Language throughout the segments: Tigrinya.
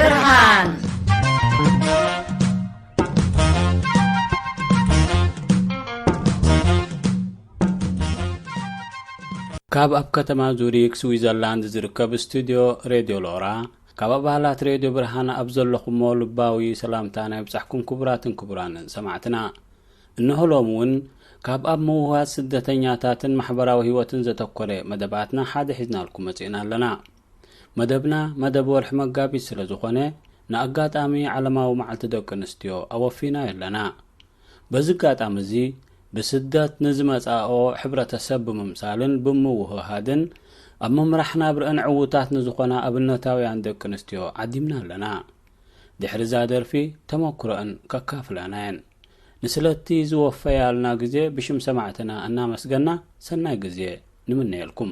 ብርሃን። ካብ ኣብ ከተማ ዙሪክ ስዊዘርላንድ ዝርከብ ስቱድዮ ሬድዮ ሎራ፣ ካብ ኣባላት ሬድዮ ብርሃን ኣብ ዘለኹሞ ልባዊ ሰላምታ ናይ ብጻሕኩም ክቡራትን ክቡራንን ሰማዕትና። እንሆ ሎም እውን ካብ ኣብ ምውህሃድ ስደተኛታትን ማሕበራዊ ህይወትን ዘተኮረ መደባትና ሓደ ሒዝናልኩም መጺእና ኣለና። መደብና መደብ ወርሒ መጋቢት ስለ ዝኾነ፣ ንኣጋጣሚ ዓለማዊ መዓልቲ ደቂ ኣንስትዮ ኣወፊናዮ ኣለና። በዚ ኣጋጣሚ እዚ፣ ብስደት ንዝመጻኦ ሕብረተሰብ ብምምሳልን ብምውህሃድን፣ ኣብ ምምራሕ ናብርአን ዕዉታት ንዝኾና ኣብነታውያን ደቂ ኣንስትዮ ዓዲምና ኣለና። ድሕሪ እዛ ደርፊ፣ ተመኩሮአን ከካፍላና እየን። ንስለቲ ዝወፈያልና ግዜ ብሽም ሰማዕትና እናመስገና፣ ሰናይ ግዜ ንምነየልኩም።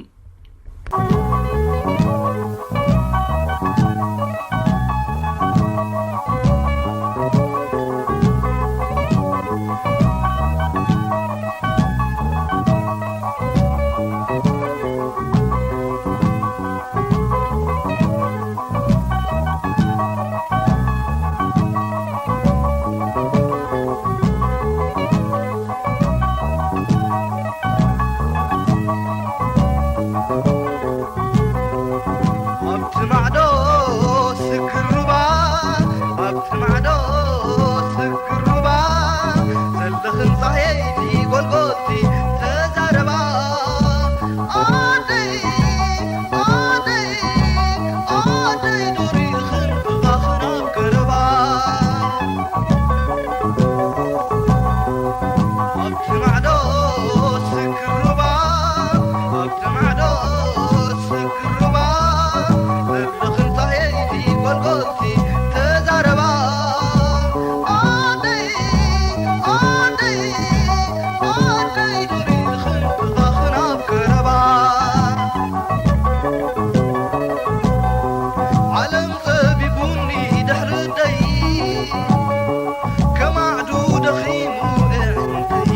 ኣብቲ ማዕዶ ስግር ሩባ፣ ኣብቲ ማዕዶ ስግር ሩባ፣ ዘለኽን ጻህየይቲ ጎልጎልቲ ተዛረባ። ኣደይ፣ ኣደይ፣ ኣደይ ዱር ኢኽን ብኻኽን ኣብ ቀረባ። ኣብቲ ማዕዶ ስግር ሩባ፣ ኣብቲ ማዕዶ ስግር ሩባ፣ ዘለኽን ጻህየይቲ ጎልጎልቲ ተዛረባ። ኣደይ፣ ኣደይ፣ ኣደይ ዱር ኢኽን ብኻኽን ኣብ ቀረባ። ዓለም ጸቢቡኒ ድሕሪ ደይ፣ ከማዕዱ ደኺሙ ኣዕንተይ።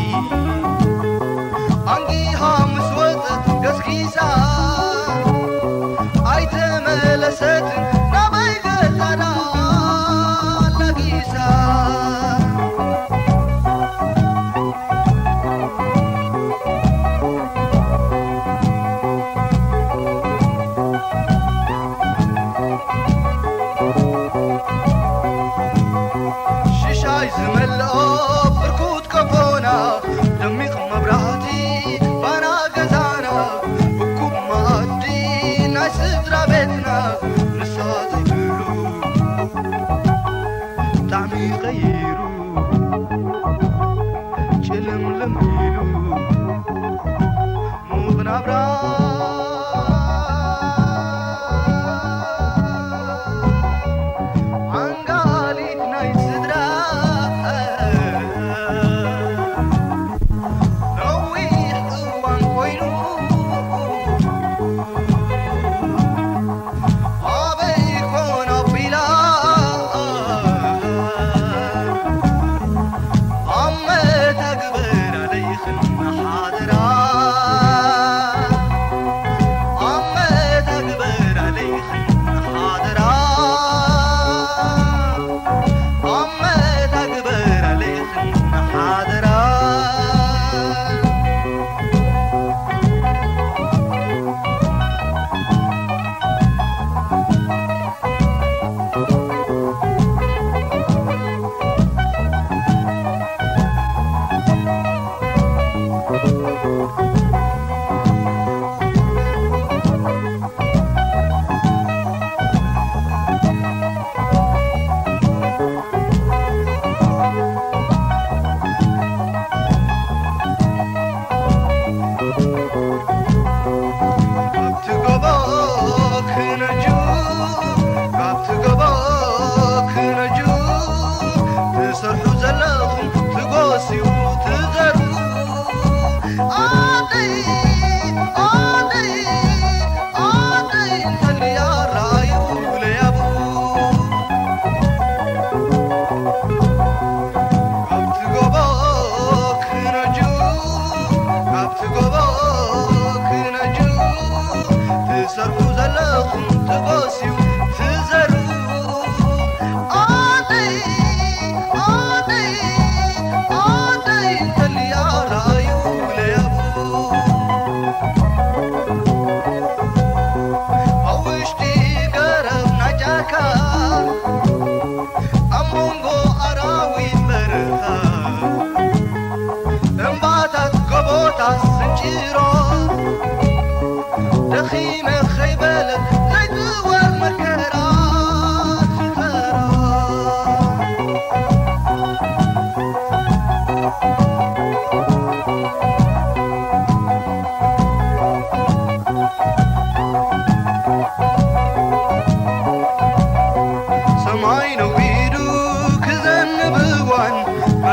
ኣንጊሃ ምስ ወጸት ገስጊሳ፣ ኣይተመለሰትን ናበይ ገጻ ደኣ ኣላጊሳ። ሽሻይ ዝመልኦ ብርኩት ቀፎና፣ ደሚቕ መብራህቲ ባና ገዛና፣ እኩብ መኣዲ ናይ ስድራ ቤትና፣ ንሳ ዘይብሉ ጣዕሚ ቀይሩ ጭልምልም ኢሉ ሙቕ ናብራ። ዓንጋሊት ናይ ስድራ ነዊሕ እዋን ኮይኑ ኣበይ ኮን ኣቢላ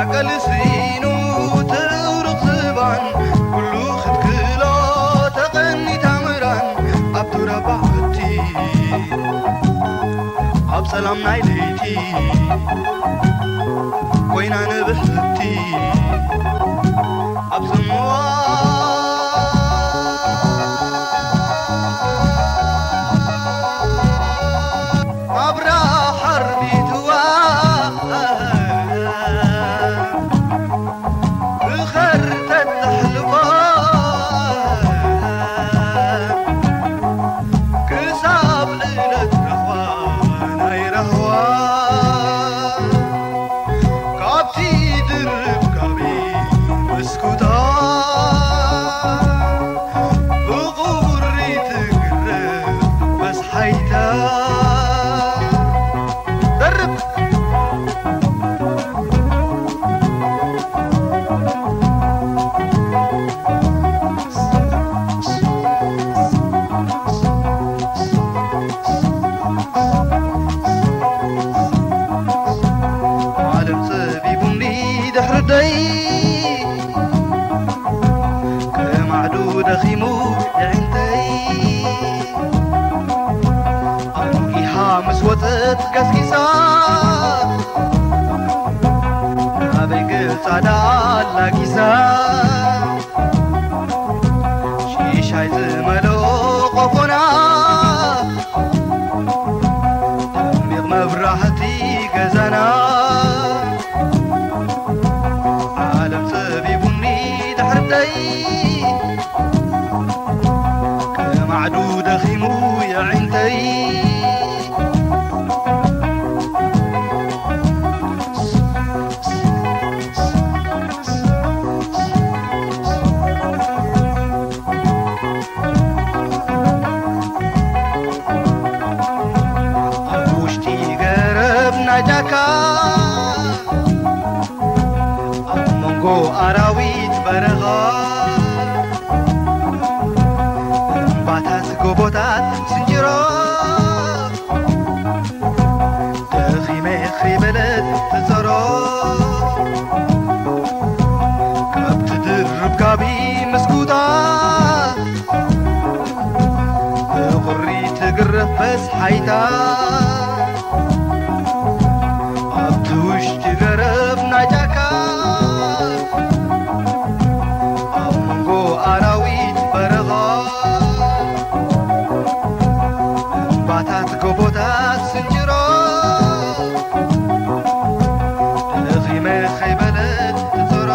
ኣቀልሲኑ ትሩቕ ዝባን ኩሉ ክትክሎ ተቐኒታ ምራን ኣብ ዱር ኣባዕቲ ኣብ ጸላም ናይ ለይቲ ኮይና ንብሕቲ ኣብ ጽምዋ ኣብራ ሓርቢትዋ ብኸርተት ተሕልፎ ክሳብ ዕለት ረኽዋ ናይ ረህዋ ካብቲ ድርብ ጋቢ መስኩታ ብቑሪ ትግረፍ መስሓይታ። ደርብ ዓለም ጸቢቡኒ ድሕሪ ደይ ከማዕዱ ደኺሙ የዒንተይ ኣንጊሃ ምስ ወጸት ገስጊሳ ናበይ ገጻ ዳኣ ኣላጊሳ ሽሻይ ዝመልኦ ቆፎና ደሚቕ መብራህቲ ገዛና ዓለም ጸቢቡኒ ድሕርተይ ከማዕዱ ደኺሙ የዒንተይ ኣብ ውሽጢ ገረብ ናይ ጫካ ኣብ መንጎ ኣራዊት በረኻ እምባታት ጎቦታት ስንጭሮ ደኺመ ከይበለት ትጸሮ ካብ ትድርብ ጋቢ ምስኩታ ብቑሪ ትግረፍ በስሓይታ ኣብቲ ውሽጢ ገረብ ናይ ጫካ ኣብ መንጎ ኣራዊት በረኻ እምባታት ጎቦታት ስንጭሮ ደኺመ ከይበለት ትጸሮ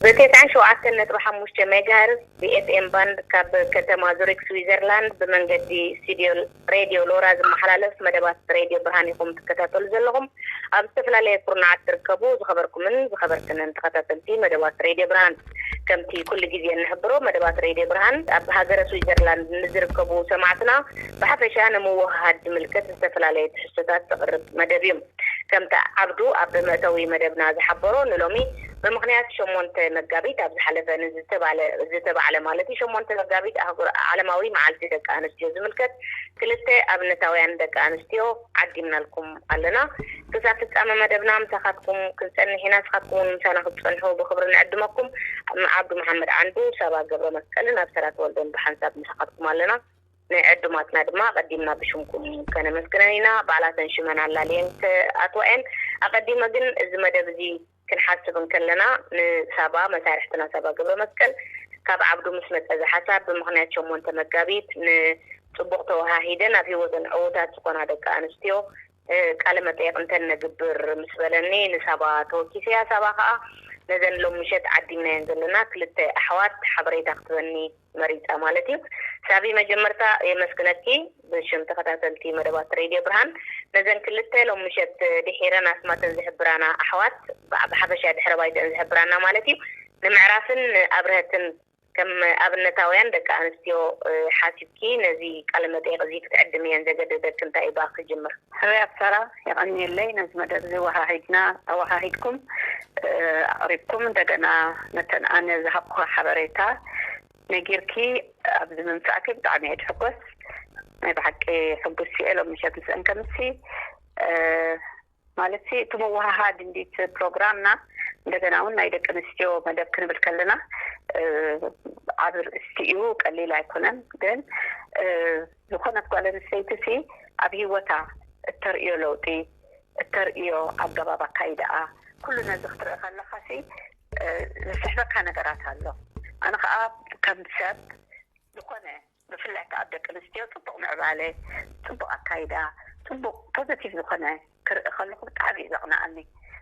ብቴስዓን ሸውዓተን ነጥቢ ሓሙሽተ ሜጋሄርዝ ብኤፍኤም ባንድ ካብ ከተማ ዙሪክ ስዊዘርላንድ ብመንገዲ ስቱድዮ ሬድዮ ሎራ ዝመሓላለፍ መደባት ሬድዮ ብርሃን ኢኹም ትከታተሉ ዘለኹም። ኣብ ዝተፈላለየ ኩርናዓት ትርከቡ ዝኸበርኩምን ዝኸበርክንን ተኸታተልቲ መደባት ሬድዮ ብርሃን፣ ከምቲ ኩሉ ግዜ እንሕብሮ መደባት ሬድዮ ብርሃን ኣብ ሃገረ ስዊዘርላንድ ንዝርከቡ ሰማዕትና ብሓፈሻ ንምውህሃድ ዝምልከት ዝተፈላለየ ትሕዝቶታት ዘቕርብ መደብ እዩ። ከምቲ ዓብዱ ኣብ መእተዊ መደብና ዝሓበሮ፣ ንሎሚ ብምኽንያት ሸሞንተ መጋቢት ኣብ ዝሓለፈ ንዝተባለ ዝተባዕለ ማለት እዩ፣ ሸሞንተ መጋቢት ኣህጉር ዓለማዊ መዓልቲ ደቂ ኣንስትዮ ዝምልከት ክልተ ኣብነታውያን ደቂ ኣንስትዮ ዓዲምናልኩም ኣለና። ክሳብ ፍጻመ መደብና ምሳኻትኩም ክንጸንሕ ኢና። ንስኻትኩም እውን ምሳና ክትጸንሑ ብኽብሪ ንዕድመኩም። ዓብዱ መሓመድ ዓንዱ፣ ሳባ ገብረ መስቀልን ኣብሰራ ተወልደን ብሓንሳብ ምሳኻትኩም ኣለና። ንዕዱማትና ድማ ኣቐዲምና ብሽምኩም ከነመስግነን ኢና። ባዕላተን ሽመን ኣላልየን ክኣትዋ እየን። ኣቐዲመ ግን እዚ መደብ እዚ ክንሓስብ እንከለና ንሳባ፣ መሳርሕትና ሳባ ገብረ መስቀል ካብ ዓብዱ ምስ መጸ እዚ ሓሳብ ብምኽንያት ሸሞንተ መጋቢት ንጽቡቕ ተወሃሂደን ኣብ ህይወተን ዕዉታት ዝኾና ደቂ ኣንስትዮ እ፣ ቃለ መጠየቕ እንተነግብር ምስ በለኒ ንሳባ ተወኪሰያ። ሳባ ከኣ ነዘን ሎም ምሸት ዓዲምናየን ዘለና ክልተ ኣሕዋት ሓበሬታ ክትበኒ መሪጻ ማለት እዩ። ሳቢ መጀመርታ የመስግነኪ ብሽም ተኸታተልቲ መደባት ሬድዮ ብርሃን ነዘን ክልተ ሎም ምሸት ድሒረን ኣስማተን ዝሕብራና ኣሕዋት ብሓፈሻ ድሕረ ባይተን ዝሕብራና ማለት እዩ ንምዕራፍን ኣብርሀትን ከም ኣብነታውያን ደቂ ኣንስትዮ ሓሲብኪ ነዚ ቃለ መጠይቕ እዚ ክትዕድምየን ዘገደደኪ እንታይ እዩ? ብኣኺ ክጅምር። ሕሩያት ሳራ፣ የቐንየለይ ነዚ መደብ እዚ ወሃሂድና ኣወሃሂድኩም ኣቕሪብኩም እንደገና ነተን ኣነ ዝሃብኩ ሓበሬታ ነጊርኪ ኣብዚ ምምፃእኪ ብጣዕሚ እየ ዝሕጎስ። ናይ ብሓቂ ሕጉስ እየ ሎም ምሸት ምስአን ከምሲ ማለት እቲ ምውሃሃድ እንዲት ፕሮግራምና እንደገና እውን ናይ ደቂ ኣንስትዮ መደብ ክንብል ከለና ዓብ ርእስቲ እዩ፣ ቀሊል ኣይኮነን። ግን ዝኾነት ጓል ኣንስተይቲ ሲ ኣብ ህይወታ እተርእዮ ለውጢ፣ እተርእዮ ኣገባብ ኣካይዳኣ፣ ኩሉ ነዚ ክትርኢ ከለካ ሲ ዝስሕበካ ነገራት ኣሎ። ኣነ ከዓ ከም ሰብ ዝኾነ ብፍላይ ከዓ ደቂ ኣንስትዮ ፅቡቅ ምዕባለ፣ ፅቡቅ ኣካይዳ፣ ፅቡቅ ፖዘቲቭ ዝኾነ ክርኢ ከለኩ ብጣዕሚ እዩ ዘቕንኣኒ።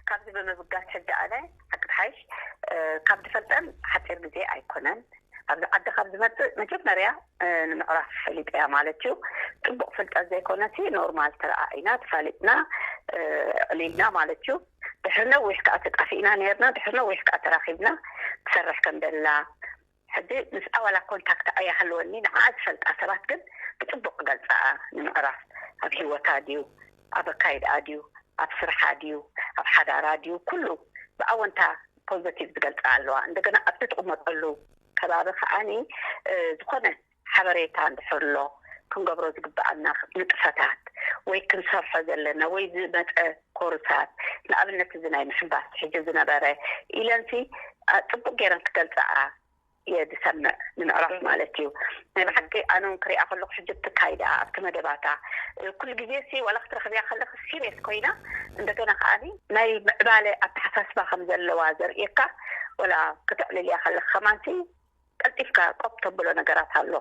ካብዚ ብምብጋስ ሕጂ ኣነ ሓቂ ሓይሽ ካብ ዝፈልጠን ሓፂር ግዜ ኣይኮነን ኣብዚ ዓዲ ካብ ዝመፅእ መጀመርያ ንምዕራፍ ፈሊጠያ ማለት እዩ። ፅቡቅ ፍልጠት ዘይኮነሲ ኖርማል ተረኣኢና ተፋሊጥና ዕሊልና ማለት እዩ። ድሕሪ ነዊሕ ከዓ ተጣፊእና ነርና፣ ድሕሪ ነዊሕ ከዓ ተራኪብና ትሰርሕ ከም ደላ ሕጂ ምስኣ ዋላ ኮንታክት ኣይሃለወኒ፣ ንዓ ዝፈልጣ ሰባት ግን ብፅቡቅ ክገልፃኣ ንምዕራፍ ኣብ ሂወታ ድዩ፣ ኣብ ኣካይድኣ ድዩ፣ ኣብ ስርሓ ድዩ፣ ኣብ ሓዳራ ድዩ፣ ኩሉ ብኣወንታ ፖዘቲቭ ዝገልፃ ኣለዋ። እንደገና ኣብቲ ትቕመጠሉ ከባቢ ከዓኒ ዝኾነ ሓበሬታ እንድሕር ኣሎ ክንገብሮ ዝግበኣና ንጥፈታት ወይ ክንሰርሖ ዘለና ወይ ዝመፀ ኮርሳት፣ ንኣብነት እዚ ናይ ምሕንባስ ሕጂ ዝነበረ ኢለንሲ ፅቡቅ ገይረን ክገልፃኣ እየ ዝሰምዕ ንምዕራፍ ማለት እዩ። ናይ ብሓቂ ኣነ እውን ክሪኣ ከለኩ ሕጂ ትካይዳ ኣብቲ መደባታ ኩሉ ግዜ ሲ ዋላ ክትረክብያ ከለክ ሲሪየስ ኮይና እንደገና ከዓ ናይ ምዕባለ ኣተሓሳስባ ከም ዘለዋ ዘርእየካ ወላ ክትዕልልያ ከለክ ከማንሲ ቀልጢፍካ ቆብ ተብሎ ነገራት ኣሎ።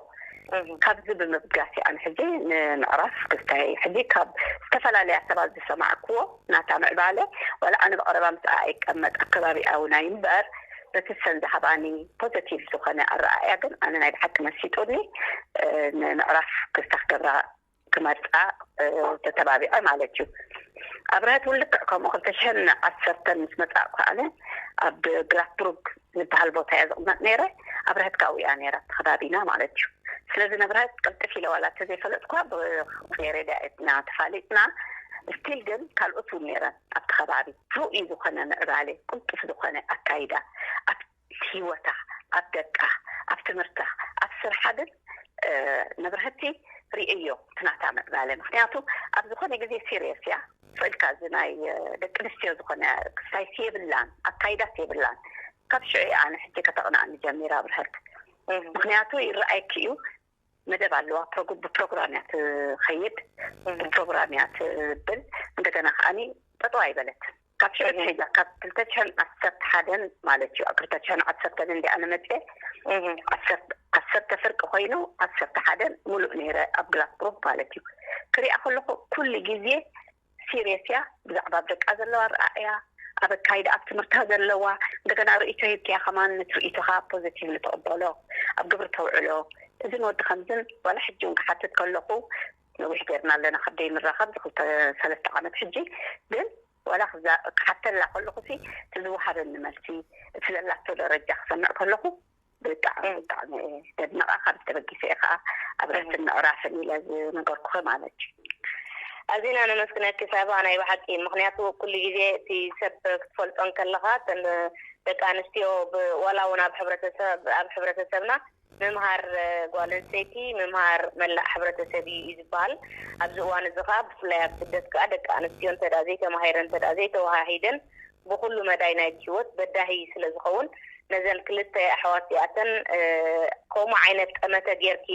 ካብዚ ብምብጋስ ኣነ ሕጂ ንምዕራፍ ክስታይ ሕጂ ካብ ዝተፈላለያ ሰባት ዝሰማዕክዎ ናታ ምዕባለ ዋላ ኣነ ብቐረባ ምስኣ ኣይቀመጥ ኣከባቢኣ እውን ኣይምበር በቲ ሰን ዝሃባኒ ፖዘቲቭ ዝኾነ ኣረኣእያ ግን ኣነ ናይ ብሓቂ መሲጡኒ ንምዕራፍ ክስታ ክገብራ ክመርፃ ተተባቢዐ ማለት እዩ። ኣብረሀት እውን ልክዕ ከምኡ ክልተ ሽሕን ዓሰርተን ምስ መፃእኩ ኣነ ኣብ ግላስብሩግ ዝበሃል ቦታ እያ ዝቕመጥ ነይረ። ኣብረሀት ካብኡ እያ ነይራ ተኸባቢና ማለት እዩ። ስለዚ ንኣብረሀት ቅልጥፍ ኢለ ዋላ እንተዘይፈለጥኳ ብሬድያ ኢና ተፋሊጥና። ስቲል ግን ካልኦት እውን ነይረን ኣብቲ ከባቢ ርኡይ ዝኾነ ምዕባለ ቅልጡፍ ዝኾነ ኣካይዳ ኣብ ህይወታ ኣብ ደቃ ኣብ ትምህርታ ኣብ ስርሓ ግን ንብረህቲ ርእዮ ትናታ ምዕባለ ምክንያቱ ኣብ ዝኾነ ግዜ ሲሪየስ እያ ስእልካ እዚ ናይ ደቂ ኣንስትዮ ዝኾነ ክስታይስ የብላን ኣካይዳት የብላን ካብ ሽዑ ኣነ ሕጂ ከተቕንኣኒ ጀሚራ ብርሀት ምክንያቱ ይረኣየኪ እዩ መደብ ኣለዋ ብፕሮግራም እያ ትኸይድ ብፕሮግራም እያ ትብል እንደገና ከዓኒ ጠጠው ኣይበለት ካብ ሽዑ ትሕዛ ካብ ክልተ ሽሕን ዓሰርተ ሓደን ማለት እዩ ኣብ ክልተ ሽሕን ዓሰርተን እንዲኣ ንመፅኤ ዓሰርተ ፍርቂ ኮይኑ ዓሰርተ ሓደን ሙሉእ ነይረ ኣብ ግላስብሩክ ማለት እዩ ክሪኣ ከለኩ ኩሉ ግዜ ሲሪየስ እያ ብዛዕባ ኣብ ደቃ ዘለዋ ረኣእያ ኣብ ኣካይዳ ኣብ ትምህርታ ዘለዋ እንደገና ርእይቶ ሂብክያ ከማን ነቲ ርእይቶካ ፖዘቲቭ ንተቕበሎ ኣብ ግብሪ ተውዕሎ እዝን ወዲ ከምዝን ዋላ ሕጂ እውን ክሓትት ከለኩ ነዊሕ ገርና ኣለና ካብ ደይ ንራኸብ ዝክልተ ሰለስተ ዓመት ሕጂ ግን ዋላ ክሓተላ ከለኩ ሲ እቲ ዝወሃበኒ መልሲ እቲ ዘላቶ ደረጃ ክሰምዕ ከለኩ ብጣዕሚ ብጣዕሚ ደድነቃ ካብ ዝተበጊሰ እየ ከዓ ኣብ ረፍትን ምዕራፍን ኢለ ዝነገርኩኸ ማለት እዩ ኣዚና ነመስግነኪ ሳባ ናይ ብሓቂ ምክንያቱ ኩሉ ግዜ እቲ ሰብ ክትፈልጦ እንከለካ ደቂ ኣንስትዮ ዋላ እውን ኣብ ሕብረተሰብ ኣብ ሕብረተሰብና ምምሃር ጓል ኣንስተይቲ ምምሃር መላእ ሕብረተሰብ እዩ እዩ ዝበሃል። ኣብዚ እዋን እዚ ከዓ ብፍላይ ኣብ ስደት ከዓ ደቂ ኣንስትዮ እንተ ዘይተማሂረን እንተ ዘይተወሃሂደን ብኩሉ መዳይ ናይቲ ህይወት በዳሂ ስለ ዝኸውን ነዘን ክልተ ኣሕዋት እዚኣተን ከምኡ ዓይነት ጠመተ ጌርኪ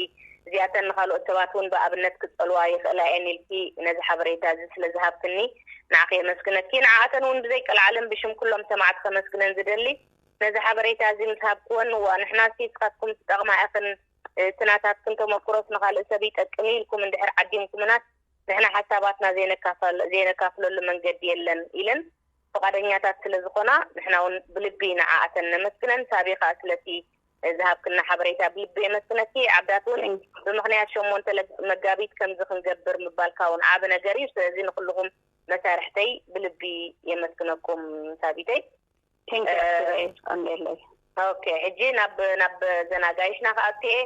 እዚኣተን ንካልኦት ሰባት እውን ብኣብነት ክፀልዋ ይኽእላ እየን ኢልኪ ነዚ ሓበሬታ እዚ ስለ ዝሃብክኒ ንዓኺ የመስግነኪ። ንዓኣተን እውን ብዘይቀልዓለን ብሽም ኩሎም ሰማዕቲ ከመስግነን ዝደሊ ነዚ ሓበሬታ እዚ ምስ ሃብክወን እዋ ንሕናሲ ንስኻትኩም ትጠቕማ ኢኽን እቲ ናታትክን ተመኩሮስ ንኻልእ ሰብ ይጠቅም እዩ ኢልኩም እንድሕር ዓዲምኩምናስ ንሕና ሓሳባትና ዘይነካፍለሉ መንገዲ የለን ኢለን ፍቓደኛታት ስለ ዝኾና ንሕና እውን ብልቢ ንዓኣተን ነመስግነን። ሳቢ ከዓ ስለቲ ዝሃብክና ሓበሬታ ብልቢ የመስግነኪ። ዓብዳት እውን ብምኽንያት ሸሞንተ መጋቢት ከምዚ ክንገብር ምባልካ እውን ዓቢ ነገር እዩ። ስለዚ ንኩልኹም መሳርሕተይ ብልቢ የመስግነኩም ሳቢተይ። ቴንክ ዩ ኣክብረይ ቀንደለይ። ኦኬ ሕጂ ናብ ናብ ዘናጋይሽና ክኣቱ እየ።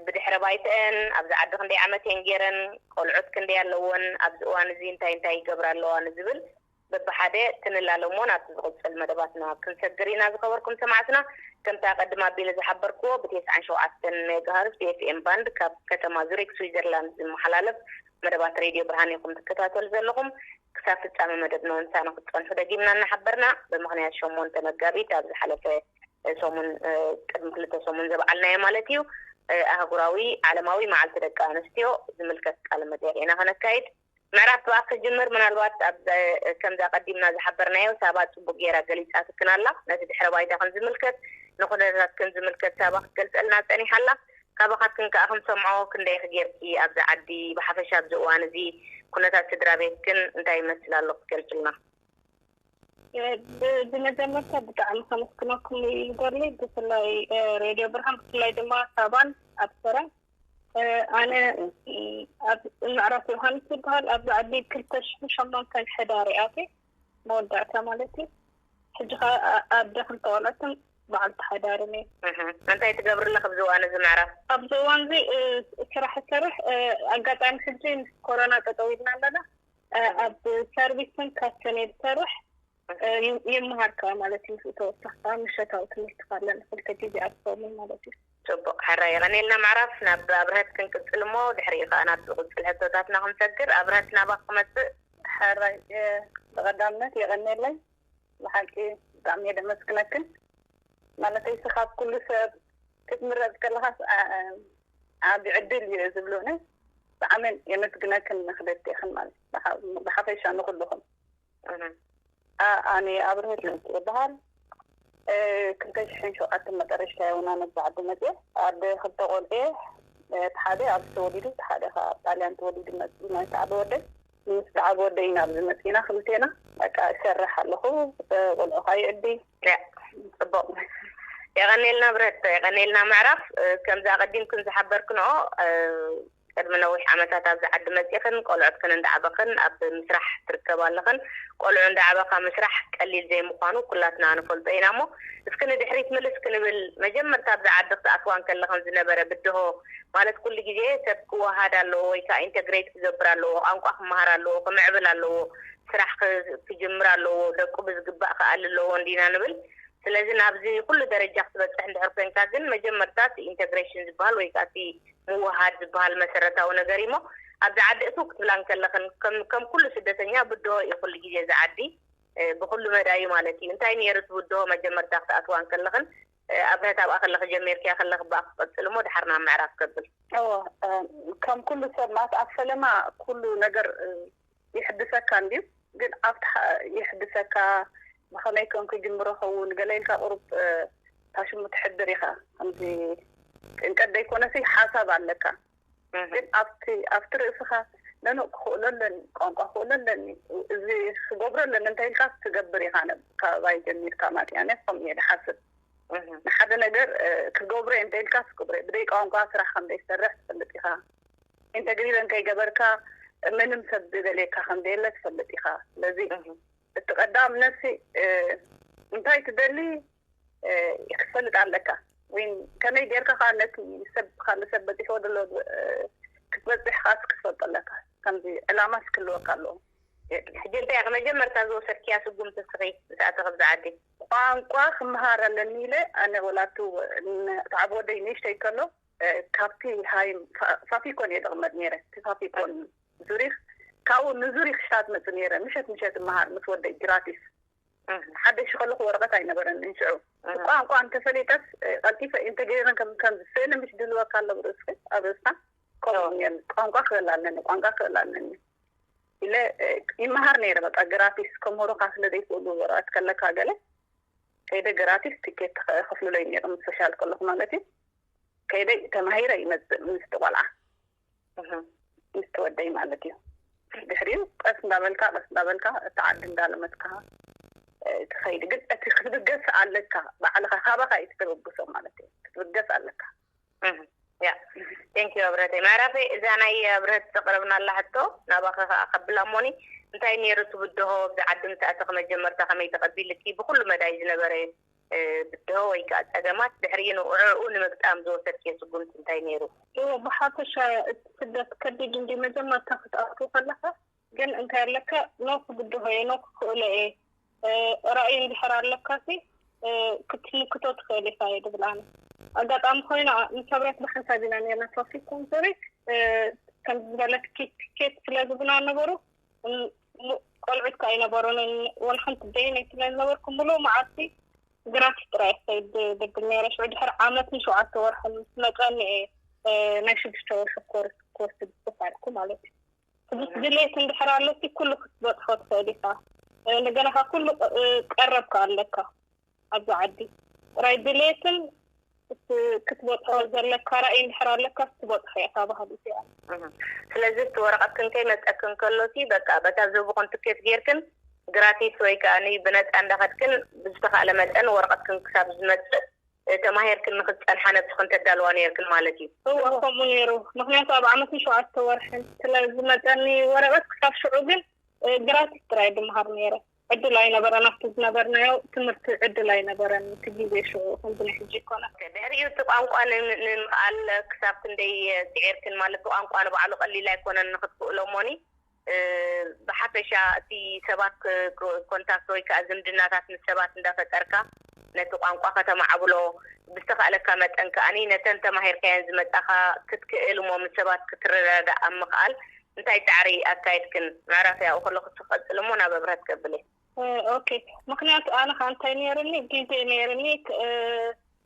ብድሕረ ባይተአን ኣብዚ ዓዲ ክንደይ ዓመት እየን ገይረን፣ ቆልዑት ክንደይ ኣለወን፣ ኣብዚ እዋን እዚ እንታይ እንታይ ይገብራ ኣለዋ ንዝብል በብሓደ ክንላለሞ ናብቲ ዝቕጽል መደባትና ክንሰግር ኢና። ዝኸበርኩም ሰማዕትና፣ ከምቲ ኣቐድም ኣቢለ ዝሓበርክዎ፣ ብ97 ሜጋሃርዝ ብ ኤፍ ኤም ባንድ ካብ ከተማ ዙሪክ ስዊዘርላንድ ዝመሓላለፍ መደባት ሬድዮ ብርሃን ኢኹም ትከታተሉ ዘለኹም። ክሳብ ፍጻመ መደብና ምሳና ክትጸንሑ ደጊምና እናሓበርና፣ ብምኽንያት ሸሞንተ መጋቢት ኣብ ዝሓለፈ ሰሙን፣ ቅድሚ ክልተ ሰሙን ዘብዓልናዮ ማለት እዩ፣ ኣህጉራዊ ዓለማዊ መዓልቲ ደቂ ኣንስትዮ ዝምልከት ቃለ መጠይቕ ኢና ከነካይድ። ምዕራፍ ብኣክ ክጅምር፣ ምናልባት ኣብ ከምዚ ኣቐዲምና ዝሓበርናዮ ሳባ ጽቡቅ ጌራ ገሊጻትክን ኣላ። ነቲ ድሕረ ባይታክን ዝምልከት፣ ንኹነታትክን ዝምልከት ሳባ ክትገልጸልና ጸኒሓ ኣላ። ካባኻትክን ከኣ ክንሰምዖ፣ ክንደይ ኢኺ ጌርኪ ኣብዚ ዓዲ፣ ብሓፈሻ ኣብዚ እዋን እዚ ኩነታት ስድራ ቤትክን እንታይ ይመስል ኣሎ ክትገልጽልና? እ፣ ብ-፣ ብመጀመርታ ብጣዕሚ ከመስግነኩም ይደሊ፣ ብፍላይ፣ እ፣ ሬድዮ ብርሃን፣ ብፍላይ ድማ ሳባን ኣብ ስራ። እ፣ ኣነ፣ እ፣ ኣብ ምዕራፍ ዮሃንስ ዝበሃል ኣብዚ ዓዲ ክልተ ሽሕን ሸሞንተን ሕዳር እየ ኣትየ፣ መወዳእታ ማለት እዩ። ሕጂ ኸኣ ኣ-፣ ኣደ ክልተ ቆልዑትን በዓልቲ ሓዳርን እየ። እህ፣ እንታይ ትገብሪ ኣለኺ ኣብዚ እዋን እዚ ምዕራፍ? ኣብዚ እዋን እዚ፣ እ፣ ስራሕ እሰርሕ፣ እ፣ ኣጋጣሚ ሕጂ ምስ ኮሮና ጠጠው ኢልና ኣለና። እ፣ ኣብ ሰርቪስን ካፍተን እየ ዝሰርሕ። እ፣ ይ-፣ ይመሃር ከኣ ማለት እዩ። ምስኡ ተወሳኺ ከኣ ምሸታዊ ትምህርቲ ከ ኣለና፣ ክልተ ግዜ ኣብ ሰሙን ማለት እዩ። ጽቡቕ፣ ሕራይ የቐንየልና ምዕራፍ። ናብ ኣብርሀት ክንቅጽል እሞ ድሕሪኡ ከኣ ናብ ዝቕጽል ሕቶታትና ክንሰግር። ኣብርሀት ናባኽ ክመጽእ። ሕራይ፣ እ፣ ብቐዳምነት የቐንየለይ። ብሓቂ ብጣዕሚ እየ ደመስግነክን። ማለተይ፣ ስኻብ ኩሉ ሰብ ክትምረጽ ከለኻስ፣ ዓ-፣ ዓቢ ዕድል እዩ ዝብሉኒ። ብጣዕሚ የመስግነክን ንክልቴኽን ማለት፣ ብሓ-፣ ብሓፈሻ ንኩልኹም። እህ። ኣ-፣ ኣነ ኣብርሀት ይበሃል። እ፣ ክልተ ሽሕን ሸውዓተን መጠረሽታ እየ እውን ኣነ ኣብዚ ዓዲ መፅየ። ኣደ ክልተ ቆልዑ እየ። እቲ ሓደ ኣብዚ ተወሊዱ፣ እቲ ሓደ ከዓ ኣብ ጣልያን ተወሊዱ መፅኡ፣ ናይ እቲ ዓቢ ወደይ። ምስ ዓቢ ወደይ ኢና ኣብዚ መፂና ክልቴና። በቃ እሰርሕ ኣለኹ፣ እ፣ ቆልዑ ከዓ ይዕቢ። ያ፣ ፅቡቕ። የቐኔልና ብረቶ፣ የቐኔልና ምዕራፍ። እ፣ ከምዚ ኣቐዲምክን ዝሓበርክንኦ፣ እ፣ ቅድሚ ነዊሕ ዓመታት ኣብዚ ዓዲ መፂኽን ቆልዑትክን እንዳዕበኽን ኣብ ምስራሕ ትርከባ ኣለኽን። ቆልዑ እንዳዕበኻ ምስራሕ ቀሊል ዘይምዃኑ ኩላትና ንፈልጦ ኢና እሞ፣ እስኪ ንድሕሪት ምልስ ክንብል፣ መጀመርታ ኣብዚ ዓዲ ክትኣትዋ እንከለኽን ዝነበረ ብድሆ፣ ማለት ኩሉ ግዜ ሰብ ክወሃድ ኣለዎ ወይ ከዓ ኢንተግሬት ክገብር ኣለዎ፣ ቋንቋ ክመሃር ኣለዎ፣ ክምዕብል ኣለዎ፣ ስራሕ ክ-፣ ክጅምር ኣለዎ፣ ደቁ ብዝግባእ ክኣሊ ኣለዎ እንዲና ንብል። ስለዚ ናብዚ ኩሉ ደረጃ ክትበፅሕ እንድሕር ኮንካ ግን መጀመርታ እቲ ኢንተግሬሽን ዝበሃል ወይ ከዓ እቲ ምውሃድ ዝበሃል መሰረታዊ ነገር እዩ። እሞ ኣብዚ ዓዲ እትው ክትብላ እንከለኽን ከም፣ ከም ኩሉ ስደተኛ ብድሆ እዩ ኩሉ ግዜ እዚ ዓዲ፣ እ፣ ብኩሉ መዳዩ ማለት እዩ። እንታይ ነይሩ እቲ ብድሆ መጀመርታ ክትኣትዋ እንከለኽን? እ፣ ኣብርሀት ኣብኣ ከለኺ ጀሚርክያ ከለኺ ብኣ ክቐጽል እሞ ድሓር ናብ ምዕራፍ ከብል። እወ፣ እ፣ ከም ኩሉ ሰብ ማለት ኣብ ፈለማ ኩሉ ነገር፣ እ፣ ይሕድሰካ እንድዩ፣ ግን ኣብቲ ሓ-፣ ይሕድሰካ፣ ብኸመይ ከም ክጅምሮ ኸውን ገለ ኢልካ ቁሩብ፣ እ፣ ታሽሙ ትሕድር ኢኻ። ከምዚ ጭንቀት ዘይኮነሲ ሓሳብ ኣለካ። እህ። ግን ኣብቲ፣ ኣብቲ ርእስኻ፣ ነኖ ክኽእሎ ኣለኒ፣ ቋንቋ ክኽእሎ ኣለኒ፣ እዚ ክገብሮ ኣለኒ እንተ ኢልካ ትገብር ኢኻ። ነ-፣ ካባይ ጀሚርካ ማለት እያ። ኣነ ከምኡ እየ ዝሓስብ። እህ። ንሓደ ነገር፣ እ፣ ክገብሮ እየ እንተ ኢልካ ትገብሮ እየ። ብደይ ቋንቋ ስራሕ ከም ዘይሰርሕ ትፈልጥ ኢኻ። ኢንተግሪረን ከይገበርካ ምንም ሰብ ዝደልየካ ከም ዘየለ ትፈልጥ ኢኻ። ስለዚ እህ። እቲ ቀዳም ነሲ፣ እ፣ እንታይ ትደሊ፣ እ፣ ክትፈልጥ ኣለካ። ወይ ከመይ ጌርካ ከኣ ነቲ ሰብ፣ ካልእ ሰብ በጺሕዎ ዘሎ፣ እ፣ ክትበጽሕ ከኣ ክትፈልጦ ኣለካ። ከምዚ ዕላማስ ክህልወካ ኣለዎ። ሕጂ እንታይ ኢኺ መጀመርታ ዝወሰድክያ ስጉምቲ እስኺ ምስ ኣተኺ ኣብዚ ዓዲ? ቋንቋ ክመሃር ኣለኒ ኢለ፣ ኣነ ወላቱ ን-፣ እቲ ዓቢ ወደይ ንእሽተይ ከሎ፣ እ፣ ካብቲ ሃይም ፋ-፣ ፋፊኮን እየ ዝቕመጥ ነይረ። እቲ ፋፊኮን ዙሪክ፣ ካብኡ ንዙሪክ ሽታት መጽእ ነይረ። ምሸት ምሸት እመሃር ምስ ወደይ ግራቲስ። እህ። ሓደሽ ከለኹ ወረቐት ኣይነበረንን ሽዑ። እህ። ቋንቋ እንተፈሊጠስ፣ እ፣ ቀልጢፈ ኢንተግሬረን ከም፣ ከም ዝስእን ምሽ ድልወካ ኣሎ ኣብ ርእስኺ፣ ኣብ ርእስካ። ከምኡ እዎ። ነይሩ። ቋንቋ ክእል ኣለኒ፣ ቋንቋ ክእል ኣለኒ ኢለ፣ እ፣ ይመሃር ነይረ። በቃ ግራቲስ ከምህሩኻ ስለ ዘይክእሉ ወረቐት ከለካ ገለ ከይደ ግራቲስ ቲኬት ተኸ-፣ ከፍልለይ ነይሮም፣ ሶሻል ከለኹ ማለት እዩ። ከይደ ተማሂረ ይመጽእ ምስቲ ቆልዓ። እህ። ምስቲ ወደይ ማለት እዩ። ድሕሪኡ ቀስ እንዳበልካ፣ ቀስ እንዳበልካ፣ እታ ዓዲ እንዳለመድካ፣ እ፣ ትኸይድ። ግን እቲ ክትብገስ ኣለካ፣ ባዕልኻ ካባኻ እዩ ትተበግሶ ማለት እዩ። ክትብገስ ኣለካ። እህ። ያ። ቴንክ ዩ ኣብረተይ። ምዕራፈይ፣ እዛ ናይ ኣብረህት ዘቕረብናላ ሕቶ ናባኺ ከኣ ከብላ እሞኒ፣ እንታይ ነይሩ እቲ ብድሆ? ኣብዚ ዓዲ ምስ ኣተኺ መጀመርታ ከመይ ተቐቢልኪ? ብኹሉ መዳይ ዝነበረ፣ እ፣ ብድሆ ወይ ከኣ ጸገማት፣ ድሕሪኡ ንዕኡ ንምግጣም ዝወሰድክዮ ስጉምቲ እንታይ ነይሩ? እዎ፣ ብሓፈሻ እቲ ስደት ከቢድ እንድዩ። መጀመርታ ክትኣትው ከለኻ፣ ግን እንታይ ኣለካ፣ ኖ ክብድሆ እየ፣ ኖ ክኽእሎ እየ፣ እ፣ ራእይ እንድሕር ኣለካ ሲ፣ እ፣ ክትምክቶ ትኽእል ኢኻ እየ ድብል ኣነ። ኣጋጣሚ ኮይና ምስ ኣብረት ብሓንሳብ ኢና ነርና ትራፊክ ኮንሰሪ፣ እ፣ ከም ዝበለት ኪት ቲኬት ስለ ዝብና ነበሩ፣ እም፣ ሙ-፣ ቆልዑት ከኣ ኣይነበሩንን፣ ወላ ሓንቲ በይነይ ስለ ዝነበርኩ ምሉእ መዓልቲ ግራቲስ ጥራይ እየ ክኸይድ ድብል ነይረ። ሽዑ ድሕሪ ዓመትን ሸውዓተ ወርሕን ምስ መጸኒ እየ፣ እ፣ ናይ ሽዱሽተ ወርሒ ኮርስ ክወስድ ዝኸኣልኩ ማለት እዩ። ምስ ድሌት እንድሕር ኣሎ፣ እቲ ኩሉ ክትበጽሖ ትኽእል ኢኻ። እ፣ እንደገና ከኣ ኩሉ፣ እ፣ ቀረብ ከኣ ኣለካ ኣብዚ ዓዲ። ጥራይ ድሌትን እቲ ክትበጽሖ ዘለካ ራእይ እንድሕር ኣለካ፣ ክትበጽሖ ኢኻ ባህሊ እዚኣ። እህ። ስለዚ እቲ ወረቐትክን ከይመጸክን ከሎ፣ እቲ በቃ በታ ዝህቡኽን ትኬት ጌርክን ግራቲስ ወይ ከኣ ብነጻ እንዳኸድክን ብዝተኻእለ መጠን ወረቐትክን ክሳብ ዝመጽእ፣ እ፣ ተማሂርክን ንኽትጸንሓ ነብስኽን ተዳልዋ ኔርክን ማለት እዩ። እወ፣ ከምኡ ነይሩ። ምኽንያቱ ኣብ ዓመትን ሸውዓተ ወርሕን ስለ ዝመጸኒ ወረቐት፣ ክሳብ ሽዑ ግን፣ እ፣ ግራቲስ ጥራይ ድመሃር ነይረ። ዕድል ኣይነበረን፣ ኣብቲ ዝነበርናዮ ትምህርቲ ዕድል ኣይነበረን። እቲ ግዜ ሽዑ ከምዚ ናይ ሕጂ ኣይኮነን። ድሕሪኡ እቲ ቋንቋ ን-፣ ንምኽኣል ክሳብ ክንደይ ጽዒርክን? ማለት ቋንቋ ንባዕሉ ቀሊል ኣይኮነን ንኽትክእሎ እሞኒ፣ እ፣ ብሓፈሻ እቲ ሰባት ክ-፣ ክ-፣ ኮንታክት ወይ ከኣ ዝምድናታት ምስ ሰባት እንዳፈጠርካ ነቲ ቋንቋ ከተማዕብሎ፣ ብዝተኻእለካ መጠን ከኣኒ ነተን ተማሂርካየን ዝመጻኻ ክትክእል እሞ ምስ ሰባት ክትረዳዳእ ኣብ ምኽኣል እንታይ ጻዕሪ ኣካየድክን? ምዕራፍ ያኡ ከለኹ ክቐጽል እሞ ናብ ኣብረት ከብል እየ። እ፣ ኦኬ። ምኽንያቱ ኣነ ኸኣ እንታይ ነይርኒ፣ ግዜ ነይርኒ፣ ክ-፣ እ፣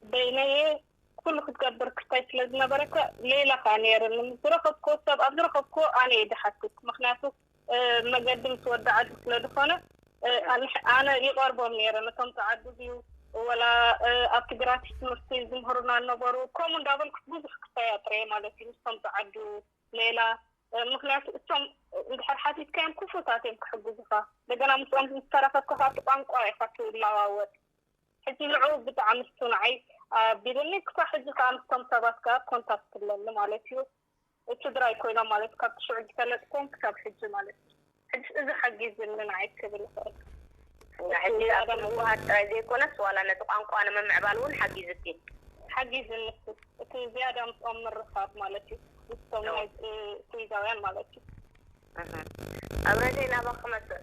በይነየ ኩሉ ክትገብር ክታይ ስለ ዝነበረካ፣ ሌላ ኸኣ ነይርኒ። ምስ ዝረኸብክዎ ሰብ፣ ኣብ ዝረኸብክዎ ኣነ እየ ዝሓትት። ምኽንያቱ፣ እ፣ መገዲ ምስ ወዲ ዓዲ ስለ ዝኾነ፣ እ፣ ኣነ፣ ኣነ ይቐርቦም ነይረ። ነቶም ጸዓዱ ድዩ፣ ወላ፣ እ፣ ኣብቲ ግራቲስ ትምህርቲ ዝምህሩና ነበሩ። ከምኡ እንዳበልኩ ብዙሕ ክታይ ኣጥረየ ማለት እዩ። ምስቶም ጸዓዱ ሌላ፣ እ፣ ምኽንያቱ እቶም እንድሕር ሓቲትካዮም ክፉታት እዮም ክሕግዙኻ። እንደገና ምስኦም ምስ ተራኸብካ ኸኣ እቲ ቋንቋ ኢኻ ትለዋወጥ። ሕጂ ንዕኡ ብጣዕሚ እሱ ንዓይ ኣቢሉኒ። ክሳብ ሕጂ ከኣ ምስቶም ሰባት ከኣ ኮንታክት ኣለኒ ማለት እዩ። እቲ ድራይ ኮይኖም ማለት ካብቲ ሽዑ ዝፈለጥኩም ክሳብ ሕጂ ማለት እዩ። ሕጂ እዚ ሓጊዝኒ ንዓይ ክብል ይኽእል። ሕጂ እቲ ኣብ ኣዳም ምውሃድ ጥራይ ዘይኮነስ ዋላ ነቲ ቋንቋ ንምምዕባል እውን ሓጊዝኪ። ሓጊዝኒ እሱ። እቲ ዝያዳ ምስኦም ምርኻብ ማለት እዩ። ምስቶም እዎ። ናይ፣ እ፣ ስዊዛውያን ማለት እዩ። እህ። ኣብረተይ ናባኺ ክመጽእ።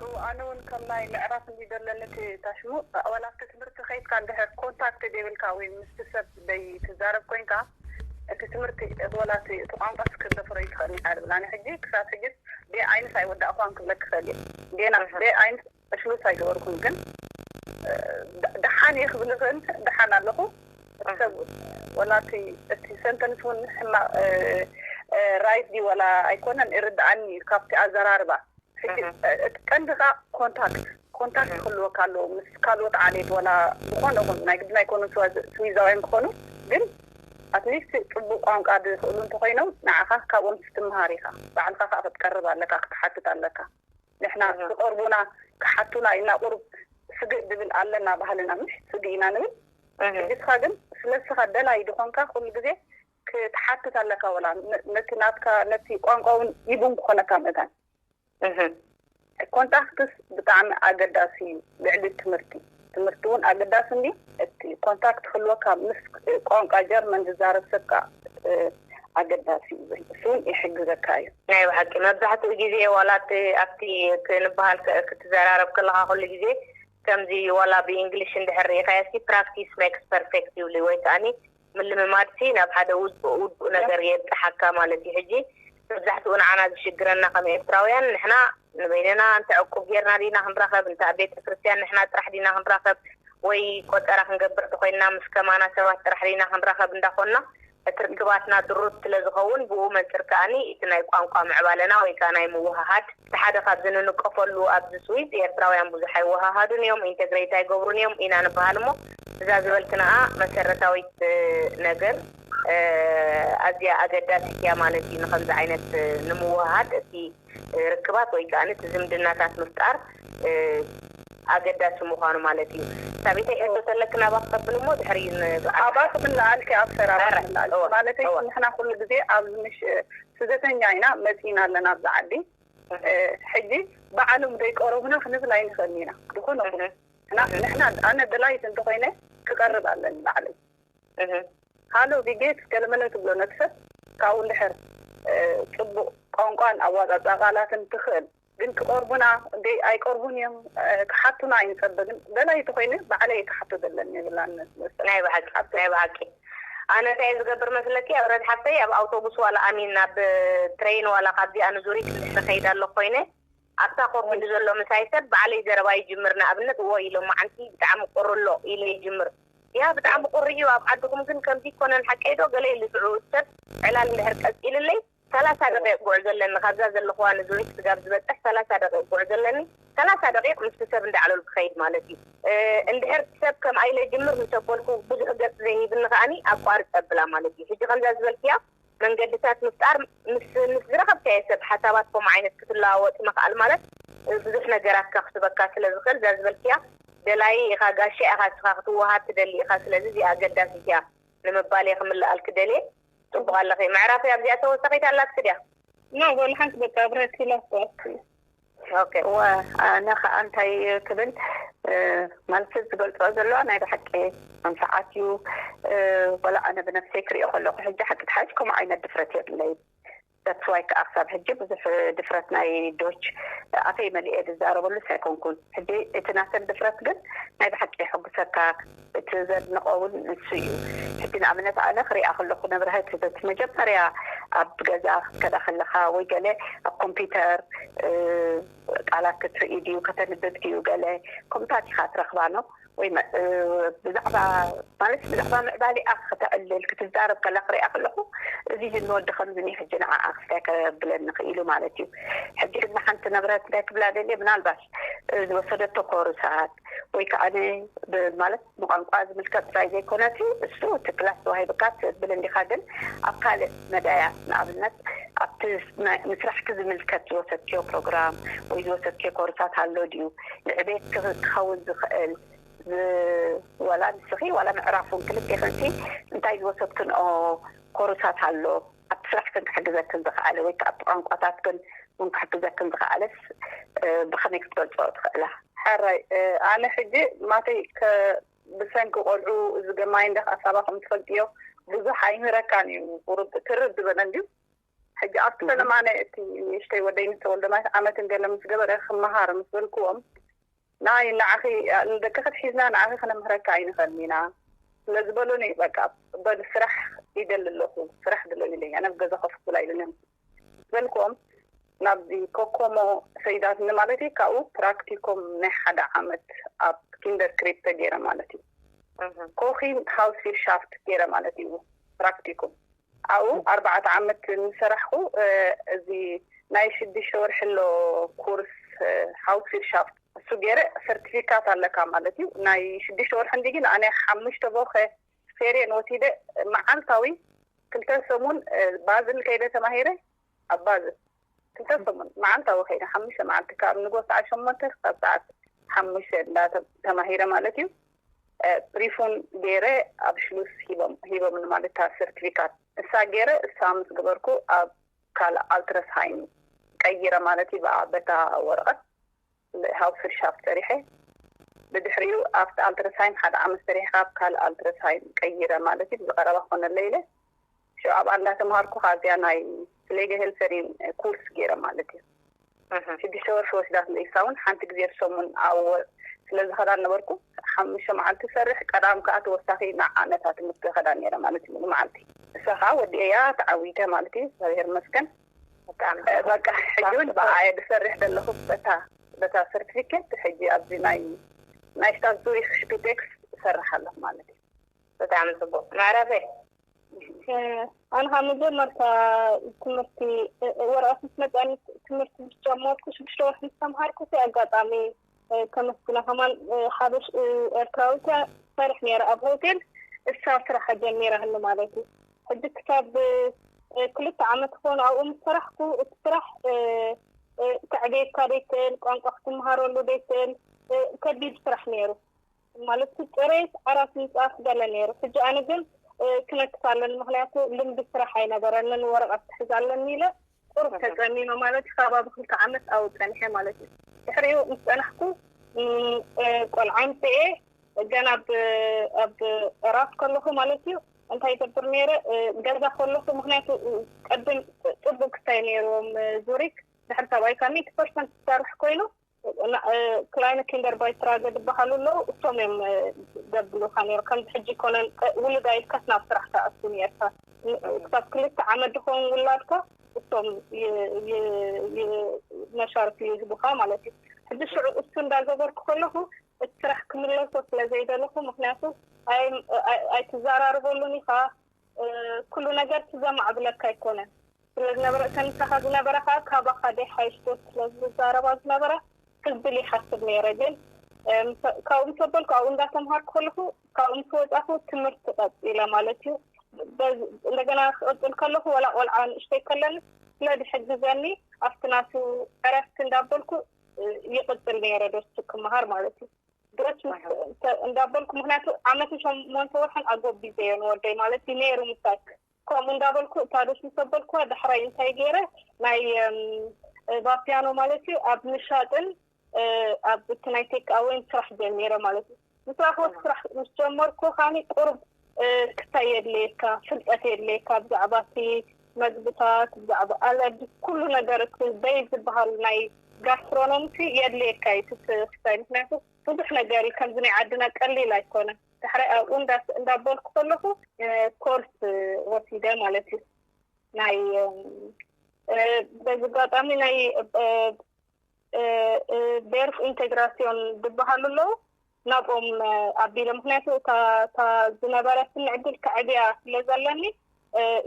እው፣ ኣነ እውን ከም ናይ ምዕራፍ እንዲ ዘለኒ እቲ ታሽሙ፣ ዋላ ኣብቲ ትምህርቲ ከይድካ እንድሕር ኮንታክት ዘይብልካ ወይ ምስቲ ሰብ ደይ ትዛረብ ኮይንካ፣ እቲ ትምህርቲ ዋላ እቲ፣ እቲ ቋንቋ እስክደፍሮ ይትኽእል ይሓል ብላ። ኣነ ሕጂ ክሳብ ሕጂ ደ ኣይንስ ኣይወዳእኳን ክብለክ ክኽእል እየ። ዴና እህ። ደ ኣይንስ ዕሽሉስ ኣይገበርኩን፣ ግን፣ እ፣ ደ-፣ ደሓን እየ ክብል ይኽእል፣ ደሓን ኣለኹ። እቲ ሰብ ወላ እቲ፣ እቲ ሰንተንስ እውን ሕማቕ፣ እ፣ እ፣ ራይት ድዩ ወላ ኣይኮነን ይርድኣኒ እዩ ካብቲ ኣዘራርባ። ሕጂ፣ እህ። እ፣ እቲ ቀንዲ ከኣ ኮንታክት፣ ኮንታክት እህ። ክህልወካ ኣለዎ ምስ ካልኦት ዓሌት ወላ ዝኾነ ይኹን፣ ናይ ግድን ኣይኮኑን ስዋ-፣ ስዊዛውያን ክኾኑ፣ ግን ኣትሊስት ጽቡቕ ቋንቋ ዝኽእሉ እንተኾይኖም ንዓኻ ካብኦም ክትምሃር ኢኻ። ባዕልኻ ከኣ ክትቀርብ ኣለካ፣ ክትሓትት ኣለካ። ንሕና እህ። ክቐርቡና፣ ክሓቱና ኢና ቁሩብ ስግእ ድብል ኣለና ባህልና፣ ምሽ ስግእ ኢና ንብል። እህ። ሕጂ እስኻ ግን ስለ እስኻ ደላይ ዝኾንካ ኩሉ ግዜ ክትሓትት ኣለካ፣ ወላ ነ-፣ ነቲ ናትካ፣ ነቲ ቋንቋ እውን ይቡን ክኾነካ መታን። እህ። ኮንታክትስ ብጣዕሚ ኣገዳሲ እዩ፣ ልዕሊ ትምህርቲ። ትምህርቲ እውን ኣገዳሲ እንዲ፣ እቲ ኮንታክት ክህልወካ ምስ ቋንቋ ጀርመን ዝዛረብ ሰብ ከኣ፣ እ፣ ኣገዳሲ እዩ ዝብል። እሱ እውን ይሕግዘካ እዩ። ናይ ብሓቂ መብዛሕትኡ ግዜ ዋላ እቲ ኣብቲ ክንበሃል ከ-፣ ክትዘራረብ ከለኻ ኩሉ ግዜ ከምዚ ዋላ ብእንግሊሽ እንድሕር ርኢኻዮ፣ እስኪ ፕራክቲስ ሜክስ ፐርፌክት ይብሉ ወይ ከኣኒ ምልምማድሲ ናብ ሓደ ውጹእ፣ ውዱእ ነገር የብጽሓካ ማለት እዩ። ሕጂ መብዛሕትኡ ንዓና ዝሽግረና ከም ኤርትራውያን፣ ንሕና ንበይንና እንተ ዕቁብ ጌርና ዲና ክንራኸብ፣ እንተ ኣብ ቤተ ክርስቲያን ንሕና ጥራሕ ዲና ክንራኸብ፣ ወይ ቆጸራ ክንገብር ተኾይንና ምስ ከማና ሰባት ጥራሕ ዲና ክንራኸብ እንዳኾንና፣ እቲ ርክባትና ድሩት ስለ ዝኸውን፣ ብኡ መንጽር ከኣኒ እቲ ናይ ቋንቋ ምዕባለና ወይ ከኣ ናይ ምውህሃድ፣ እቲ ሓደ ካብዚ ንንቀፈሉ ኣብዚ ስዊዝ፣ ኤርትራውያን ብዙሕ ኣይወሃሃዱን እዮም፣ ኢንተግሬት ኣይገብሩን እዮም ኢና ንበሃል እሞ፣ እዛ ዝበልክናኣ መሰረታዊት፣ እ፣ ነገር፣ እ፣ ኣዝያ ኣገዳሲት እያ ማለት እዩ። ንኸምዚ ዓይነት፣ እ፣ ንምውህሃድ እቲ፣ እ፣ ርክባት ወይ ከኣ እቲ ዝምድናታት ምፍጣር፣ እ፣ ኣገዳሲ ምዃኑ ማለት እዩ። ሳቢተይ ሕቶ ተለክን ኣባኽ ከብል እሞ ድሕሪ ን-፣ ኣባኽ ምለኣልኪ ኣብ ሰራራ ኧረ፣ ምለኣልኪ እወ፣ ማለተይ እወ። ንሕና ኩሉ ግዜ ኣብዚ ምሽ-፣ ስደተኛ ኢና መጺና ኣለና ኣብዚ ዓዲ። እህ። እ፣ ሕጂ ባዕሎም ዘይቀረቡና ክንብል ኣይንኽእልን ኢና። ዝኾነ እህ። ንሕና፣ እህ። ንሕና፣ ኣነ ደላይት እንተኾይነ ክቀርብ ኣለኒ ባዕለይ። እህ። ሃሎ ቢጌት ገለመለ ትብሎ ነቲ ሰብ፣ ካብኡ እንድሕር፣ እ፣ ጽቡቕ ቋንቋን ኣዋፃፃ ቃላትን ትኽእል። ግን ክቐርቡና እንደ ኣይቀርቡን እዮም። ክሓቱና ኣይንፀበ። ግን ደላይ ተኮይነ ባዕለይ ክሓቶ ዘለኒ ይብላን። ናይ ብሓቂ ናይ ብሓቂ ኣነ እንታይ ዝገብር መስለኪ፣ ኣብ ረድ ሓፍተይ ኣብ ኣውቶቡስ ዋላ ኣሚን ናብ ትሬን ዋላ ካብዚኣ ንዙሪ ክልሕ ከይድ ኣሎ ኮይነ ኣብታ ኮፍ ኢሉ ዘሎ ምሳይ ሰብ ባዕለይ ዘረባ ይጅምር። ንኣብነት እዎ ኢሎ መዓንቲ ብጣዕሚ ቁሪ ኣሎ ኢለ ይጅምር። ያ ብጣዕሚ ቁሪ እዩ፣ ኣብ ዓድኹም ግን ከምዚ ይኮነን ሓቀይ ዶ ገለ ኢሉ ሽዑ ሰብ ዕላል እንድሕር ቀፂልለይ ሰላሳ ደቂቕ ጉዕዞ ኣለኒ። ካብዛ ዘለኹዋ ንዙሪት ስጋብ ዝበፅሕ ሰላሳ ደቂቕ ጉዕዞ ኣለኒ። ሰላሳ ደቂቕ ምስቲ ሰብ እንዳዕለሉ ክኸይድ ማለት እዩ። እንድሕር ሰብ ከም ኣይለ ጅምር ምስ ኣበልኩ ብዙሕ ገፅ ዘይሂብኒ ከዓኒ ኣቋርፅ ኣብላ ማለት እዩ። ሕጂ ከምዛ ዝበልክያ መንገድታት ምፍጣር ምስ ምስ ዝረኸብካዮ ሰብ ሓሳባት ከምኡ ዓይነት ክትለዋወጥ ምኽኣል ማለት ብዙሕ ነገራት ከኽስበካ ስለ ዝኽእል እዛ ዝበልክያ ደላይ ኢኻ ጋሻ ኢኻ ንስኻ ክትወሃብ ትደሊ ኢኻ ስለዚ እዚኣ ኣገዳሲት እያ ንምባል እየ ክምልኣልኪ ደልየ። ፅቡቕ ኣለኺ ምዕራፈይ ኣብዚኣ ተወሳኺት ኣላትኪ ድያ? ኖ ወላ ሓንቲ በቃ ኣብረቲ ኢላቶ ኣትክሉ። ኦኬ እወ ኣነ ከዓ እንታይ ክብል ማለት ዝገልፅኦ ዘለዋ ናይ ብሓቂ መንፈዓት እዩ። ወላ ኣነ ብነፍሰይ ክሪኦ ከለኩ ሕጂ ሓቂ ትሓሽ ከምኡ ዓይነት ድፍረት የብለይ። That's why ከዓ ክሳብ ሕጂ ብዙሕ ድፍረት ናይ ዶች ኣፈይ መሊኤ ዝዛረበሉ ኣይኮንኩን። ሕጂ እቲ ናተን ድፍረት ግን ናይ ብሓቂ የሐጉሰካ። እቲ ዘድንቆ እውን ንሱ እዩ። ሕጂ ንኣብነት ኣነ ክሪኣ ከለኩ ንብረህት እቲ መጀመርያ ኣብ ገዛ ክትከዳ ከለካ ወይ ገለ ኣብ ኮምፒውተር ቃላት ክትርኢ ድዩ ከተንብብ ድዩ ገለ ከምታት ኢካ ትረክባ ነው ወይ ብዛዕባ ማለት ብዛዕባ ምዕባሊኣ ከተዕልል ክትዛረብ ከላ ክሪኣ ከለኩ እዚ ንወዲ ከምዚ ሕጂ ንዓኣ ክስታይ ከብለኒ ክኢሉ ማለት እዩ። ሕጂ ድማ ሓንቲ ንብረት እንታይ ክብላ ደልየ ምናልባሽ ዝወሰደቶ ኮርሳት ወይ ከዓ ማለት ንቋንቋ ዝምልከት ጥራይ ዘይኮነቲ እሱ እቲ ክላስ ተዋሂብካ ትብል እንዲካ ግን ኣብ ካልእ መዳያት ንኣብነት ኣብቲ ምስራሕኪ ዝምልከት ዝወሰድክዮ ፕሮግራም ወይ ዝወሰድክዮ ኮርሳት ኣሎ ድዩ ንዕቤት ክኸውን ዝኽእል ዋላ ንስኺ ዋላ ምዕራፍ እውን ክልቴ ክንሲ እንታይ ዝወሰድክንኦ ኮርሳት ኣሎ ኣብቲ ስራሕክን ክሕግዘክን ዝኽኣለ ወይ ከዓ ኣብቲ ቋንቋታትክን እውን ክሕግዘክን ዝኽኣለስ ብኸመይ ክትገልፅኦ ትኽእላ? ሕራይ ኣነ ሕጂ ማተይ ብሰንኪ ቆልዑ እዚ ገማይ እንደ ኣሳባ ከም ትፈልጥዮ ብዙሕ ኣይምህረካን እዩ። ቁሩብ ትርር ዝበለ እንድዩ። ሕጂ ኣብቲ ፈለማነ እቲ ንእሽተይ ወደይ ንተወልደ ማለት ዓመትን ገለ ምስ ገበረ ክመሃር ምስ በልክዎም ናይ ንዓኺ ንደቅኺ ትሒዝና ንዓኺ ክነምህረካ ኣይንኽእልን ኢና ስለ ዝበሉኒ በቃ በል ስራሕ ይደሊ ኣለኹ ስራሕ ድለዩ ኢለኛ ናብ ገዛ ኮፍ ክብል ኣይደልን በልክዎም ናብዚ ኮኮሞ ሰይዳትኒ ማለት እዩ ካብኡ ፕራክቲኮም ናይ ሓደ ዓመት ኣብ ኪንደር ክሪፕተ ገይረ ማለት እዩ ኮኺን ሃውስ ፊርሻፍት ገይረ ማለት እዩ ፕራክቲኩም ኣብኡ ኣርባዕተ ዓመት ዝሰራሕኩ እዚ ናይ ሽዱሽተ ወርሒ ኣሎ ኮርስ ሃውስ ፊርሻፍት እሱ ገይረ ሰርቲፊካት ኣለካ ማለት እዩ ናይ ሽዱሽተ ወርሒ እንዲ ግን ኣነ ሓሙሽተ ቦኸ ፌሬን ወሲደ መዓልታዊ ክልተ ሰሙን ባዝል ከይደ ተማሂረ ኣብ ባዝል ክልተ ሰሙን መዓልታዊ ከይደ ሓሙሽተ መዓልቲ ካብ ንጎ ሰዓት ሸሞንተ ክሳብ ሰዓት ሓሙሽተ እንዳ ተማሂረ ማለት እዩ ፕሪፉን ገይረ ኣብ ሽሉስ ሂቦምኒ ማለት እታ ሰርቲፊካት እሳ ገይረ እሳ ምስ ገበርኩ ኣብ ካልእ ኣልትረስሃይም ቀይረ ማለት እዩ በታ ወረቐት ሃውስርሻፍት ሰሪሐ ብድሕሪኡ ኣብቲ ኣልትረስሃይም ሓደ ዓመት ሰሪሐ ካብ ካልእ ኣልትረስሃይም ቀይረ ማለት እዩ ብዝቀረባ ኮነለ ኢለ ሽዑ ኣብኣ እንዳተምሃርኩ ካብዚኣ ናይ ፍሌገ ሄልፈሪን ኩርስ ገይረ ማለት እዩ ሽዱሽተ ወርሒ ወስዳት ንሳ እውን ሓንቲ ግዜ ብሰሙን ኣብ ስለ ዝኸዳ ነበርኩ ሓሙሽተ መዓልቲ ሰርሕ ቀዳም ከዓ ተወሳኺ ንዓ ነታ ትምህርቲ ከዳ ነረ ማለት እዩ መዓልቲ እሳ ከዓ ወዲኤያ ተዓዊተ ማለት እዩ እግዚኣብሔር መስገን በቃ ሕጂ እውን ብዓየ ዝሰርሕ ዘለኹ በታ በታ ሰርቲፊኬት ሕጂ ኣብዚ ናይ ናይ ስታት ዙሪክ ሽፒቴክስ እሰርሕ ኣለኹ ማለት እዩ ብጣዕሚ ፅቡቅ መዕረፈ ኣነ ካብ መጀመርታ ትምህርቲ ወረቐት ምስ መፅኣኒ ትምህርቲ ዝጀመርኩ ሽዱሽተ ወርሒ ዝተምሃርኩ እቲ ኣጋጣሚ ከመስግና ከማን ሓበሽ ኤርትራዊት እያ ትሰርሕ ነይራ ኣብ ሆቴል እሳ ስራሓ ጀሚራ ህሉ ማለት እዩ ሕጂ ክሳብ ክልተ ዓመት ክኾኑ ኣብኡ ምስ ሰራሕኩ እቲ ስራሕ ከዕበየካ ዘይክእል ቋንቋ ክትምሃረሉ ዘይክእል ከቢድ ስራሕ ነይሩ ማለት እቲ ጥሬት ዓራት ምፅኣፍ ገለ ነይሩ ሕጂ ኣነ ግን ክነክፍ ኣለኒ ምክንያቱ ልምዲ ስራሕ ኣይነበረንን ወረቐት ክሕዝ ኣለኒ ኢለ ቁሩብ ተፀሚመ ማለት እዩ ከባቢ ክልተ ዓመት ኣብኡ ፀኒሐ ማለት እዩ ድሕሪኡ ምስ ፀናሕኩ ቆልዓ ኣምፅኤ ገና ኣብ ዕራፍ ከለኹ ማለት እዩ እንታይ ይገብር ነይረ? ገዛ ከለኹ፣ ምክንያቱ ቅድም ፅቡቅ ክስታይ ነይርዎም ዙሪክ፣ ድሕሪ ሰብኣይካ ሚእቲ ፐርሰንት ዝሰርሕ ኮይኑ፣ ክላይነ ኪንደር ባይትራገ ዝበሃሉ ኣለዉ። እሶም እዮም ዘብሉካ ነይሩ። ከምዚ ሕጂ ይኮነን፣ ውሉድ ኣይልካስ ናብ ስራሕ ትኣቱ ነርካ። ክሳብ ክልተ ዓመት ዝኸውን ውላድካ እሶም መሻርፊ ይህቡካ ማለት እዩ። ሕጂ ሽዑ እሱ እንዳገበርኩ ከለኹ፣ እቲ ስራሕ ክምለሶ ስለ ዘይደለኹ፣ ምክንያቱ ኣይትዘራርበሉን ኢኻ። ኩሉ ነገር ትዘማዕብለካ ኣይኮነን ስለ ዝነበረ፣ ከንሳኻ ዝነበረ ከዓ ካባኻ ደይ ሓይሽ ዶ ስለ ዝዛረባ ዝነበረ ክብል ይሓስብ ነይረ። ግን ካብኡ ምስ ኣበልኩ፣ ኣብኡ እንዳተምሃርኩ ከለኹ፣ ካብኡ ምስ ወፃኹ ትምህርቲ ቀፂለ ማለት እዩ። እንደገና ክቕፅል ከለኹ፣ ወላ ቆልዓ ንእሽተይ ከለኒ ስለ ዝሕግዘኒ፣ ኣብቲ ናቱ ዕረፍቲ እንዳበልኩ ይቕፅል ነይረ ዶስ ክመሃር ማለት እዩ። ድረስ እንዳበልኩ፣ ምክንያቱ ዓመትን ሸሞንተ ወርሕን ኣጎቢዘዮ ንወደይ ማለት እዩ ነይሩ ምሳይ። ከምኡ እንዳበልኩ እታ ዶስ ምስ ኣበልኩዋ፣ ዳሕራይ እንታይ ገይረ፣ ናይ ባፒያኖ ማለት እዩ፣ ኣብ ምሻጥን ኣብ እቲ ናይ ቴክ ኣወይን ስራሕ ጀሚረ ማለት እዩ። ምስ ረኸብኩ፣ ስራሕ ምስ ጀመርኩ፣ ካኒ ቁርብ ክታይ የድልየካ፣ ፍልጠት የድልየካ ብዛዕባ እቲ መግብታት፣ ብዛዕባ ኣለርጂ፣ ኩሉ ነገር፣ እቲ በይ ዝበሃል ናይ ጋስትሮኖሚ የድልየካ እዩ። እቲ ክታይ፣ ምክንያቱ ብዙሕ ነገር እዩ። ከምዚ ናይ ዓድና ቀሊል ኣይኮነን። ዳሕራይ ኣብኡ እንዳበልኩ ከለኹ ኮርስ ወሲደ ማለት እዩ። ናይ በዚ ኣጋጣሚ ናይ ቤርፍ ኢንቴግራሲዮን ዝበሃሉ ኣለዉ። ናብኦም ኣቢለ፣ ምክንያቱ እታ ዝነበረትኒ ዕድል ከዕብያ ስለ ዘለኒ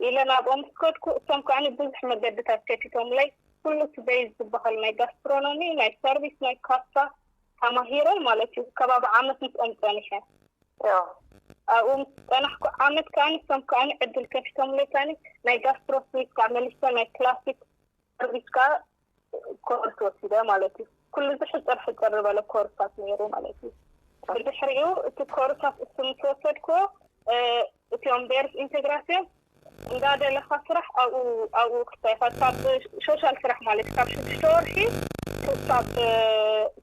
ኢለ ናብኦም ስከድኩ። እሶም ከዓኒ ብዙሕ መገድታት ከፊቶምለይ። ኩሉ እቲ በይዝ ዝበሃል ናይ ጋስትሮኖሚ፣ ናይ ሰርቪስ፣ ናይ ካሳ ተማሂረ ማለት እዩ። ከባቢ ዓመት ምስኦም ፀኒሐ። ኣብኡ ምስ ፀናሕኩ ዓመት ከዓኒ እሶም ከዓኒ ዕድል ከፊቶምለይ፣ ከዓኒ ናይ ጋስትሮ ስዊስ ከዓ መሊሰ ናይ ክላሲክ ሰርቪስ ከዓ ኮርስ ወሲደ ማለት እዩ። ኩሉ እዚ ሕፅር ሕፅር ዝበለ ኮርሳት ነይሩ ማለት እዩ። ብድሕሪኡ እቲ ኮርሳት እሱ ምስ ወሰድኩዎ፣ እቲኦም ቤርስ ኢንቴግራሲዮን እንዳደለኻ ስራሕ ኣብኡ ኣብኡ ክስታይ ኢኻ። ካብ ሶሻል ስራሕ ማለት ካብ ሽዱሽተ ወርሒ ክሳብ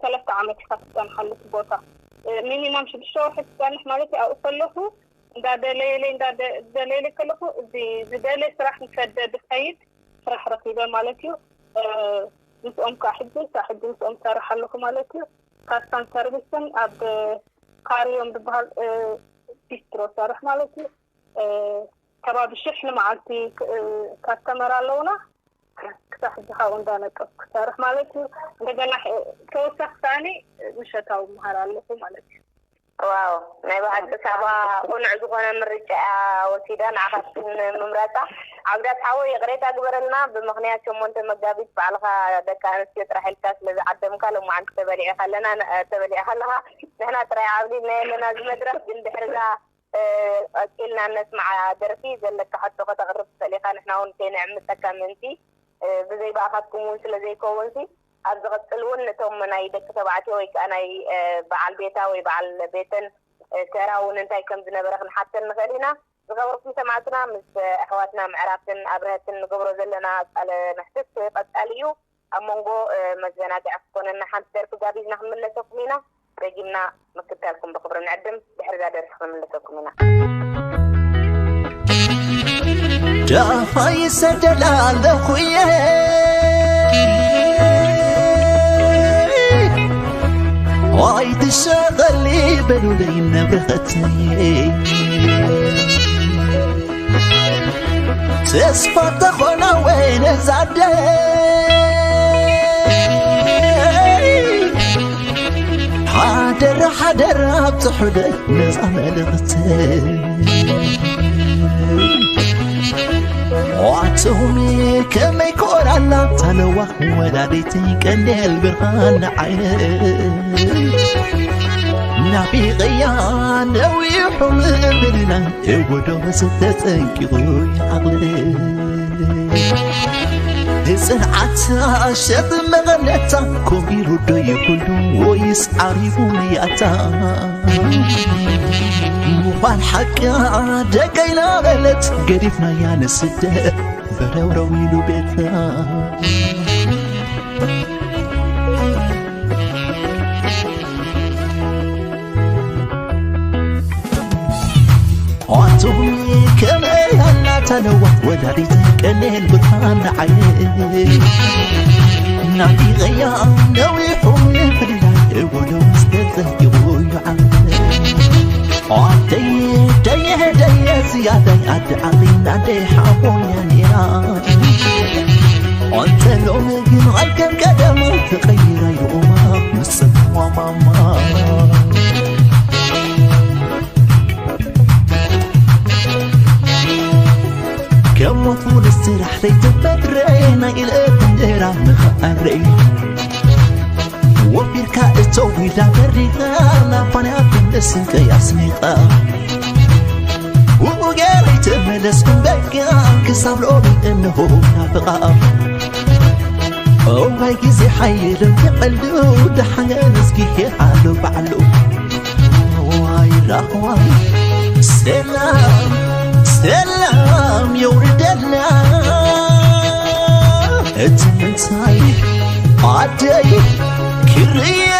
ሰለስተ ዓመት ኢኻ ትፀንሓሉ እቲ ቦታ። ሚኒማም ሽዱሽተ ወርሒ ትፀንሕ ማለት እዩ። ኣብኡ ከለኹ እንዳደለየለይ እንዳደለየለይ ከለኹ፣ እዚ ዝደለ ስራሕ ምስ ሰደድ ዝኸይድ ስራሕ ረኺበ ማለት እዩ። ምስኦም ከዓ ሕጂ፣ ክሳብ ሕጂ ምስኦም ሰርሕ ኣለኹ ማለት እዩ። ካስታን ሰርቪስን ኣብ ካርዮም ዝበሃል ቢስትሮ ሰርሕ ማለት እዩ። ከባቢ ሽሕ ንመዓልቲ ካስተመር ኣለውና። ክሳብ ሕጂ ካብኡ እንዳነጠፍኩ ክሰርሕ ማለት እዩ። እንደገና ተወሳኺ ከዓኒ ምሸታዊ ምሃር ኣለኹ ማለት እዩ። ዋው፣ ናይ ብሓቂ ሳባ ቅኑዕ ዝኾነ ምርጫ እያ ወሲዳ፣ ንዓኻትክን ምምራፃ። ዓብዳት ሓወይ፣ ይቕሬታ ግበረልና፣ ብምኽንያት ሸሞንተ መጋቢት ባዕልኻ ደቂ ኣንስትዮ ጥራሕ ኢልካ ስለ ዝዓደምካ፣ ሎማዓንቲ ተበሊዕኻ ኣለና፣ ተበሊዕኻ ኣለኻ። ንሕና ጥራይ ዓብሊልና የለና እዚ መድረኽ፣ ግን ድሕርዛ ቀፂልና እነስምዓ ደርፊ ዘለካ ሕቶ ከተቕርብ ትኽእል ኢኻ። ንሕና እውን ከይነዕምፀካ ምእንቲ፣ ብዘይ ብኣኻትኩም እውን ስለ ዘይከውንሲ፣ ኣብ ዝቐፅል እውን ነቶም ናይ ደቂ ተባዕትዮ ወይ ከዓ ናይ በዓል ቤታ ወይ በዓል ቤተን ተራ እውን እንታይ ከም ዝነበረ ክንሓተን ንኽእል ኢና። ዝኸበርኩም ሰማዕትና፣ ምስ ኣሕዋትና ምዕራፍትን ኣብርሀትን ንገብሮ ዘለና ቃለ መሕትት ቀፃሊ እዩ። ኣብ መንጎ መዘናግዒ ክኾነና ሓንቲ ደርፊ ጋቢዝና ክንምለሰኩም ኢና። ደጊምና ምክታልኩም ብኽብሪ ንዕድም። ድሕሪ እዛ ደርፊ ክንምለሰኩም ኢና። ደሃይ ይሰደድ ኣለኹ እየ፣ ኣይትሸቐሊ በሉለይ ንብረኸተይ። ተስፋ ተኾና ወይ ነዛ ኣደ፣ ሓደራ ሓደራ ኣብፅሑለይ ነዛ መልእኽቲ። ዋትሁሚ ከመይ ኮራላ ታለዋ ወላዲተይ ቀንዴል ብርሃን ዓይነ ናፊቐያ ነዊሑ ምብልና እወዶ ተጠንቂቑ ዓቕሊ። ንጽንዓታ ሸጥ መቐነታ ኮቢሩ ዶ ይብሉ ወይስ ዓሪቡ ምያታ? ምዃን ሓቃ ደቀይ ናበለት ገዲፍናያ ንስደት በረውረው ኢሉ ቤታ። ኣቱም ተለዋ ወላዲት ቀኔል ብርሃን ንዓየ ናፊቐያ ነዊሑ ፍልላይ ወሎ ዝተዘይዎ ይዓለ ኣደይ ደየ ደየ ዝያዳይ ኣደ ዓቕሊ ናደይ ሓቦያ ነይራ ኣንተ ሎሚ ግን ኣይከም ቀደማ ተቐይራ ይኡማ ምስ ጽንዋ ማማ ከም ወትሩ ንስራሕ ዘይትፈጥረ ናይ ኢለት እንጀራ ምኽኣረይ ወፊርካ እቶ ዊላ በሪኻ ናፋንያ ክንደስንቀይ ኣስኒቓ ብኡ ገይረይ ተመለስኩም በቃ ክሳብ ሎሚ እንሆ ናፍቓ እዋይ ግዜ ሓይሎም ክዕሉ ደሓን እስኪ ኣሎ ባዕሉ ዋይ ራህዋይ ሰላም ሰላም የውርደልና እቲ ምንታይ ኣደይ ክርያ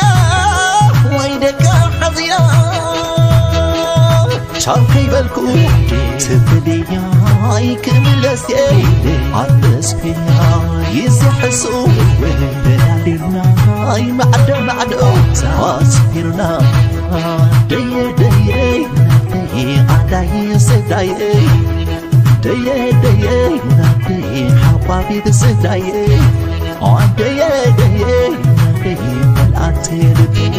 ወይ ደቃ ሓዚና ቻው ከይበልኩ ትፍልያይ ክምለስ ኣበስክያ ይዝሕሱ ደላሊልናይ ማዕዶ ማዕዶ ኣስፊርና ደየ ደየ ናተይ ኣዳይ ሰዳየ ደየ ደየ ናተይ ሓባቢ ብስዳየ ደየ ደየ ናተይ መልኣቲ ልበይ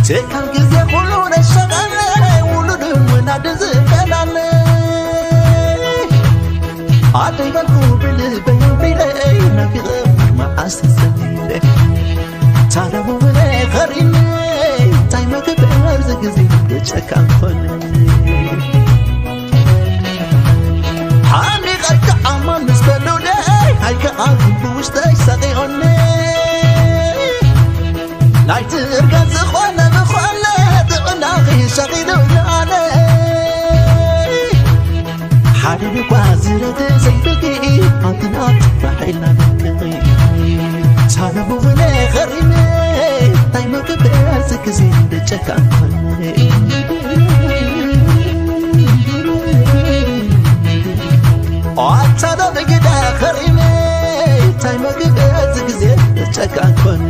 ትካል ግዜ ኩሉ ነሸቐለ ውሉድ እውን ኣደ ዝበላለ ኣደይ በልኩ ብልበይ ቢለይ ናፊቐ መዓስ ተሰሚለ ታለሙ ብለ ኸሪነ እንታይ መግበር ዝግዜ ደጨካን ኮነ ሓሚቐ ከዓማን ምስ በሉለይ ኣይከኣልኩ ብውሽጠይ ሰቂኦኒ ናይቲ እርጋን ዝኾነ ዝኾነ ጥዕናኺ ሸቒሉ ንኣነ ሓደ ልኳ ዝረደ ዘይብልኪ ኣንትና ትፋሒልና ንክኺ ሳለሙ ብለ ኸሪነ እንታይ መግበር ዝግዜ ደጨካን ኮነ ኣታ ዶ ብግዳ ኸሪነ እንታይ መግበር ዝግዜ ደጨካን ኮነ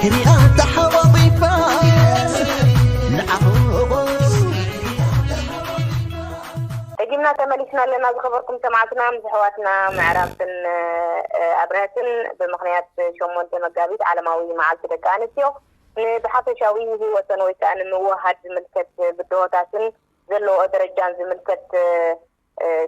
ክሪኣ ተሓዋዊፋ ንዓኹስ ደጊምና ተመሊስና ኣለና። ዝኸበርኩም ሰማዕትና፣ ምስ ኣሕዋትና ምዕራፍን ኣብረህትን ብምኽንያት ሸሞንተ መጋቢት ዓለማዊ መዓልቲ ደቂ ኣንስትዮ ንብሓፈሻዊ ህይወተን ወይ ከዓ ንምውሃድ ዝምልከት ብድሆታትን ዘለዎ ደረጃን ዝምልከት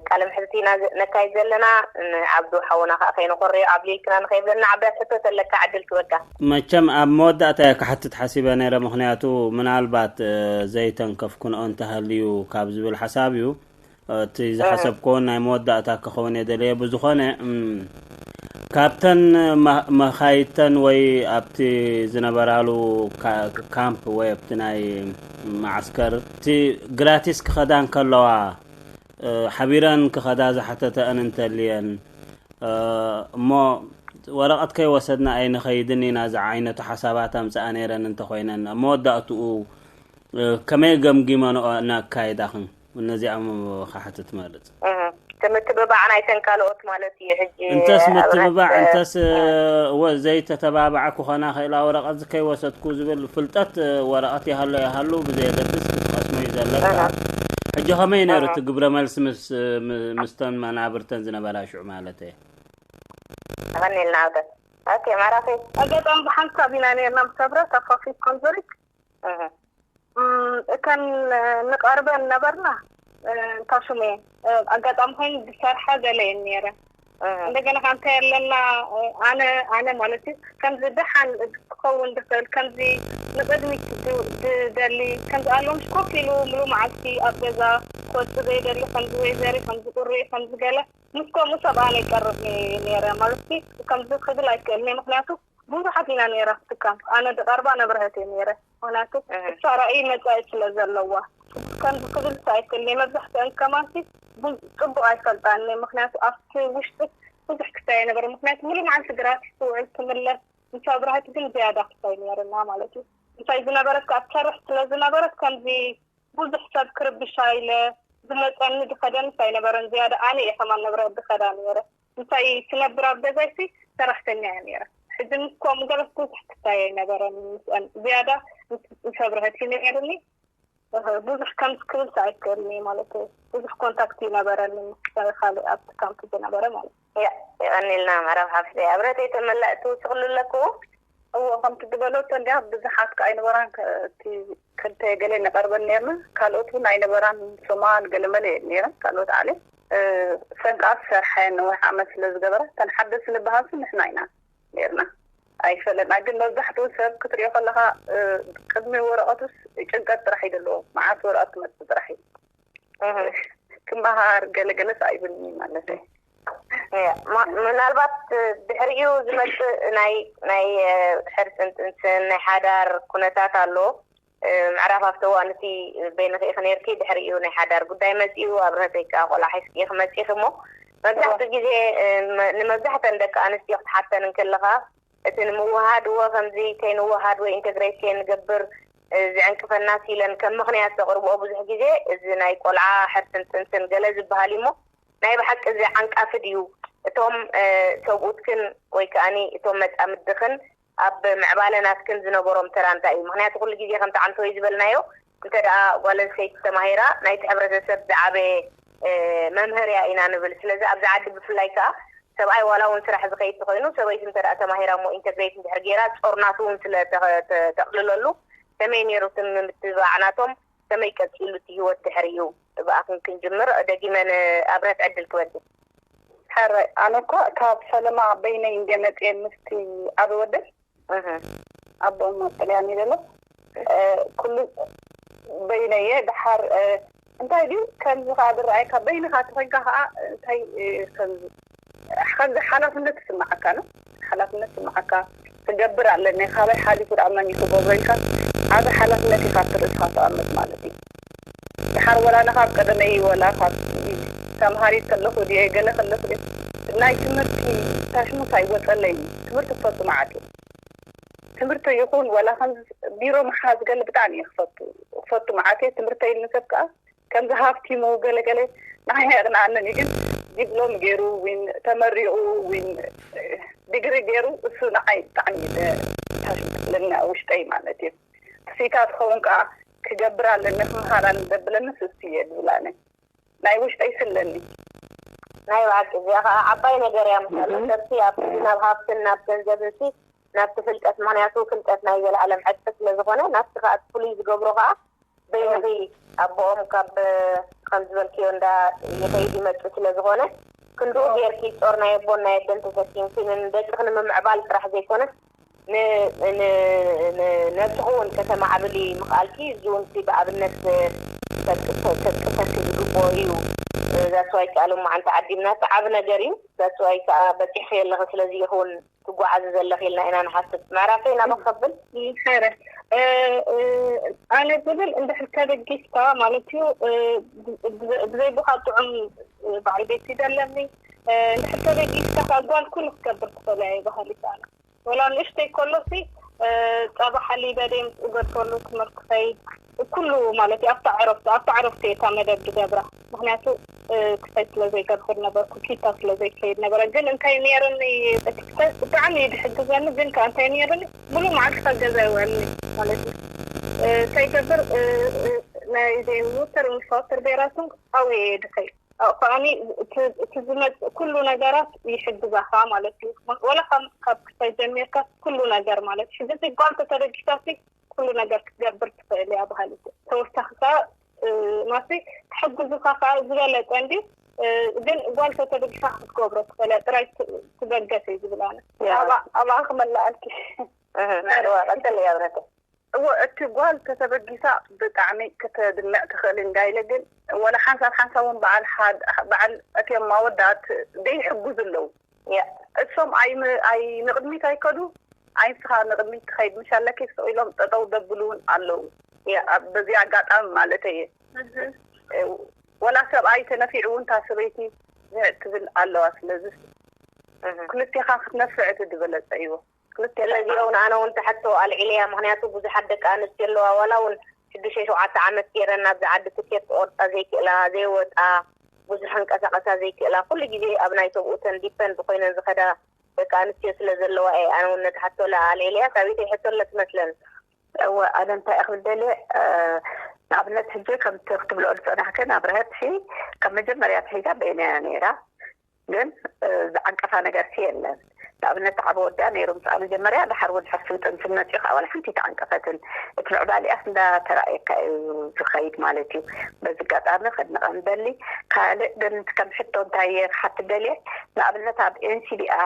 ቃለ ምሕትት ኢና ነካይድ ዘለና። ንዓብዱ ሓውና ከዓ ከይንኾርዮ ኣብሊልክና ንኸይብለና፣ ዓብዳት ሕቶ ተለካ ዕድል ክበካ። መቸም ኣብ መወዳእታ እየ ክሓትት ሓሲበ ነይረ፣ ምኽንያቱ ምናልባት ዘይተንከፍኩንኦ እንተሃልዩ ካብ ዝብል ሓሳብ እዩ። እቲ ዝሓሰብክዎን ናይ መወዳእታ ክኸውን እየ ደልየ። ብዝኾነ ካብተን መኻይድተን ወይ ኣብቲ ዝነበራሉ ካምፕ ወይ ኣብቲ ናይ መዓስከር እቲ ግራቲስ ክኸዳ እንከለዋ፣ ሓቢረን ክኸዳ ዝሓተተአን እንተልየን፣ እሞ ወረቐት ከይወሰድና ኣይንኸይድን ኢና ዝዓይነቱ ሓሳባት ኣምፅኣ ነይረን እንተኾይነን፣ ኣብ መወዳእትኡ ከመይ ገምጊመንኦ እናካየዳኽን? ነዚኣም ክሓትት መርፅ። ከምትብባዕ ናይተን ካልኦት ማለት እዩ። ሕጂ እንተስ ምትብባዕ እንተስ እወ ዘይተተባባዓ ክኾና ክእላ፣ ወረቐት ከይወሰድኩ ዝብል ፍልጠት፣ ወረቐት ይሃሎ ይሃሉ ብዘየገድስ ክትቀስሞ እዩ ዘለካ። ሕጂ ከመይ ነይሩ እቲ ግብረ መልሲ ምስ ምስተን መናብርተን ዝነበራ ሽዑ ማለት እየ? ቀኒልና ኣብደት ኦኬ ማራኺ። ኣጋጣሚ ብሓንሳብ ኢና ነርና ምስ ኣብረት ኣብ ፋፊት ኮንፈሪት። እተን ንቐርበን ነበርና። እንታይ ሽሙ እየ ኣጋጣሚ ኮይኑ ዝሰርሓ ገለ እየን ነይረን። እንደገና ከ እንታይ ኣለና? ኣነ ኣነ ማለት እዩ ከምዚ ደሓን ክኸውን ዝኽእል ከምዚ ንቕድሚት ዝደሊ ከምዚ ኣለምሽ ኮፍ ኢሉ ምሉ መዓልቲ ኣብ ገዛ ክወፅ ዘይደሊ ከምዚ ወይዘሪ ከምዚ ቁሪ ከምዚ ገለ ምስ ከምኡ ሰብ ኣነ ይቀርብ ነይረ ማለት ከምዚ ክብል ኣይክእልን እየ። ምክንያቱ ብዙሓት ኢና ነይራ ትካል ኣነ ዝቐርባ ነብረህት እየ ነይረ። ምክንያቱ እሳ ራእይ መፃኢ ስለ ዘለዋ ከምዚ ክብል ሳይክል ናይ መብዛሕትአን ከማሲ ጽቡቅ ኣይፈልጣን። ምክንያቱ ኣብቲ ውሽጢ ብዙሕ ክሳይ ነበረ። ምክንያቱ ሙሉ መዓልቲ ግራቲስ ትውዕል ትምለስ። ምሳ ብራህቲ ግን ዝያዳ ክሳይ ነይርና ማለት እዩ። ምሳይ ዝነበረት ከዓ ትሰርሕ ስለ ዝነበረት ከምዚ ብዙሕ ሰብ ክርብሻ ኢለ ዝመፀኒ ዝኸደንስ ኣይነበረን። ዝያዳ ኣነ እየ ከማን ንብረት ዝኸዳ ነይረ። እንታይ ትነብር ኣብ ገዛይሲ ሰራሕተኛ እያ ነይራ። ሕጂ ምስ ከምኡ ገለስ ብዙሕ ክታይ ኣይነበረን። ምስአን ዝያዳ ምስ ኣብረሀት እዩ ነይርኒ። ብዙሕ ከምዚ ክብል ኣይክእልን እየ ማለት እዩ። ብዙሕ ኮንታክት ይነበረኒ ምስ ካልእ ኣብቲ ካምፕ ዝነበረ ማለት እዩ። ያ የቐኒልና መረብ ሓፍተይ ኣብረተይ ተመላእ ትውስኽሉ ኣለኩ። እዎ ከምቲ ዝበለቶ እንዲያ ብዙሓት ከ ኣይነበራን። እቲ ክልተ ገለ ንቐርበን ነርና፣ ካልኦት እውን ኣይነበራን። ሶማል ገለመለ እየን ነይረን ካልኦት ዓሌት። ሰንቃ ዝሰርሐ ነዊሕ ዓመት ስለ ዝገበረ እተን ሓደስቲ ዝበሃልሲ ንሕና ኢና ነርና። ኣይፈለጥና ግን መብዛሕትኡ ሰብ ክትሪኦ ከለካ ቅድሚ ወረቀቱስ ጭንቀት ጥራሕ እዩ ዘለዎ። መዓስ ወረቀት ክመፅእ ጥራሕ እዩ። ክመሃር ገለገለስ ኣይብልኒ ማለት እዩ። ምናልባት ድሕሪኡ ዝመፅእ ናይ ናይ ሕርስን ጥንስን ናይ ሓዳር ኩነታት ኣሎ። ምዕራፍ ኣብቲ እዋን እቲ በይንኺ ኢኺ ነይርኪ፣ ድሕሪኡ ናይ ሓዳር ጉዳይ መፂኡ፣ ኣብረህተይ ከዓ ቆልዓ ሒዝኪ ኢኺ መፂኺ እሞ መብዛሕትኡ ግዜ ንመብዛሕተን ደቂ ኣንስትዮ ክትሓተን እንከለኻ እቲ ንምውሃድ እወ ከምዚ ከይንወሃድ ወይ ኢንተግሬት ከይንገብር ዝዕንቅፈናስ ኢለን ከም ምኽንያት ዘቕርብኦ ብዙሕ ግዜ እዚ ናይ ቆልዓ ሕርስን ጥንስን ገለ ዝበሃል እዩ እሞ ናይ ብሓቂ እዚ ዓንቃፊ ድዩ? እቶም ሰብኡትክን ወይ ከዓኒ እቶም መፃምድኽን ኣብ ምዕባለ ናትክን ዝነበሮም ተራ እንታይ እዩ? ምክንያቱ ኩሉ ግዜ ከምቲ ዓንተወይ ዝበልናዮ እንተ ደኣ ጓል ኣንስተይቲ ተማሂራ ናይቲ ሕብረተሰብ ዝዓበየ መምህር እያ ኢና ንብል። ስለዚ ኣብዚ ዓዲ ብፍላይ ከዓ ሰብኣይ ዋላ እውን ስራሕ ዝኸይድ ተኮይኑ ሰበይቲ እንተ ደኣ ተማሂራ እሞ ኢንተግሬት እንድሕር ገይራ ጾርናቱ እውን ስለ ተቕልለሉ ከመይ ነይሩ እቲ ምትብባዕ ናቶም? ከመይ ቀጺሉ እቲ ህይወት ድሕሪኡ? ብኣኽን ክንጅምር ደጊመ ንኣብረት ዕድል ክበድል። ሕራይ ኣነ እኳ ካብ ፈለማ በይነይ እንደ መፅየ ምስቲ ዓብ ወደይ ኣቦ እሞ ጥልያን ይደሎ ኩሉ በይነየ ድሓር እንታይ ድዩ ከምዚ ከዓ ዝረኣየካ በይንካ ተኮይንካ ከዓ እንታይ ከምዚ ከምዚ ሓላፍነት ትስምዓካ ነው። ሓላፍነት ስምዓካ ክገብር ኣለኒ ካበይ ሓሊፉ ደኣ መን እዩ ክገብሮ ኢልካ ዓብ ሓላፍነት ኢካ ኣብቲ ርእስካ ተቐምጥ ማለት እዩ። ድሓር ወላ ንካብ ቀደመይ ወላ ካብ ተምሃሪት ከለኹ ድየ ገለ ከለኹ ድየ ናይ ትምህርቲ ታሽሙስ ኣይወፀለይ። ትምህርቲ ክፈቱ መዓት እዩ። ትምህርቲ ይኹን ወላ ከም ቢሮ ምሓዝ ገለ ብጣዕሚ እየ ክፈቱ ክፈቱ መዓት እየ። ትምህርተይ ንሰብ ከዓ ከምዚ ሃፍቲሙ ገለ ገለ ንዓይ ኣየቕንኣንን እዩ። ግን ዲፕሎም ገይሩ ዊን ተመሪቑ ዊን ዲግሪ ገይሩ እሱ ንዓይ ብጣዕሚ እዩ ደ- ታሽሙስ ናይ ውሽጠይ ማለት እዩ። ስኢታ ትኸውን ከዓ ክገብር ኣለኒ፣ ክምሃር ኣለኒ ዘብለኒ ስስቲ እየ ዝብላኒ። ናይ ውሽጠይ ስለኒ። ናይ ብሓቂ እዚኣ ከዓ ዓባይ ነገር እያ። ምክንያቱ ሰብሲ ኣብ ናብ ሃብትን ናብ ገንዘብን ሲ ናብቲ ፍልጠት፣ ምክንያቱ ፍልጠት ናይ ዘለኣለም ዕጥቂ ስለ ዝኾነ ናብቲ ከዓ እቲ ፍሉይ ዝገብሮ ከዓ በይንኺ ኣቦኦም ካብ ከም ዝበልክዮ እንዳ ይኸይድ ይመጽእ ስለ ዝኾነ ክንድኡ ጌርኪ ጾር ናይ ኣቦን ናይ ኣደን ተሰኪምኪ ንደቅኺ ንምምዕባል ጥራሕ ዘይኮነ ን- ን- ን- ነብስኺ እውን ከተማዕብሊ ምኽኣልኪ እዚ እውን እቲ ብኣብነት ከጥቅሰኪ ዝግብኦ እዩ። ዛስዋይ ከኣሉ መዓንቲ ዓዲምና እቲ ዓብ ነገር እዩ። ዛስዋይ ከዓ በፂሕኺ ኣለኺ ስለዚ ኢኺ እውን ትጓዓዚ ዘለኺ ኢልና ኢና ንሓስብ። ምዕራፈይ ናበ ከብል ሕረ ኣነ ዝብል እንድሕር ተበጊስካ ማለት እዩ። ብዘይቦኻ ጥዑም በዓል ቤት ይደለኒ። እንድሕር ተበጊስካ ካብ ጓል ኩሉ ክትገብር ትኽእል እያ ይበሃል ይሰኣል። ወላ ንእሽተይ ከሎሲ ጸባ ሓሊበ ደይ ምስ እገድፈሉ ትምህርቲ ክኸይድ ኩሉ ማለት እዩ። ኣብታ ዕረፍቱ ኣብታ ዕረፍቱ እየ እታ መደብ ዝገብራ። ምክንያቱ ክኸይድ ስለ ዘይገብር ነበርኩ፣ ኪታ ስለ ዘይከይድ ነበረ። ግን እንታይ ነይርኒ፣ እቲ ክኸይድ ብጣዕሚ እዩ ዝሕግዘኒ። ግን ከ እንታይ ነይርኒ፣ ሙሉ መዓልቲ ካብ ገዛ ይውዕልኒ ማለት እዩ። እንታይ ይገብር፣ ናይ ዘይምውተር ምሽዋተር ቤራቱን ኣብኡ እየ ድኸይድ። ከኣኒ እቲ ዝመፅእ ኩሉ ነገራት ይሕግዛኻ ማለት እዩ። ወላ ካብ ክሳይ ጀሚርካ ኩሉ ነገር ማለት ሕጂ ጓል ተተበጊሳሲ ኩሉ ነገር ክትገብር ትኽእል እያ ባህል። ተወሳኺ ከዓ ማሲ ክሕግዙካ ከዓ ዝበለፀ እንዲ ግን ጓል ተተበጊሳ ክትገብሮ ትኽእል እያ። ጥራይ ትበገስ እዩ ዝብል ኣነ። ኣብኣ ክመላኣልኪ። ቀጥል እያ ብረተ። እዎ፣ እቲ ጓል ተተበጊሳ ብጣዕሚ ከተድምዕ ትኽእል እንዳ ኢለ፣ ግን ወላ ሓንሳብ ሓንሳብ እውን በዓል ሓድ-፣ በዓል እትዮም ኣወዳት ደይሕጉዙ ኣለዉ። እሶም ኣይ-፣ ኣይ ንቕድሚት ኣይከዱ፣ ኣይ ንስኻ ንቕድሚት ትኸይድ ምሽ ኣለኪ ስቕ ኢሎም ጠጠው ደብሉ እውን ኣለዉ። ኣብ-፣ በዚ ኣጋጣሚ ማለት እየ። ወላ ሰብኣይ ተነፊዑ እውን እታ ሰበይቲ ዝሕቅ ትብል ኣለዋ። ስለዚ ክልቴኻ ክትነፍዕ እቲ ዝበለጸ እዩ። ክልተ ስለዚኦም ንኣነ እውን ትሕቶ ኣልዒለያ። ምክንያቱ ብዙሓት ደቂ ኣንስትዮ ኣለዋ፣ ዋላ እውን ሽዱሽተ ሸውዓተ ዓመት ገይረን ናብዚ ዓዲ ትኬት ክቆርፃ ዘይክእላ፣ ዘይወጣ፣ ብዙሕ ክንቀሳቀሳ ዘይክእላ፣ ኩሉ ግዜ ኣብ ናይ ሰብኡተን ዲፐንድ ኮይነን ዝኸዳ ደቂ ኣንስትዮ ስለ ዘለዋ እየ ኣነ እውን ነቲ ሕቶ ኣልዒለያ። ሳቢተይ ሕቶ ኣለ ትመስለኒ። እወ፣ ኣነ እንታይ እየ ክብል ደልየ፣ ንኣብነት ሕጂ ከምቲ ክትብልኦ ዝፀናሕክን ኣብርሀት ሲ ካብ መጀመርያ ኣትሒዛ በይነያ ነይራ። ግን ዝዓንቀፋ ነገርሲ የለን። ንኣብነት ዓቢ ወዳ ነይሩ ምስኣ መጀመርያ፣ ድሓር እውን ሕፍን ጥንስን መፂኡ ከዓ ዋላ ሓንቲ ተዓንቀፈትን። እቲ ምዕባሊኣስ እንዳተራእየካ እዩ ዝኸይድ ማለት እዩ። በዚ ኣጋጣሚ ከድንቐ ንደሊ። ካልእ ግን ከም ሕቶ እንታይ እየ ክሓትት ደልየ፣ ንኣብነት ኣብ ኤንሲቢኣ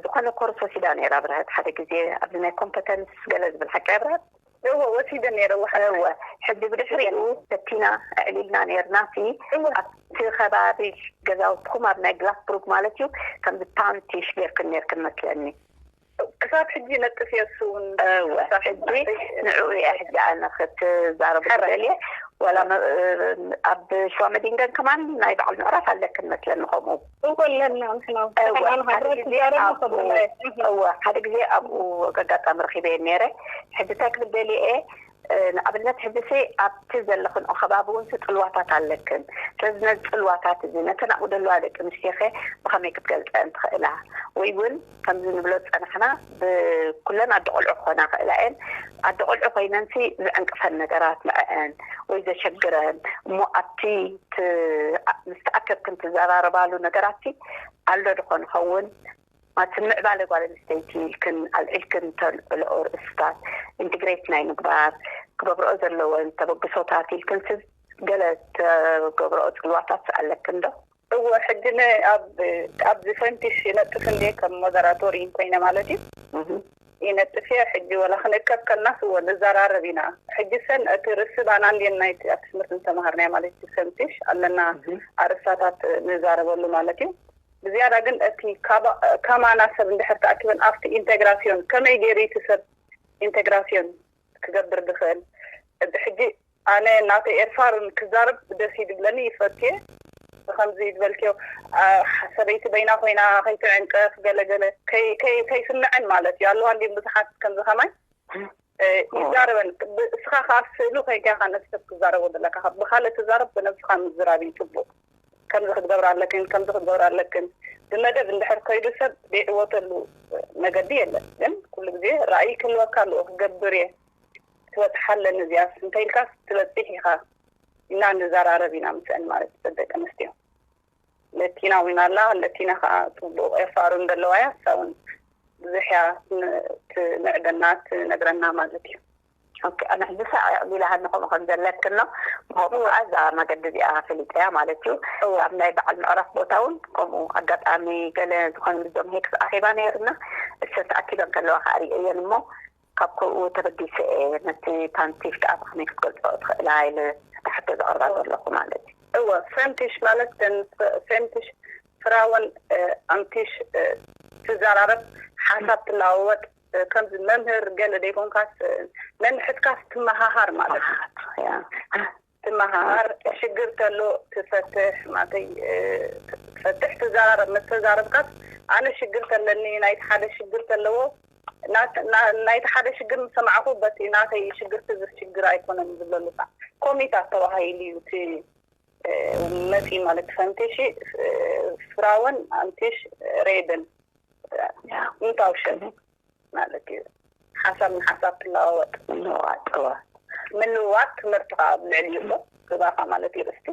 ዝኾነ ኮርስ ወሲዳ ነይራ ብርሀት ሓደ ግዜ ኣብዚ ናይ ኮምፐተንስ ገለ ዝብል ሓቂ እያ ብርሀት? እወ ወሲደ ነይረ። እወ ሕጂ ብድሕሪኡ ፈቲና ኣዕሊልና ነይርና ሲ ኣብቲ ከባቢ ገዛውትኩም ኣብ ናይ ግላስብሩግ ማለት እዩ ከምዚ ፓንቲሽ ጌርክን ነይርክን መስለኒ። ክሳብ ሕጂ ነጥፍ የሱ እውን እወ ሕጂ ንዕኡ እያ ሕጂ ኣነ ክትዛረቡ ደልየ ዋላ ኣብ ሽዋ መዲንገን ከማን ናይ በዓል ምዕራፍ ኣለክን መስለኒ ከምኡ እወ ኣለና ንሕና እወ ሓደ ግዜ ኣብኡ እወ ሓደ ግዜ ኣብኡ ኣጋጣሚ ረኺበ ነይረ። ሕጂ እንታይ ክብል ደልየ ንኣብነት ሕጂ ሲ ኣብቲ ዘለኽንኦ ከባቢ እውን ሲ ፅልዋታት ኣለክን። ስለዚ ነዚ ፅልዋታት እዚ ነተን ኣብኡ ዘለዋ ደቂ ኣንስትዮኸ ብኸመይ ክትገልፀን ትኽእላ? ወይ እውን ከምዚ ንብሎ ዝፀናሕና ብኩለን ኣደ ቆልዑ ክኾና ክእላ እየን። ኣደ ቆልዑ ኮይነን ሲ ዝዕንቅፈን ነገራት ንዐአን ወይ ዘሸግረን እሞ ኣብቲ ምስ ተኣከብክን ትዘራረባሉ ነገራት ሲ ኣሎ ድኾን ይኸውን? ማለት ምዕባለ ጓል ኣንስተይቲ ኢልክን ኣልዒልክን ተልዕልኦ ርእስታት ኢንትግሬት ናይ ምግባር ክገብርኦ ዘለወን ተበግሶታት ኢልክን ስብ ገለ ተገብርኦ ፅልዋታት ኣለክን ዶ? እወ ሕጂ ነ ኣብ ኣብዚ ፈንቲሽ ይነጥፍ እንደ ከም ሞደራቶር ኮይነ ማለት እዩ። ይነጥፍ እየ ሕጂ ወላ ክንእከብ ከልናስ እወ ንዘራረብ ኢና። ሕጂ ሰን እቲ ርእሲ ባና እንድየን ናይቲ ኣብቲ ትምህርቲ ዝተማሃርናዮ ማለት እዩ። ፈንቲሽ ኣለና ኣርእስታታት ንዛረበሉ ማለት እዩ። ብዝያዳ ግን እቲ ካባ-፣ ከማና ሰብ እንድሕር ተኣኪበን ኣብቲ ኢንተግራሲዮን ከመይ ገይሩ እቲ ሰብ ኢንተግራሲዮን ክገብር ዝኽእል? ሕጂ ኣነ ናተይ ኤርፋርን ክዛረብ ደስ እዩ ዝብለኒ፣ ይፈትየ። ከምዚ ዝበልክዮ ሰበይቲ በይና ኮይና ከይትዕንቀፍ ገለገለ ከይስምዐን ማለት እዩ። ኣለዋ እንዲም ብዙሓት ከምዚ ከማይ ይዛረበን። እስኻ ከዓ ስእሉ ኮይንካ ኢኻ ነቲ ሰብ ክዛረቦ ዘለካ። ብካልእ ትዛረብ ብነብስኻ ምዝራብ እዩ ፅቡቅ። ከምዚ ክትገብር ኣለክን፣ ከምዚ ክትገብር ኣለክን። ብመደብ እንድሕር ከይዱ ሰብ ዘይዕወተሉ መገዲ የለን። ግን ኩሉ ግዜ ራእይ ክህልወካ ኣለዎ፣ ክገብር እየ፣ ክበፅሓ ኣለኒ እዚኣስ እንተ ኢልካስ ትበፅሕ ኢኻ፣ ኢና ንዘራረብ ኢና ምስአን ማለት ደቂ ኣንስትዮ። ለቲና እውን ኣላ፣ ለቲና ከዓ ፅቡቕ ኤፋሩ እንደለዋ እያ፣ እሳ እውን ብዙሕ እያ ትምዕደና ትነግረና ማለት እዩ። ኣነ ሕጂ ሳዕ ቢላሃኒ ከምኡ ከም ዘለክን ነው። ብኸምኡ ከዓ እዛ መገዲ እዚኣ ፈሊጠያ ማለት እዩ። ኣብ ናይ በዓል ምዕራፍ ቦታ እውን ከምኡ ኣጋጣሚ ገለ ዝኾነ ምስዞም ሄክስ ኣኼባ ነይርና። እሰን ተኣኪበን ከለዋ ከዓ ሪኤየን እሞ ካብ ከምኡ ተበጊሰ እየ ነቲ ፓንቲሽ ከዓ ብኸመይ ክትገልፆ ትኽእላ ኢለ ሕቶ ዘቕርባ ዘለኹ ማለት እዩ። እወ፣ ፈንቲሽ ማለት ፈንቲሽ ፍራወን ኣንቲሽ ትዘራረብ፣ ሓሳብ ትለዋወጥ፣ ከምዚ መምህር ገለ ዘይኮንካስ ነንሕትካስ ትመሃሃር ማለት እዩ። ትመሃሃር፣ ሽግር ተሎ ትፈትሕ ማለተይ፣ ትፈትሕ፣ ትዘራረብ። መተዛረብካስ ኣነ ሽግር ተለኒ፣ ናይቲ ሓደ ሽግር ተለዎ፣ ናይቲ ሓደ ሽግር ምስ ሰማዕኹ በቲ ናተይ ሽግር ትዝር ሽግር ኣይኮነን ዝብለሉ ሳ ኮሚታት ተባሂሉ እዩ እቲ መፂ ማለት ፈንቴሺ ፍራወን ኣንቴሽ ሬድን ምታውሸን ማለት እዩ። ሓሳብ ንሓሳብ ትለዋወጥ ምልዋጥ እወ። ምልውዋጥ ትምህርቲ ከዓ ኣብ ልዕሊ ይሎ ግባኻ ማለት ይርስቲ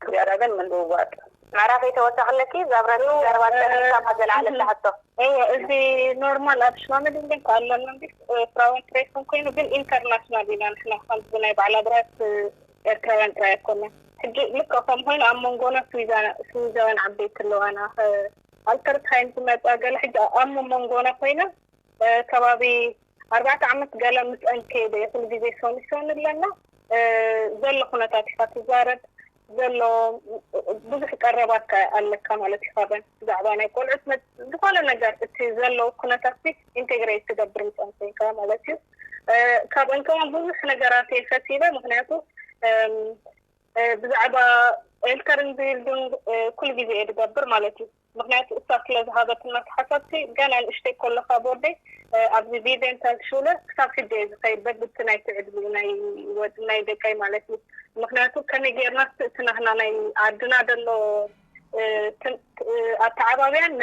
ዝያዳ ግን ምልውዋጥ ምዕራፍ የተወሳኽለኪ ዛብረን ዘረባ ጸኒሕካ ዘለዓለ ተሕቶ እወ እዚ ኖርማል ኣብ ሽማግሌ ግን ከኣለና እንዲ ፍራውን ትሬስን ኮይኑ ግን ኢንተርናሽናል ኢና ንሕና ከምዚ ናይ ባዕላ ብራት ኤርትራውያን ጥራይ ኣይኮነን ሕጂ ልክዕ ከም ኮይኑ ኣብ መንጎና ስዊዛውያን ዓበይቲ ኣለዋና ኣልተርት ሃይን ዝመፃ ገለ ሕጂ ኣብ መንጎና ኮይና ከባቢ ኣርባዕተ ዓመት ገለ ምስአን ከይደ ኩሉ ግዜ ሶኒ ሶኒ ኣለና ዘሎ ኩነታት ኢካ ትዛረብ ዘሎ ብዙሕ ቀረባት ኣለካ ማለት እዩ ካበን ብዛዕባ ናይ ቆልዑት ዝኾነ ነገር እቲ ዘሎ ኩነታት ኢንቴግሬት ትገብር ምስአን ኮይንካ ማለት እዩ ካብአን ከማን ብዙሕ ነገራት የፈሲለ ምክንያቱ ብዛዕባ ኤልተርን ቢልዲንግ ኩሉ ግዜ እየ ዝገብር ማለት እዩ ምክንያቱ እሳ ስለ ዝሃበትና ተሓሳብቲ ገና ንእሽተይ ከለካ ቦርደይ ኣብዚ ቪቨንታል ሽለ ክሳብ ሕጂ እየ ዝኸይድ በብቲ ናይቲ ዕድሚኡ ናይ ወዲ ናይ ደቀይ ማለት እዩ ምክንያቱ ከመይ ጌርና እቲ ናህና ናይ ዓድና ዘሎ ኣተዓባብያን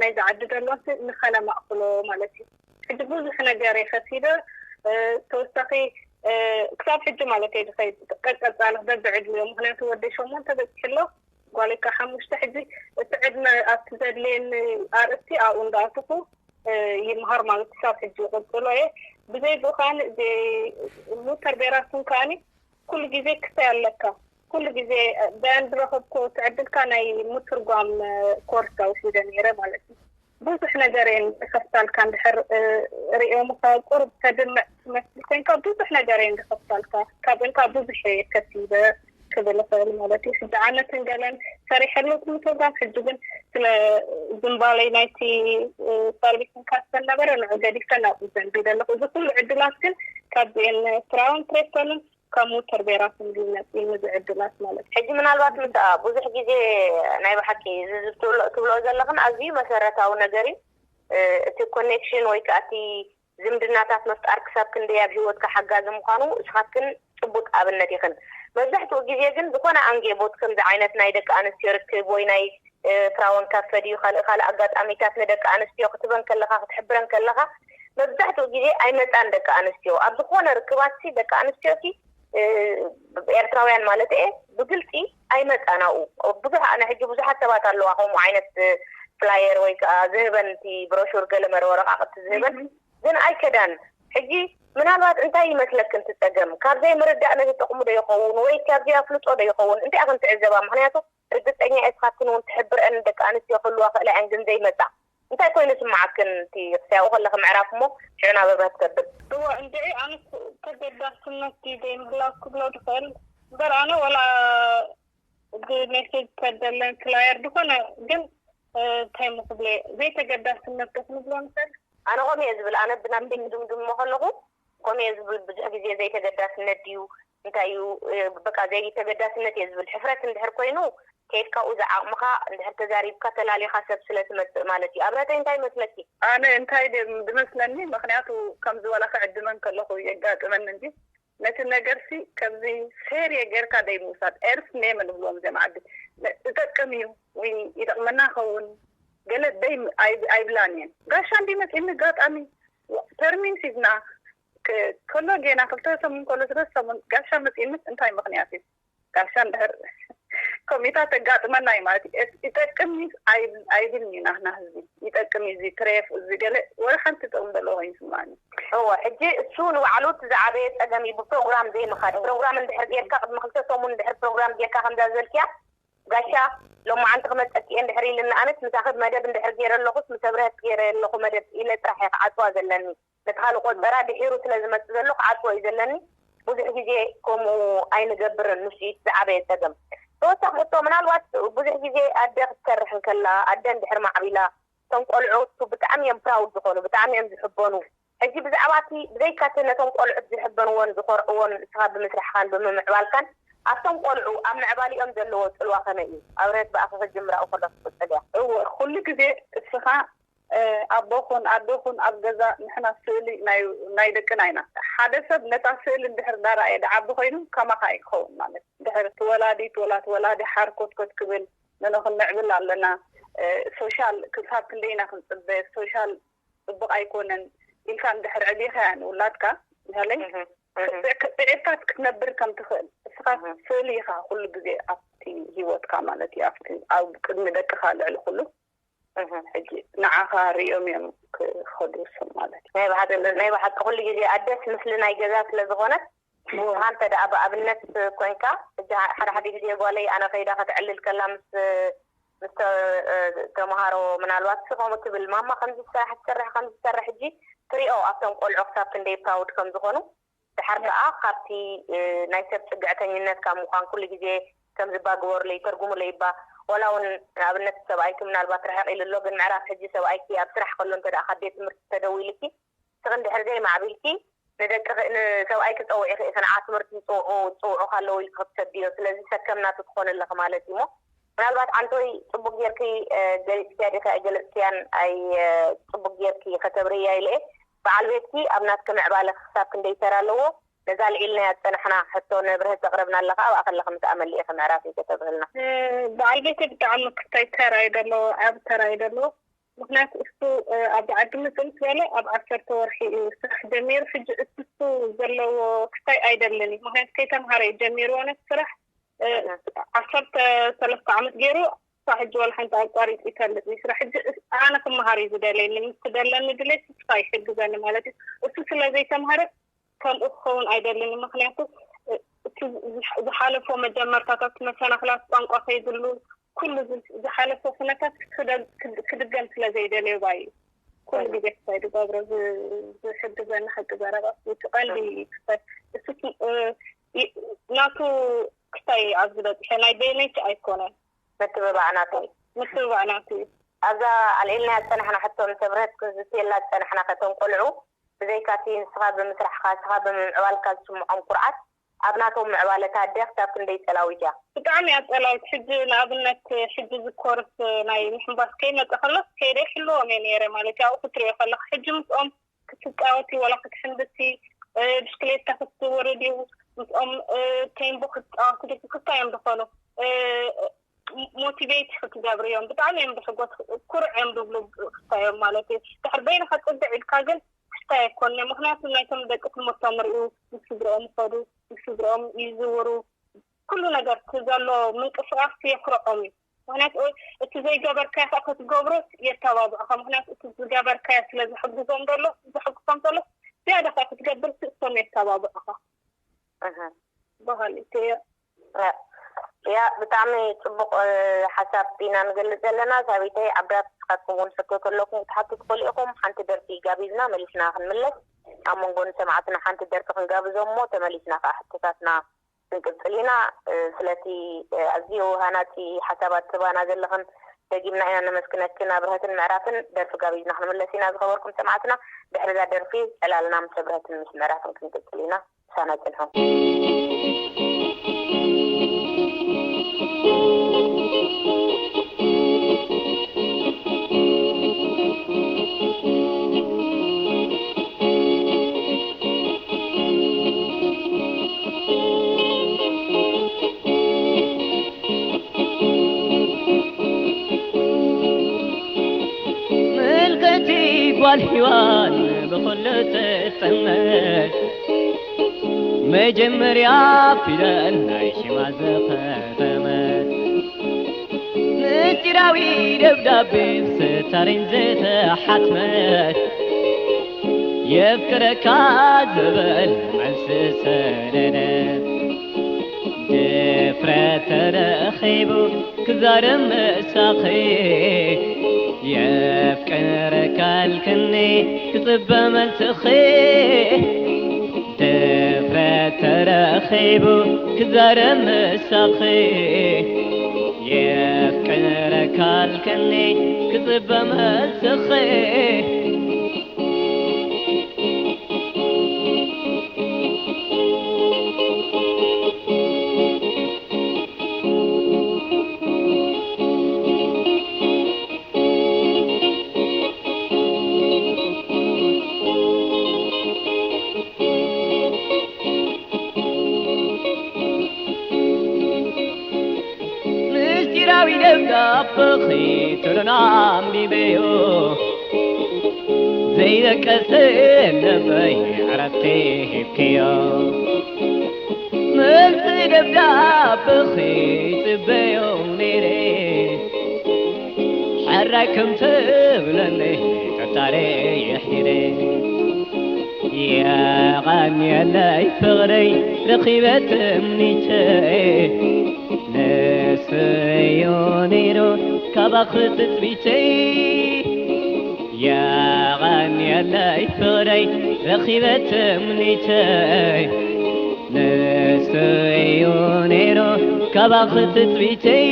ናይዚ ዓዲ ዘሎ ንኸነማእክሎ ማለት እዩ ሕጂ ብዙሕ ነገር እየ ከሲበ ተወሳኺ ክሳብ ሕጂ ማለት እየ ዝኸይድ ቀፀፃሊ በብዕድሚኡ ምክንያቱ ወደይ ሸሞንተ በፂሑ ኣሎ ጓለይ ከዓ ሓሙሽተ ሕጂ እቲ ዕድመ ኣብቲ ዘድልየኒ ኣርእስቲ ኣብኡ እንዳኣትኹ ይምሃር ማለት ክሳብ ሕጂ ይቕፅሎ እየ ብዘይ ብኡ ከዓ ሙተር ቤራቱን ከዓኒ ኩሉ ግዜ ክስታይ ኣለካ ኩሉ ግዜ ብኣን ዝረኸብኩ እቲ ዕድልካ ናይ ምትርጓም ኮርስ ኣውሲደ ነይረ ማለት እዩ ብዙሕ ነገር እየን ዝኸፍታልካ እንድሕር ርእዮምኻ ቁሩብ ተድምዕ ትመስል ኮይንካ ብዙሕ ነገር እየን ዝኸፍታልካ ካብእን ከዓ ብዙሕ እየ ከሲበ ክብል እኽእል ማለት እዩ ሕጂ ዓመትን ገለን ሰሪሐሉ ምትርጓም ሕጂ ግን ስለ ዝንባለይ ናይቲ ሰርቪስን ካስተን ነበረ ንዑ ገዲፈ ናብኡ ዘንቢለ ኣለኹ እዚ ኩሉ ዕድላት ግን ካብዚኤን ስራውን ፕሬቶንን ካብ ሙተር ቤራትን ዝመፅኒ ዝዕድላት ማለት እዩ። ሕጂ ምናልባት ምስኣ ብዙሕ ግዜ ናይ ብሓቂ እዚ ትብሎ ዘለኽን ኣዝዩ መሰረታዊ ነገር እዩ። እቲ ኮኔክሽን ወይ ከዓ እቲ ዝምድናታት ምፍጣር ክሳብ ክንደይ ኣብ ሂወትካ ሓጋዚ ምዃኑ እስኻትክን ፅቡቅ ኣብነት ኢኽን። መብዛሕትኡ ግዜ ግን ዝኾነ ኣንጌቦት ከምዚ ዓይነት ናይ ደቂ ኣንስትዮ ርክብ ወይ ናይ ፍራወን ካፈ ድዩ ካልእ ካልእ ኣጋጣሚታት ንደቂ ኣንስትዮ ክትበን ከለኻ ክትሕብረን ከለኻ መብዛሕትኡ ግዜ ኣይመፃን ደቂ ኣንስትዮ ኣብ ዝኾነ ርክባትሲ ደቂ ኣንስትዮሲ ኤርትራውያን ማለት እየ ብግልፂ ኣይመፃን ኣብኡ ብዙሕ ኣነ ሕጂ ብዙሓት ሰባት ኣለዋ ከምኡ ዓይነት ፍላየር ወይ ከዓ ዝህበን እቲ ብሮሹር ገለ መረ ወረቃቅቲ ዝህበን ግን ኣይከዳን ሕጂ ምናልባት እንታይ ይመስለክን ትፀገም ካብ ዘይምርዳእ ነቲ ጥቕሙ ዶ ይኸውን ወይ ካብ ዘይኣፍልጦ ዶ ይኸውን እንታይ ኢኽን ትዕዘባ ምክንያቱ ርግፀኛ እየ እስኻትክን እውን ትሕብረአን ደቂ ኣንስትዮ ክህልዋ ክእላ እየን ግን ዘይመፃ እንታይ ኮይኑ ስምዓክን እቲ ክሳያኡ ከለኺ ምዕራፍ እሞ ሽዑ ናብ ኣብራ ትገብር እወ እንድዒ ኣነስ ተገዳስነት ድዩ ዘይምህላው ክብሎ ድኽእል እምበር ኣነ ወላ ብሜሴጅ ከደለን ፍላየር ዝኾነ ግን እንታይ ምክብሎ ዘይተገዳስነት ዶ ክንብሎ ንኽእል ኣነ ከምኡ እየ ዝብል ኣነ ብናብተይ ክድምድሞ ከለኹ ከምኡ እየ ዝብል ብዙሕ ግዜ ዘይተገዳስነት ድዩ እንታይ እዩ በቃ ዘይተገዳስነት እየ ዝብል ሕፍረት እንድሕር ኮይኑ ከይድካ ኡ ዝዓቕምኻ እንድሕር ተዛሪብካ ተላሊኻ ሰብ ስለ ትመፅእ ማለት እዩ ኣብረተይ እንታይ ይመስለኪ ኣነ እንታይ ድመስለኒ ምክንያቱ ከምዚ ዋላ ክዕድመን ከለኹ የጋጥመኒ እንጂ ነቲ ነገርሲ ከምዚ ሴርየ ጌርካ ደይ ምውሳድ ኤርስ ኔመ ንብልዎም እዚኦም ዓዲ እጠቅም እዩ ወይ ይጠቅመና ኸውን ገለ ደይ ኣይብላን እየን ጋሻ እንዲ መፂኒ ጋጣሚ ተርሚን ሒዝና ከሎ ጌና ክልተ ሰሙን ከሎ ስለ ሰሙን ጋሻ መፂእምስ እንታይ ምኽንያት እዩ? ጋሻ እንድሕር ከምኡታት ተጋጥመና እዩ ማለት እዩ። ይጠቅም እዩ ኣይብል- ኣይብልን እዩ ናህና ህዝቢ። ይጠቅም እዩ እዚ ትሬፍ እዚ ገለ ወላ ሓንቲ ጥቕሚ ዘለዎ ኮይኑ ይስማዕኒ። እወ፣ ሕጂ እሱ ንባዕሉ እቲ ዝዓበየ ጸገም እዩ፣ ብፕሮግራም ዘይምኻድ። ፕሮግራም እንድሕር ጌርካ፣ ቅድሚ ክልተ ሰሙን እንድሕር ፕሮግራም ጌርካ ከምዛ ዝበልክያ፣ ጋሻ ሎማዓንቲ ክመጸኪ እየ እንድሕር ኢልና፣ ኣነስ ምሳኺ መደብ እንድሕር ገይረ ኣለኹስ፣ ምስ ኣብርሀት ገይረ ኣለኹ መደብ ኢለ ጥራሕ እየ ክዓጽዋ ዘለኒ። ነቲ ካልእ ቆጸራ ድሒሩ ስለ ዝመጽእ ዘሎ ክዓጽዎ እዩ ዘለኒ። ብዙሕ ግዜ ከምኡ ኣይንገብርን፣ ንሱ እዩ እቲ ዝዓበየ ጸገም። ተወሳኺ ሕቶ፣ ምናልባት ብዙሕ ግዜ ኣደ ክትሰርሕ እንከላ፣ ኣደ እንድሕር ማዕቢላ፣ እቶም ቆልዑ ብጣዕሚ እዮም ፕራውድ ዝኾኑ፣ ብጣዕሚ እዮም ዝሕበኑ። ሕጂ ብዛዕባ እቲ ብዘይካ እቲ ነቶም ቆልዑት ዝሕበንዎን ዝኾርዕዎን ንስኻ ብምስራሕካን ብምምዕባልካን ኣብቶም ቆልዑ ኣብ ምዕባሊኦም ዘለዎ ጽልዋ ከመይ እዩ? ኣብርሀት ብኣኺ ክጅምራ ከሎ ትቕጽል እያ። እወ፣ ኩሉ ግዜ እስኻ ኣቦኹን ኣዶኹን ኣብ ገዛ ንሕና ስእሊ ናይ ደቅና ኢና። ሓደ ሰብ ነታ ስእሊ እንድሕር ዳረኣየ ድዓቢ ኮይኑ ከማኻ ኣይክኸውን ማለት ድሕር ትወላዲት ወላ ትወላዲ ሓርኮትኮት ክብል ንኽንዕብል ኣለና። ሶሻል ክሳብ ክንደይና ክንፅበ ሶሻል ፅቡቕ ኣይኮነን ኢልካ እንድሕር ዕቢኻ ንውላድካ ሃለይ ፅዒርካ ክትነብር ከም ትኽእል እስኻ ስእሊ ኢኻ ኩሉ ግዜ ኣብቲ ሂወትካ ማለት እዩ ኣብቲ ኣብ ቅድሚ ደቅኻ ልዕሊ ኩሉ ሕጂ ንዓኻ ርእዮም እዮም ክኸዱ ስም ማለት እዩ። ናይ ብሓቂ ናይ ብሓቂ ኩሉ ግዜ ኣደስ ምስሊ ናይ ገዛ ስለ ዝኾነት ንስኻ እንተ ደኣ ብኣብነት ኮንካ ሕጂ ሓደ ሓደ ግዜ ጓለይ ኣነ ከይዳ ከተዕልል ከላ ምስ ምስ ተምሃሮ ምናልባት ሲ ከምኡ ትብል ማማ ከምዚ ትሰርሕ ትሰርሕ ከምዚ ትሰርሕ ሕጂ ትሪኦ ኣብቶም ቆልዑ ክሳብ ክንደይ ፕራውድ ከም ዝኾኑ ድሓር ከኣ ካብቲ ናይ ሰብ ጽግዕተኝነት ካብ ምዃን ኩሉ ግዜ ከም ዝባግበሩለይ ይተርጉሙለይ እባ ዋላ እውን ንኣብነት ሰብኣይኪ ምናልባት ርሕቕ ኢሉ ኣሎ ግን ምዕራፍ ሕጂ ሰብኣይኪ ኣብ ስራሕ ከሎ እንተ ካብ ቤት ትምህርቲ ተደዊልኪ ስኺ እንድሕር ዘይማዕቢልኪ ንደቂ ንሰብኣይኪ ጸውዒኺ ኢኺ ንዓ ትምህርቲ ይጽውዑ ዝጽውዑ ካለዉ ኢልኪ ክትሰድዮ ስለዚ ሰከም ናቱ ትኾኒ ኣለኺ ማለት እዩ እሞ ምናልባት ዓንቶይ ጽቡቅ ጌርኪ ገሊጽክያ ዲኺ ኣይገለጽክያን ኣይ ጽቡቅ ጌርኪ ከተብርህያ ኢለ እየ በዓል ቤትኪ ኣብ ናትኪ ምዕባለ ክሳብ ክንደይ ተራ ኣለዎ ነዛ ኣልዒልናያ ዝጸናሕና ሕቶ ንብርሀት ዘቅረብናላ ከኣ ኣብኣ ከለኺ ምስኣ መሊእኺ ምዕራፍ እዩ ከተብርህልና። በዓል ቤተይ ብጣዕሚ ክስታይ ተራ እዩ ዘለዎ ዓቢ ተራ እዩ ዘለዎ ምኽንያቱ እሱ ኣብ ዓዲ ምጽእ ምስ በለ ኣብ ዓሰርተ ወርሒ እዩ ስራሕ ጀሚሩ ሕጂ እቲ እሱ ዘለዎ ክስታይ ኣይደልን እዩ ምኽንያቱ ከይተምሃረ እዩ ጀሚርዎ ነቲ ስራሕ ዓሰርተ ሰለስተ ዓመት ገይሩ ክሳብ ሕጂ ዋላ ሓንቲ ኣቋሪጹ ይፈልጥ እዩ ስራሕ ሕጂ ኣነ ክመሃር እዩ ዝደልየኒ ምስ ደለኒ ድሌት ንሱ ኣይሕግዘኒ ማለት እዩ እሱ ስለ ዘይተምሃረ ከምኡ ክኸውን ኣይደልን ምኽንያቱ እቲ ዝሓለፎ መጀመርታታት መሰናኽላት ቋንቋ ከይብሉ ኩሉ ዝሓለፎ ኩነታት ክድገም ስለ ዘይደልዮ ባይ እዩ ኩሉ ግዜ ክሳይ ዝገብሮ ዝሕግዘኒ ሓቂ ዘረባ እቲ ቀንዲ ክሳይ እሱ ናቱ ክሳይ ኣብዚ በፂሐ ናይ በይነይቲ ኣይኮነን ምትብባዕ ናቱ ምትብባዕ ናቱ እዩ ኣብዛ ኣልዒልና ዝፀናሕና ሕቶ ንሰብርሀት ክንዝትየላ ዝፀናሕና ከቶም ቆልዑ ብዘይካቲ ንስኻ ብምስራሕኻ እስኻ ብምምዕባልካ ዝስምዖም ኩርዓት ኣብ ናቶም ምዕባለ ታዲያ ክሳብ ክንደይ ጸላዊት እያ? ብጣዕሚ እያ ጸላዊት ሕጂ ንኣብነት ሕጂ እዚ ኮርስ ናይ ምሕንባስ ከይመጸ ከሎ ከይደ ይሕልዎም እየ ነይረ ማለት እዩ ኣብኡ ክትሪኦ ከለኻ ሕጂ ምስኦም ክትጻወቲ ወላ ክትሕንብሲ ብሽክሌታ ክትወርድ እዩ ምስኦም ቴምቦ ክትጻወቲ ዲኪ ክስታይ እዮም ዝኾኑ ሞቲቬት ክትገብሪ እዮም ብጣዕሚ እዮም ብሕጎስ ኩርዕ እዮም ዝብሉ ክስታዮም ማለት እዩ ድሕር በይንኻ ጽግዕ ኢልካ ግን ክስታይ ኣይኮነ ምክንያቱ ናይቶም ደቂ ትምህርቶም ርእዩ ምስ ስድርኦም ይኸዱ ምስ ስድርኦም ይዝውሩ ኩሉ ነገር እቲ ዘሎ ምንቅስቃስ የኩርዖም እዩ ምክንያቱ እቲ ዘይገበርካዮ ከዓ ክትገብሮ የተባብዑካ ምክንያቱ እቲ ዝገበርካዮ ስለ ዝሕግዞም ዘሎ ዘሕግሶም ዘሎ ዝያዳ ከዓ ክትገብር ስእቶም የተባብዑካ በሃሊት እየ ያ ብጣዕሚ ፅቡቅ ሓሳብ ኢና ንገልፅ ዘለና ሳቢተይ ዓብዳት ንስኻትኩም እውን ሕቶ ከለኩም ክትሓቱ ትኽእሉ ኢኹም ሓንቲ ደርፊ ጋቢዝና መሊስና ክንምለስ ኣብ መንጎ ንሰማዕትና ሓንቲ ደርፊ ክንጋብዞም እሞ ተመሊስና ከዓ ሕቶታትና ክንቅፅል ኢና ስለቲ ኣዝዩ ሃናፂ ሓሳባት ትባና ዘለኽን ደጊምና ኢና ነመስግነክን ኣብርሀትን ምዕራፍን ደርፊ ጋቢዝና ክንምለስ ኢና ዝኸበርኩም ሰማዕትና ድሕሪ እዛ ደርፊ ዕላልና ምስ ኣብርሀትን ምስ ምዕራፍን ክንቅፅል ኢና ሳና ጽንሑ ምልከቲ ጓል ሒዋን ለተጠመት መጀመርያ ፊደል ናይ ሽማ ዘኸተመት ምስጢራዊ ደብዳቤ ብስታሪን ዝተሓትመት የፍቅረካ ዝብል መልሲ ሰደደት። ድፍረት ተረኺቡ ክዛረብ ምሳኺ የፍቅረካ ኣልክኒ ክጽበ መልስኺ። ድፍረት ተረኺቡ ክዛረብ ምሳኺ የፍቅረካ ኣልክኒ ክጽበ መልስኺ። ምስጢራዊ ደብዳቤኺ ቶሎና ኣንቢበዮ። ዘይደቀሰ ልበይ ዕረፍቲ ሂብክዮ። መልሲ ደብዳቤኺ ይጽበዮ ነይረ። ሕራይ ከም ትብለኒ ጠጣረ የሕዲረ። የቐንየለይ ፍቕረይ ረኺበ ትምኒተይ። ንሱ እዩ ነይሩ ካባኺ ትጽቢተይ። የቐንየለይ ፍቕረይ ረኺበ ትምኒተይ። ንሱ እዩ ነይሩ ካባኺ ትጽቢተይ።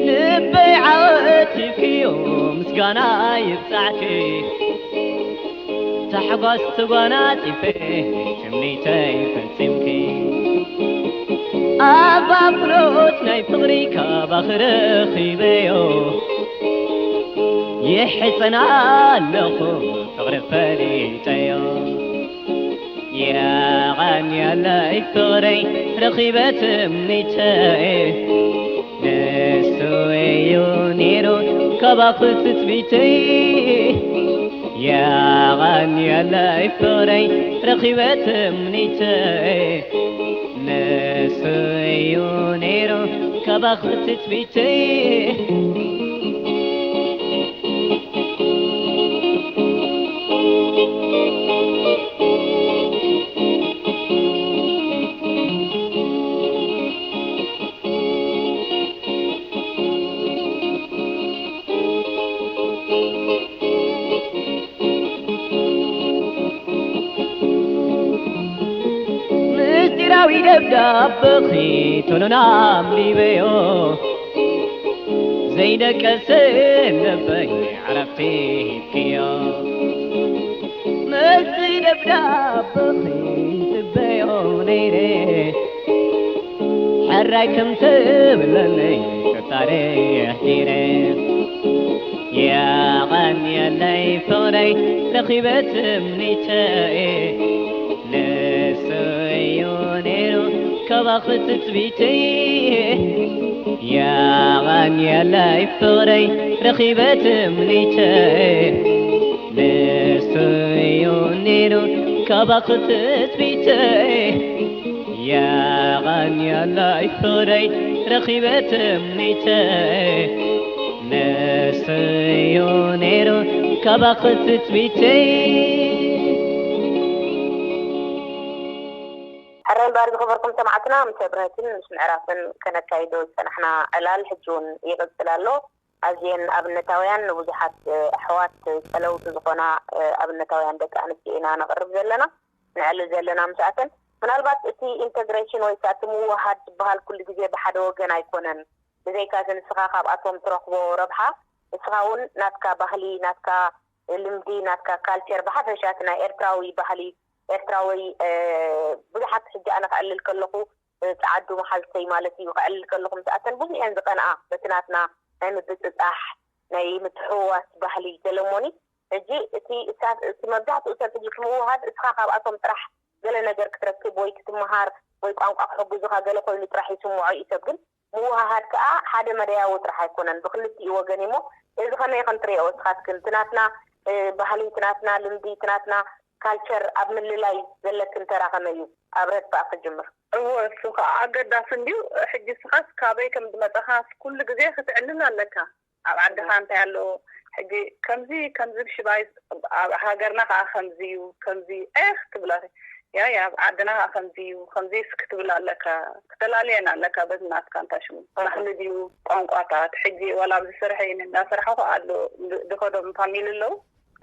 ልበይ ዓወቲፍክዮ ምስጋና ይብጻዕኪ። ታሕጓስ ተጓናጺፈ ትምኒተይ ፈጺምኪ። ኣባብሎት ናይ ፍቕሪ ካባኺ ረኺበዮ። ይሕጸና ኣለኹ ፍቕሪ ፈሊጠዮ። የቐንየለይ ፍቕረይ ረኺበ ትምኒተይ። ንሱ እዩ ነይሩ ካባኺ ትጽቢተይ። የቐንየለይ ፍቕረይ ረኺበ ትምኒተይ። ንሱ እዩ ነይሩ ካባኺ ትጽቢተይ። ምስጢራዊ ደብዳቤኺ ቶሎና ኣንቢበዮ። ዘይደቀሰ ልበይ ዕረፍቲ ሂብክዮ። መልሲ ደብዳቤኺ ይጽበዮ ነይረ። ሕራይ ከም ትብለለይ ጥርጣረ ኣሕዲረ። የቐንየለይ ፍቕረይ ረኺበ ትምኒተይ። ንሱ እዩ ነይሩ ካባኺ ትጽቢተይ። የቐንየለይ ፍቕረይ ረኺበ ትምኒተይ። ንሱ እዩ ነይሩ ካባኺ ትጽቢተይ። የቐንየለይ ፍቕረይ ረኺበ ትምኒተይ። ንሱ እዩ ነይሩ ካባኺ ትጽቢተይ። ሕራይ እምበኣር ዝኸበርኩም ሰማዕትና፣ ምስ ኣብርሀትን ምስ ምዕራፍን ከነካይዶ ዝጸናሕና ዕላል ሕጂ እውን ይቕጽል ኣሎ። ኣዝየን ኣብነታውያን፣ ንብዙሓት ኣሕዋት ጸለውቲ ዝኾና ኣብነታውያን ደቂ ኣንስትዮ ኢና ነቕርብ ዘለና፣ ነዕልል ዘለና ምስኣተን። ምናልባት እቲ ኢንተግሬሽን ወይ ከኣ እቲ ምውህሃድ ዝበሃል ኩሉ ግዜ ብሓደ ወገን ኣይኮነን። ብዘይካዚ ንስኻ ካብኣቶም ትረኽቦ ረብሓ፣ ንስኻ እውን ናትካ ባህሊ፣ ናትካ ልምዲ፣ ናትካ ካልቸር፣ ብሓፈሻ እቲ ናይ ኤርትራዊ ባህሊ፣ ኤርትራዊ፣ እ፣ ብዙሓት ሕጂ ኣነ ከዕልል ከለኹ እ፣ ጸዓዱ መሓዝተይ ማለት እዩ። ከዕልል ከለኹ ምስኣተን ብዙሕ እየን ዝቐንኣ፣ በቲ ናትና ናይ ምብጽጻሕ፣ ናይ ምትሕውዋስ ባህሊ ገለ እሞኒ። ሕጂ እቲ እሳ-፣ እቲ መብዛሕትኡ ሰብ ሕጂ እቲ ምውህሃድ እስኻ ካብኣቶም ጥራሕ ገለ ነገር ክትረክብ ወይ ክትመሃር ወይ ቋንቋ ክሕግዙኻ ገለ ኮይኑ ጥራሕ ይስምዖ እዩ ሰብ። ግን ምውህሃድ ከኣ ሓደ መዳያዊ ጥራሕ ኣይኮነን፣ ብክልቲኡ ወገን እዩ። እሞ እዚ ከመይ ከም ትርእዮ እስኻትክን? እቲ ናትና፣ እ፣ ባህሊ፣ እቲ ናትና ልምዲ፣ እቲ ናትና ካልቸር ኣብ ምልላይ ዘለክን ተራ ከመይ እዩ? ኣብረት ብኣኺ ክጅምር። እወ፣ እሱ ከኣ ኣገዳሲ እንድዩ። ሕጂ እስኻስ ካበይ ከም ዝመጻኻስ ኩሉ ግዜ ክትዕልል ኣለካ። ኣብ ዓድኻ እንታይ ኣሎ? ሕጂ ከምዚ፣ ከምዚ ብሽባይ፣ ኣብ ሃገርና ከኣ ከምዚ እዩ፣ ከምዚ፣ ኤህ፣ ትብላ። ያ፣ ያ፣ ኣብ ዓድና ከኣ ከምዚ እዩ፣ ከምዚ እስኪ ክትብል ኣለካ። ክተላልየን ኣለካ በዚ ናትካ፣ እንታይ ሽሙ፣ እህ። ባህሊ ድዩ፣ ቋንቋታት። ሕጂ ዋላ ኣብዚ ስርሐይ እንዳሰርሐኹ ኣሎ፣ ድ-፣ ድኸዶም ፋሚሊ ኣለዉ።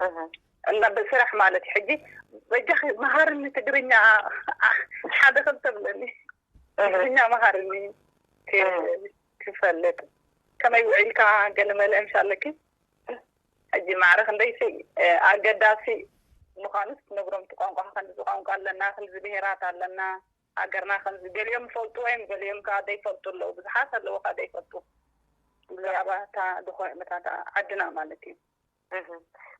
እህ። እንዳ ብስራሕ ማለት እዩ። ሕጂ በጃኺ መሃርኒ ትግርኛ ሓደ ክልተ ብለኒ። እህ። ትግርኛ መሃርኒ። ክ-፣ እህ። ክፈልጥ። ከመይ ውዒልካ ገለ መለ ምሽ ኣለኪ? ሕጂ ማዕረ ክንደይቲ፣ እ፣ ኣገዳሲ ምዃኑስ ትነግሮም። እቲ ቋንቋ ከምዚ ቋንቋ ኣለና፣ ከምዚ ብሄራት ኣለና፣ ሃገርና ከምዚ፣ ገሊኦም ይፈልጡ እዮም፣ ገሊኦም ከኣ ዘይፈልጡ ኣለዉ። ብዙሓት ኣለዉ ከኣ ዘይፈልጡ ብዛዕባ እታ ዝኾ-፣ እታ ዓድና ማለት እዩ። እህ።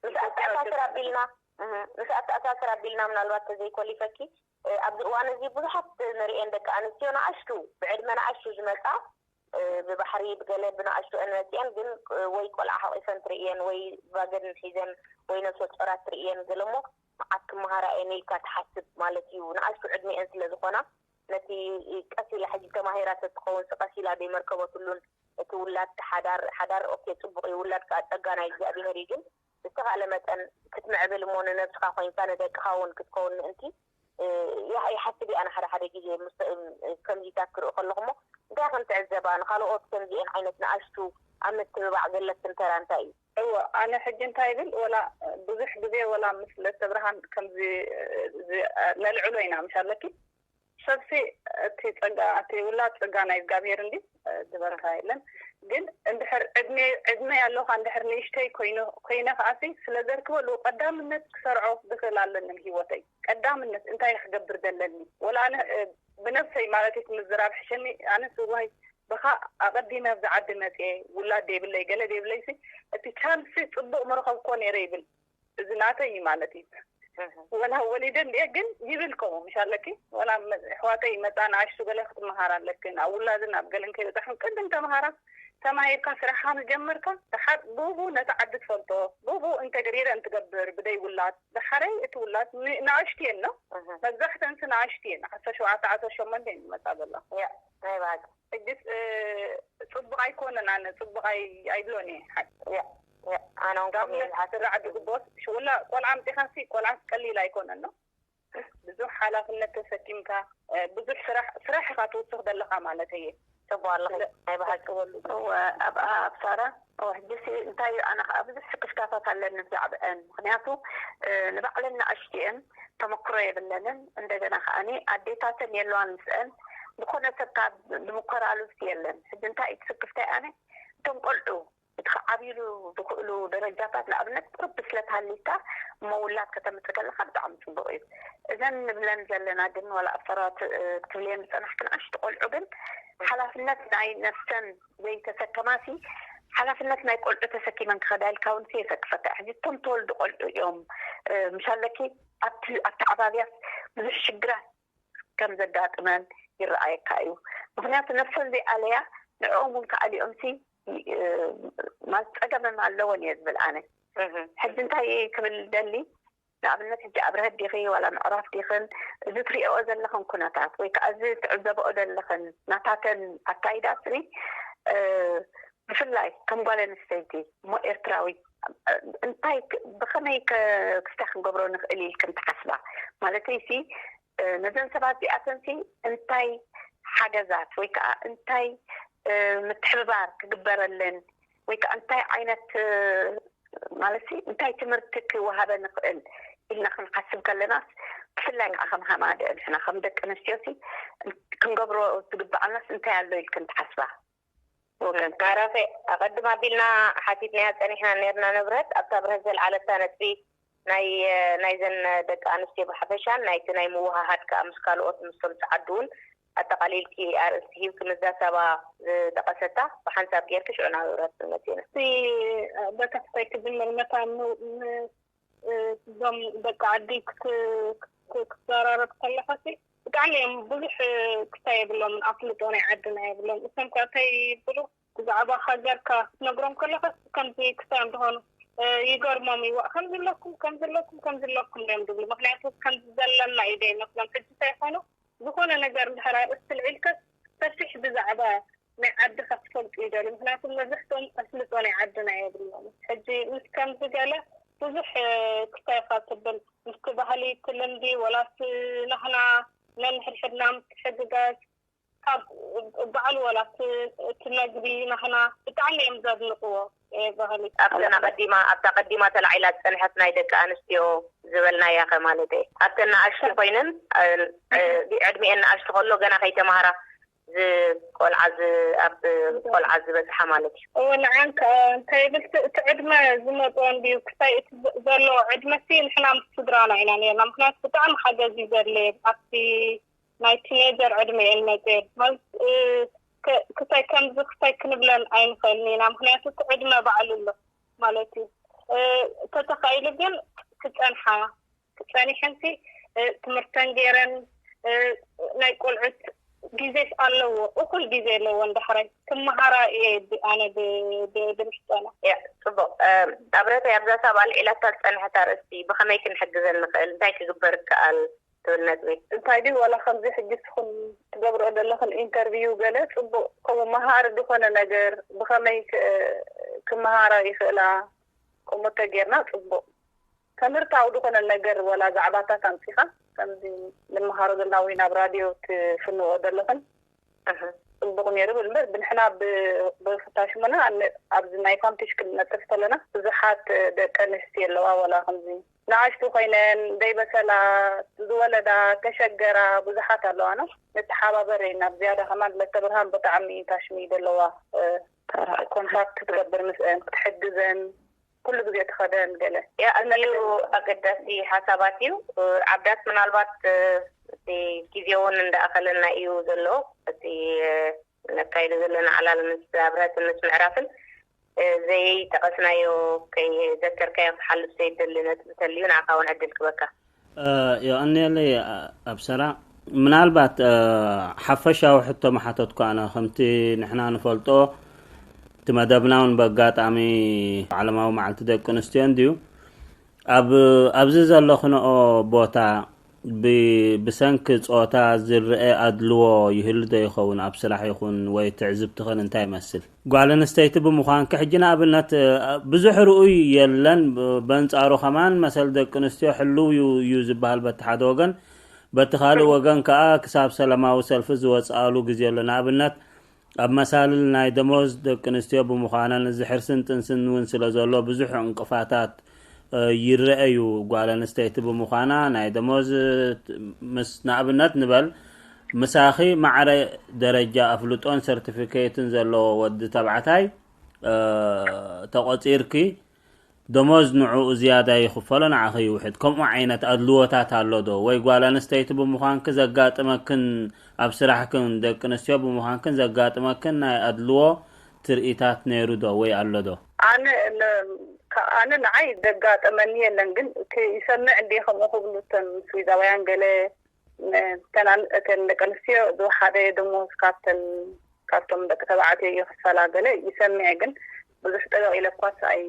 ምስ ኣተኣሳስር ኣቢልና፣ እህ፣ ምስ ኣተኣሳስር ኣቢልና ምናልባት ተዘይኮሊፈኪ፣ እ፣ ኣብዚ እዋን እዚ ብዙሓት ንርእየን ደቂ ኣንስትዮ ንኣሽቱ፣ ብዕድመ ንኣሽቱ ዝመጻ፣ እ፣ ብባሕሪ ብገለ ብንኣሽቱ እየን መጺአን፣ ግን፣ እ፣ ወይ ቆልዓ ሓቒፈን ትርእየን፣ ወይ ባገን ሒዘን፣ ወይ ነፍሰ ጾራት ትርእየን፣ ገለ እሞ መዓት ክመሃራ እየን ኢልካ ትሓስብ ማለት እዩ። ንኣሽቱ ዕድመ እየን ስለ ዝኾና፣ ነቲ ቀስ ኢላ ሕጂ ተማሂራ ተትኸውን፣ ቀስ ኢላ ደይመርከበትሉን፣ እቲ ውላድ ሓዳር፣ ሓዳር ኦኬ፣ ጽቡቕ እዩ፣ ውላድ ከኣ ጸጋ ናይ እግዚኣብሄር እዩ፣ ግን ብዝተኻእለ መጠን ክትምዕብል እሞ ንነብስኻ ኮይንካ ንደቅኻ እውን ክትከውን ምእንቲ፣ እ፣ ይሓ-፣ ይሓስብ እየ ኣነ ሓደ ሓደ ግዜ ምስ-፣ እ፣ ከምዚታት ክርኢ ከለኹ እሞ እንታይ ከም ትዕዘባ፣ ንኻልኦት ከምዚኤን ዓይነት ንኣሽቱ ኣብ ምትብባዕ ዘለክን ተራ እንታይ እዩ? እወ፣ ኣነ ሕጂ እንታይ ይብል፣ ወላ ብዙሕ ግዜ ወላ ምስ ለተብርሃን ከምዚ፣ እ፣ ዚ-፣ እ፣ ነልዕሎ ኢና፣ ምሽ ኣለኪ? ሰብሲ እቲ ጸጋ፣ እቲ ውላድ ጸጋ ናይ እግዚኣብሔር እንዲ፣ እ፣ ዝበልካ የለን። ግን እንድሕር ዕድመ፣ ዕድመ ያለውካ እንድሕር ንእሽተይ ኮይኑ፣ ኮይነ ከኣሲ ስለ ዘርክበሉ ቀዳምነት ክሰርዖ ዝኽእል ኣለኒ ንህይወተይ። ቀዳምነት እንታይ ክገብር ዘለኒ? ወላ ኣነ፣ እ፣ ብነብሰይ ማለት እዩ ምዝራብ ሕሸኒ። ኣነስ እዋይ ብኻ ኣቐዲመ ኣብዚ ዓዲ መጽየ፣ ውላድ ደይብለይ፣ ገለ ደይብለይሲ፣ እቲ ቻንስ ጽቡቕ ምረኸብኮ ነይረ ይብል። እዚ ናተይ እዩ ማለት እዩ። እህ። ወላ ወሊደ እንድየ ግን ይብል ከምኡ፣ ምሽ ኣለኪ? ወላ መ-፣ ኣሕዋተይ መጻ ንኣሽቱ ገለ ክትመሃር ኣለክን፣ ኣብ ውላድን ኣብ ገለን ከይበጻሕን ቅድም ተመሃራ፣ ተማሂርካ ስራሕካ ምስ ጀመርካ፣ ደሓር ብኡ ነቲ ዓዲ ትፈልጦ፣ ብኡ ኢንተግሬት እንትገብር ብደይ ውላድ፣ ደሓረይ እቲ ውላድ ን-፣ ንኣሽቱ እየን ነው። እህ። መብዛሕተንሲ ንኣሽቱ እየን፣ ዓሰርተ ሸውዓተ ዓሰርተ ሸሞንተ እየን ዝመጻ ዘለዋ። ያ፣ ናይ ባዕዲ። ሕጅስ፣ እ፣ ጽቡቕ ኣይኮነን፣ ኣነ ጽቡቕ ኣይ-፣ ኣይብሎን እየ። ሓቂ። ያ፣ ያ፣ ኣነ እውን ከምኡ እየ ጋብነት ዝሓስብ። ስራዕ ዝግቦት፣ ሽውላ ቆልዓ ኣምጺኻሲ ቆልዓስ ቀሊል ኣይኮነን ነው። ብዙሕ ሓላፍነት ተሰኪምካ፣ እ፣ ብዙሕ ስራሕ፣ ስራሕ ኢኻ ትውስኽ ዘለኻ ማለት እየ። ጽቡቕ ኣለኺ፣ ስለ-፣ ናይ ብሓቂ። ተስበሉ። እወ፣ ኣብ፣ ኣብ ሳራ፣ እወ፣ ሕጅሲ እንታይ እዩ፣ ኣነ ኸኣ ብዙሕ ስክፍታታት ኣለኒ ብዛዕባአን። ምኽንያቱ፣ እ፣ ንባዕለን ንኣሽቱ እየን፣ ተመክሮ የብለንን። እንደገና ከኣኒ ኣዴታተን የለዋን ምስአን፣ ዝኾነ ሰብ ካብ ዝምኮራሉ የለን። ሕጂ እንታይ እዩ ስክፍታይ ኣነ፣ እቶም ቆልዑ እቲ ክዓብይሉ ዝኽእሉ ደረጃታት፣ ንኣብነት ቁሩብ ብስለት ሃልይካ እሞ ውላድ ከተምጽእ ከለኻ ብጣዕሚ ጽቡቕ እዩ። እዘን ንብለን ዘለና ግን፣ ዋላ ኣብ ሰራት፣ እ፣ ክትብልየን ዝጸናሕክን ኣሽቱ ቆልዑ ግን፣ ሓላፍነት ናይ ነፍሰን ዘይተሰከማሲ፣ ሓላፍነት ናይ ቆልዑ ተሰኪመን ክኸዳ ኢልካ እውን የሰክፈካ። ሕጂ እቶም ተወልዱ ቆልዑ እዮም፣ እ፣ ምሽ ኣለኪ ኣብቲ ኣተዓባብያስ ብዙሕ ሽግራት ከም ዘጋጥመን ይረኣየካ እዩ። ምኽንያቱ ነብሰን ዘይኣለያ ንዕኦም እውን ክኣልዮምሲ፣ እ፣ ማለት ጸገመን ኣለወን እየ ዝብል ኣነ። እህ። ሕጂ እንታይ ክብል ደሊ፣ ንኣብነት ሕጂ ኣብ ረህድ ዲኺ ዋላ ምዕራፍ ዲኽን፣ እዚ ትሪኦ ዘለኽን ኩነታት ወይ ከኣ እዚ ትዕዘብኦ ዘለኽን ናታተን ኣካይዳ ስሪ፣ እ፣ ብፍላይ ከም ጓል ኣንስተይቲ እሞ ኤርትራዊት፣ እ፣ እንታይ ክ-፣ ብኸመይ ከ-፣ ክስታይ ክንገብሮ ንኽእል ኢልክን ትሓስባ? ማለተይሲ፣ እ፣ ነዘን ሰባት እዚኣተንሲ እንታይ ሓገዛት ወይ ከኣ እንታይ፣ እ፣ ምትሕብባር ክግበረለን ወይ ከኣ እንታይ ዓይነት፣ እ፣ ማለትሲ እንታይ ትምህርቲ ክወሃበን ይኽእል ኢልና ክንሓስብ ከለናስ፣ ብፍላይ ከኣ ከም ሃማደ ንሕና ከም ደቂ ኣንስትዮሲ ክንገብሮ ዝግብኣናስ እንታይ ኣሎ ኢልክን ትሓስባ? ወገን። ማራኺ፣ ኣቐድም ኣቢልና ሓቲትናያ ጸኒሕና ነርና ንብረት፣ ኣብታ ብረት ዘልዓለታ ነጥቢ ናይ፣ ናይዘን ደቂ ኣንስትዮ ብሓፈሻን ናይቲ ናይ ምውሃሃድ ከኣ ምስ ካልኦት ምስቶም ጸዓዱ እውን ኣጠቓሊልኪ ኣርእስቲ ሂብኪ ምዛሳባ ዝጠቐሰታ ብሓንሳብ ጌርኪ ሽዑ ናብ ህብረት ክንመጽእ ኢና። እቲ በታ ክሳይ ክጅምር መታ ም- ም- እዞም ደቂ ዓዲ ክት- ክት- ክትዘራረብ ከለኻሲ ብጣዕሚ እዮም ብዙሕ ክታይ የብሎምን፣ ኣፍልጦ ናይ ዓድና የብሎም። እሶም ከ እንታይ ይብሉ? ብዛዕባ ሃገርካ ክትነግሮም ከለኻስ ከምዚ ክታይ እዮም ዝኾኑ ይገርሞም እዩ። ከምዚ ኣለኩም ከምዚ ኣለኩም ከምዚ ኣለኩም እዮም ዝብሉ። ምክንያቱ ከምዚ ዘለና እዩ ዘይመስሎም። ሕጂ እንታይ ይኾኑ ዝኾነ ነገር እንድሕር ኣርእስቲ ልዒልከስ ሰፊሕ ብዛዕባ ናይ ዓድኻ ክትፈልጡ ይደልዩ። ምክንያቱ መብዛሕትኦም ኣፍልጦ ናይ ዓድና የብሎም። ሕጂ ምስ ከምዚ ገለ ብዙሕ ክታይካ ትብል ምስቲ ባህሊ እቲ ልምዲ ወላስ ናህና ነንሕድሕድና ምትሕግጋዝ ካብ ባዕሉ ወላ እቲ እቲ መግቢ ናህና ብጣዕሚ እዮም ዘድንቕዎ። ባህሊ ኣብተን ኣቐዲማ ኣብታ ቀዲማ ተላዒላ ዝፀንሐት ናይ ደቂ ኣንስትዮ ዝበልናያ ከ ማለት እየ ኣብተን ንኣሽቱ ኮይነን ዕድሚኤን ንኣሽቱ ከሎ ገና ከይተማሃራ ዝቆልዓ ኣብ ቆልዓ ዝበፅሓ ማለት እዩ። እወ ንዓን ከ እንታይ ይብል እቲ ዕድመ ዝመፅኦ እንድዩ ክሳይ እቲ ዘሎ ዕድመ ሲ ንሕና ምስ ስድራና ኢና ነርና ምክንያቱ ብጣዕሚ ሓገዝ እዩ ዘድለየን ኣብቲ ናይ ቲኔጀር ዕድመ እየን መፅኤን ማለት ክሳይ ከምዚ ክሳይ ክንብለን ኣይንኽእልን ኢና ምክንያቱ እቲ ዕድመ ባዕሉ ኣሎ ማለት እዩ። ተተኻኢሉ ግን ክፀንሓ ክፀኒሐንሲ ትምህርተን ገይረን ናይ ቆልዑት ግዜስ ኣለዎ እኩል ግዜ ኣለዎ እንዳሕራይ ክመሃራ እየ ኣነ ብምሕፀና። ያ ፅቡቅ ኣብረተይ ኣብዛ ሳብ ኣልዒላታ ዝፀንሐት ኣርእስቲ ብኸመይ ክንሕግዘን ንኽእል እንታይ ክግበር ይከኣል ትብል ነጥቢ። እንታይ ድዩ ዋላ ከምዚ ሕጂ ንስኹም ትገብርኦ ዘለኽን ኢንተርቪው ገለ ፅቡቅ ከምኡ መሃሪ ዝኾነ ነገር ብኸመይ ክመሃራ ይኽእላ ከምኡ ተጌርና ፅቡቅ ትምህርታዊ ዝኾነ ነገር ዋላ ዛዕባታት ኣምፂኻ ከምዚ ንመሃሮ ዘለና ወይ ናብ ራድዮ ትፍንዎ ዘለኽን ፅቡቕ ነይሩ ብል እምበር ብንሕና ብፍታሽሙና ኣብዚ ናይ ፋምቲሽ ክንነጥፍ ከለና ብዙሓት ደቂ ኣንስትዮ ኣለዋ ዋላ ከምዚ ንኣሽቱ ኮይነን ዘይበሰላ ዝወለዳ ተሸገራ ብዙሓት ኣለዋና ንተሓባበር ኢና ዝያዳ ከማን ለተብርሃን ብጣዕሚ ታሽሚ ዘለዋ ኮንታክት ክትገብር ምስአን ክትሕግዘን ኩሉ ግዜ ትኸደን ገለ ያ ኣዝዩ ኣገዳሲ ሓሳባት እዩ። ኣብ ዳስ ምናልባት እቲ ግዜ እውን እንዳኣኸለና እዩ ዘሎ። እቲ ነካይዶ ዘለና ዕላል ምስ ኣብረትን ምስ ምዕራፍን ዘይጠቐስናዮ ከይዘከርካዮ ክሓልፍ ዘይደሊ ነጥቢ ተልዩ ንዓኻ እውን ዕድል ክበካ። የቐንየለይ ኣብሰራ ምናልባት ሓፈሻዊ ሕቶ መሓተትኩ ኣነ ከምቲ ንሕና ንፈልጦ እቲ መደብና እውን በጋጣሚ ዓለማዊ መዓልቲ ደቂ ኣንስትዮ እንድዩ ኣብ ኣብዚ ዘለኽንኦ ቦታ ብሰንኪ ፆታ ዝረአ ኣድልዎ ይህሉ ዶ ይኸውን ኣብ ስራሕ ይኹን ወይ ትዕዝብትኽን እንታይ ይመስል? ጓል ኣንስተይቲ ብምዃንኪ ሕጂ ንኣብነት ብዙሕ ርኡይ የለን በንፃሩ ከማን መሰል ደቂ ኣንስትዮ ሕልው እዩ ዝበሃል በቲ ሓደ ወገን በቲ ካልእ ወገን ከዓ ክሳብ ሰላማዊ ሰልፊ ዝወፅኣሉ ግዜ ኣሎ ንኣብነት ኣብ መሳልል ናይ ደሞዝ ደቂ ኣንስትዮ ብምዃነን እዚ ሕርስን ጥንስን እውን ስለ ዘሎ ብዙሕ ዕንቅፋታት ይረአ እዩ ጓል ኣንስተይቲ ብምዃና ናይ ደሞዝ ምስ ንኣብነት ንበል ምሳኺ ማዕረ ደረጃ ኣፍልጦን ሰርቲፊኬትን ዘለዎ ወዲ ተባዕታይ ተቖፂርኪ ደሞዝ ንዕኡ ዝያዳ ይኽፈሎ ንዓኺ ይውሕድ። ከምኡ ዓይነት ኣድልዎታት ኣሎ ዶ? ወይ ጓል ኣንስተይቲ ብምዃንኪ ዘጋጥመክን ኣብ ስራሕክን ደቂ ኣንስትዮ ብምዃንክን ዘጋጥመክን ናይ ኣድልዎ ትርኢታት ነይሩ ዶ ወይ ኣሎ ዶ? ኣነ ኣነ ንዓይ ዘጋጠመኒ የለን ግን ይሰምዕ እንዲ ከምኡ ክብሉ እቶም ስዊዛውያን ገለ እተን ደቂ ኣንስትዮ ዝወሓደ ደሞዝ ካብተን ካብቶም ደቂ ተባዕትዮ ይኽፈላ ገለ ይሰምዕ ግን ብዙሕ ጠበቕ ኢለ እኳስ ኣይ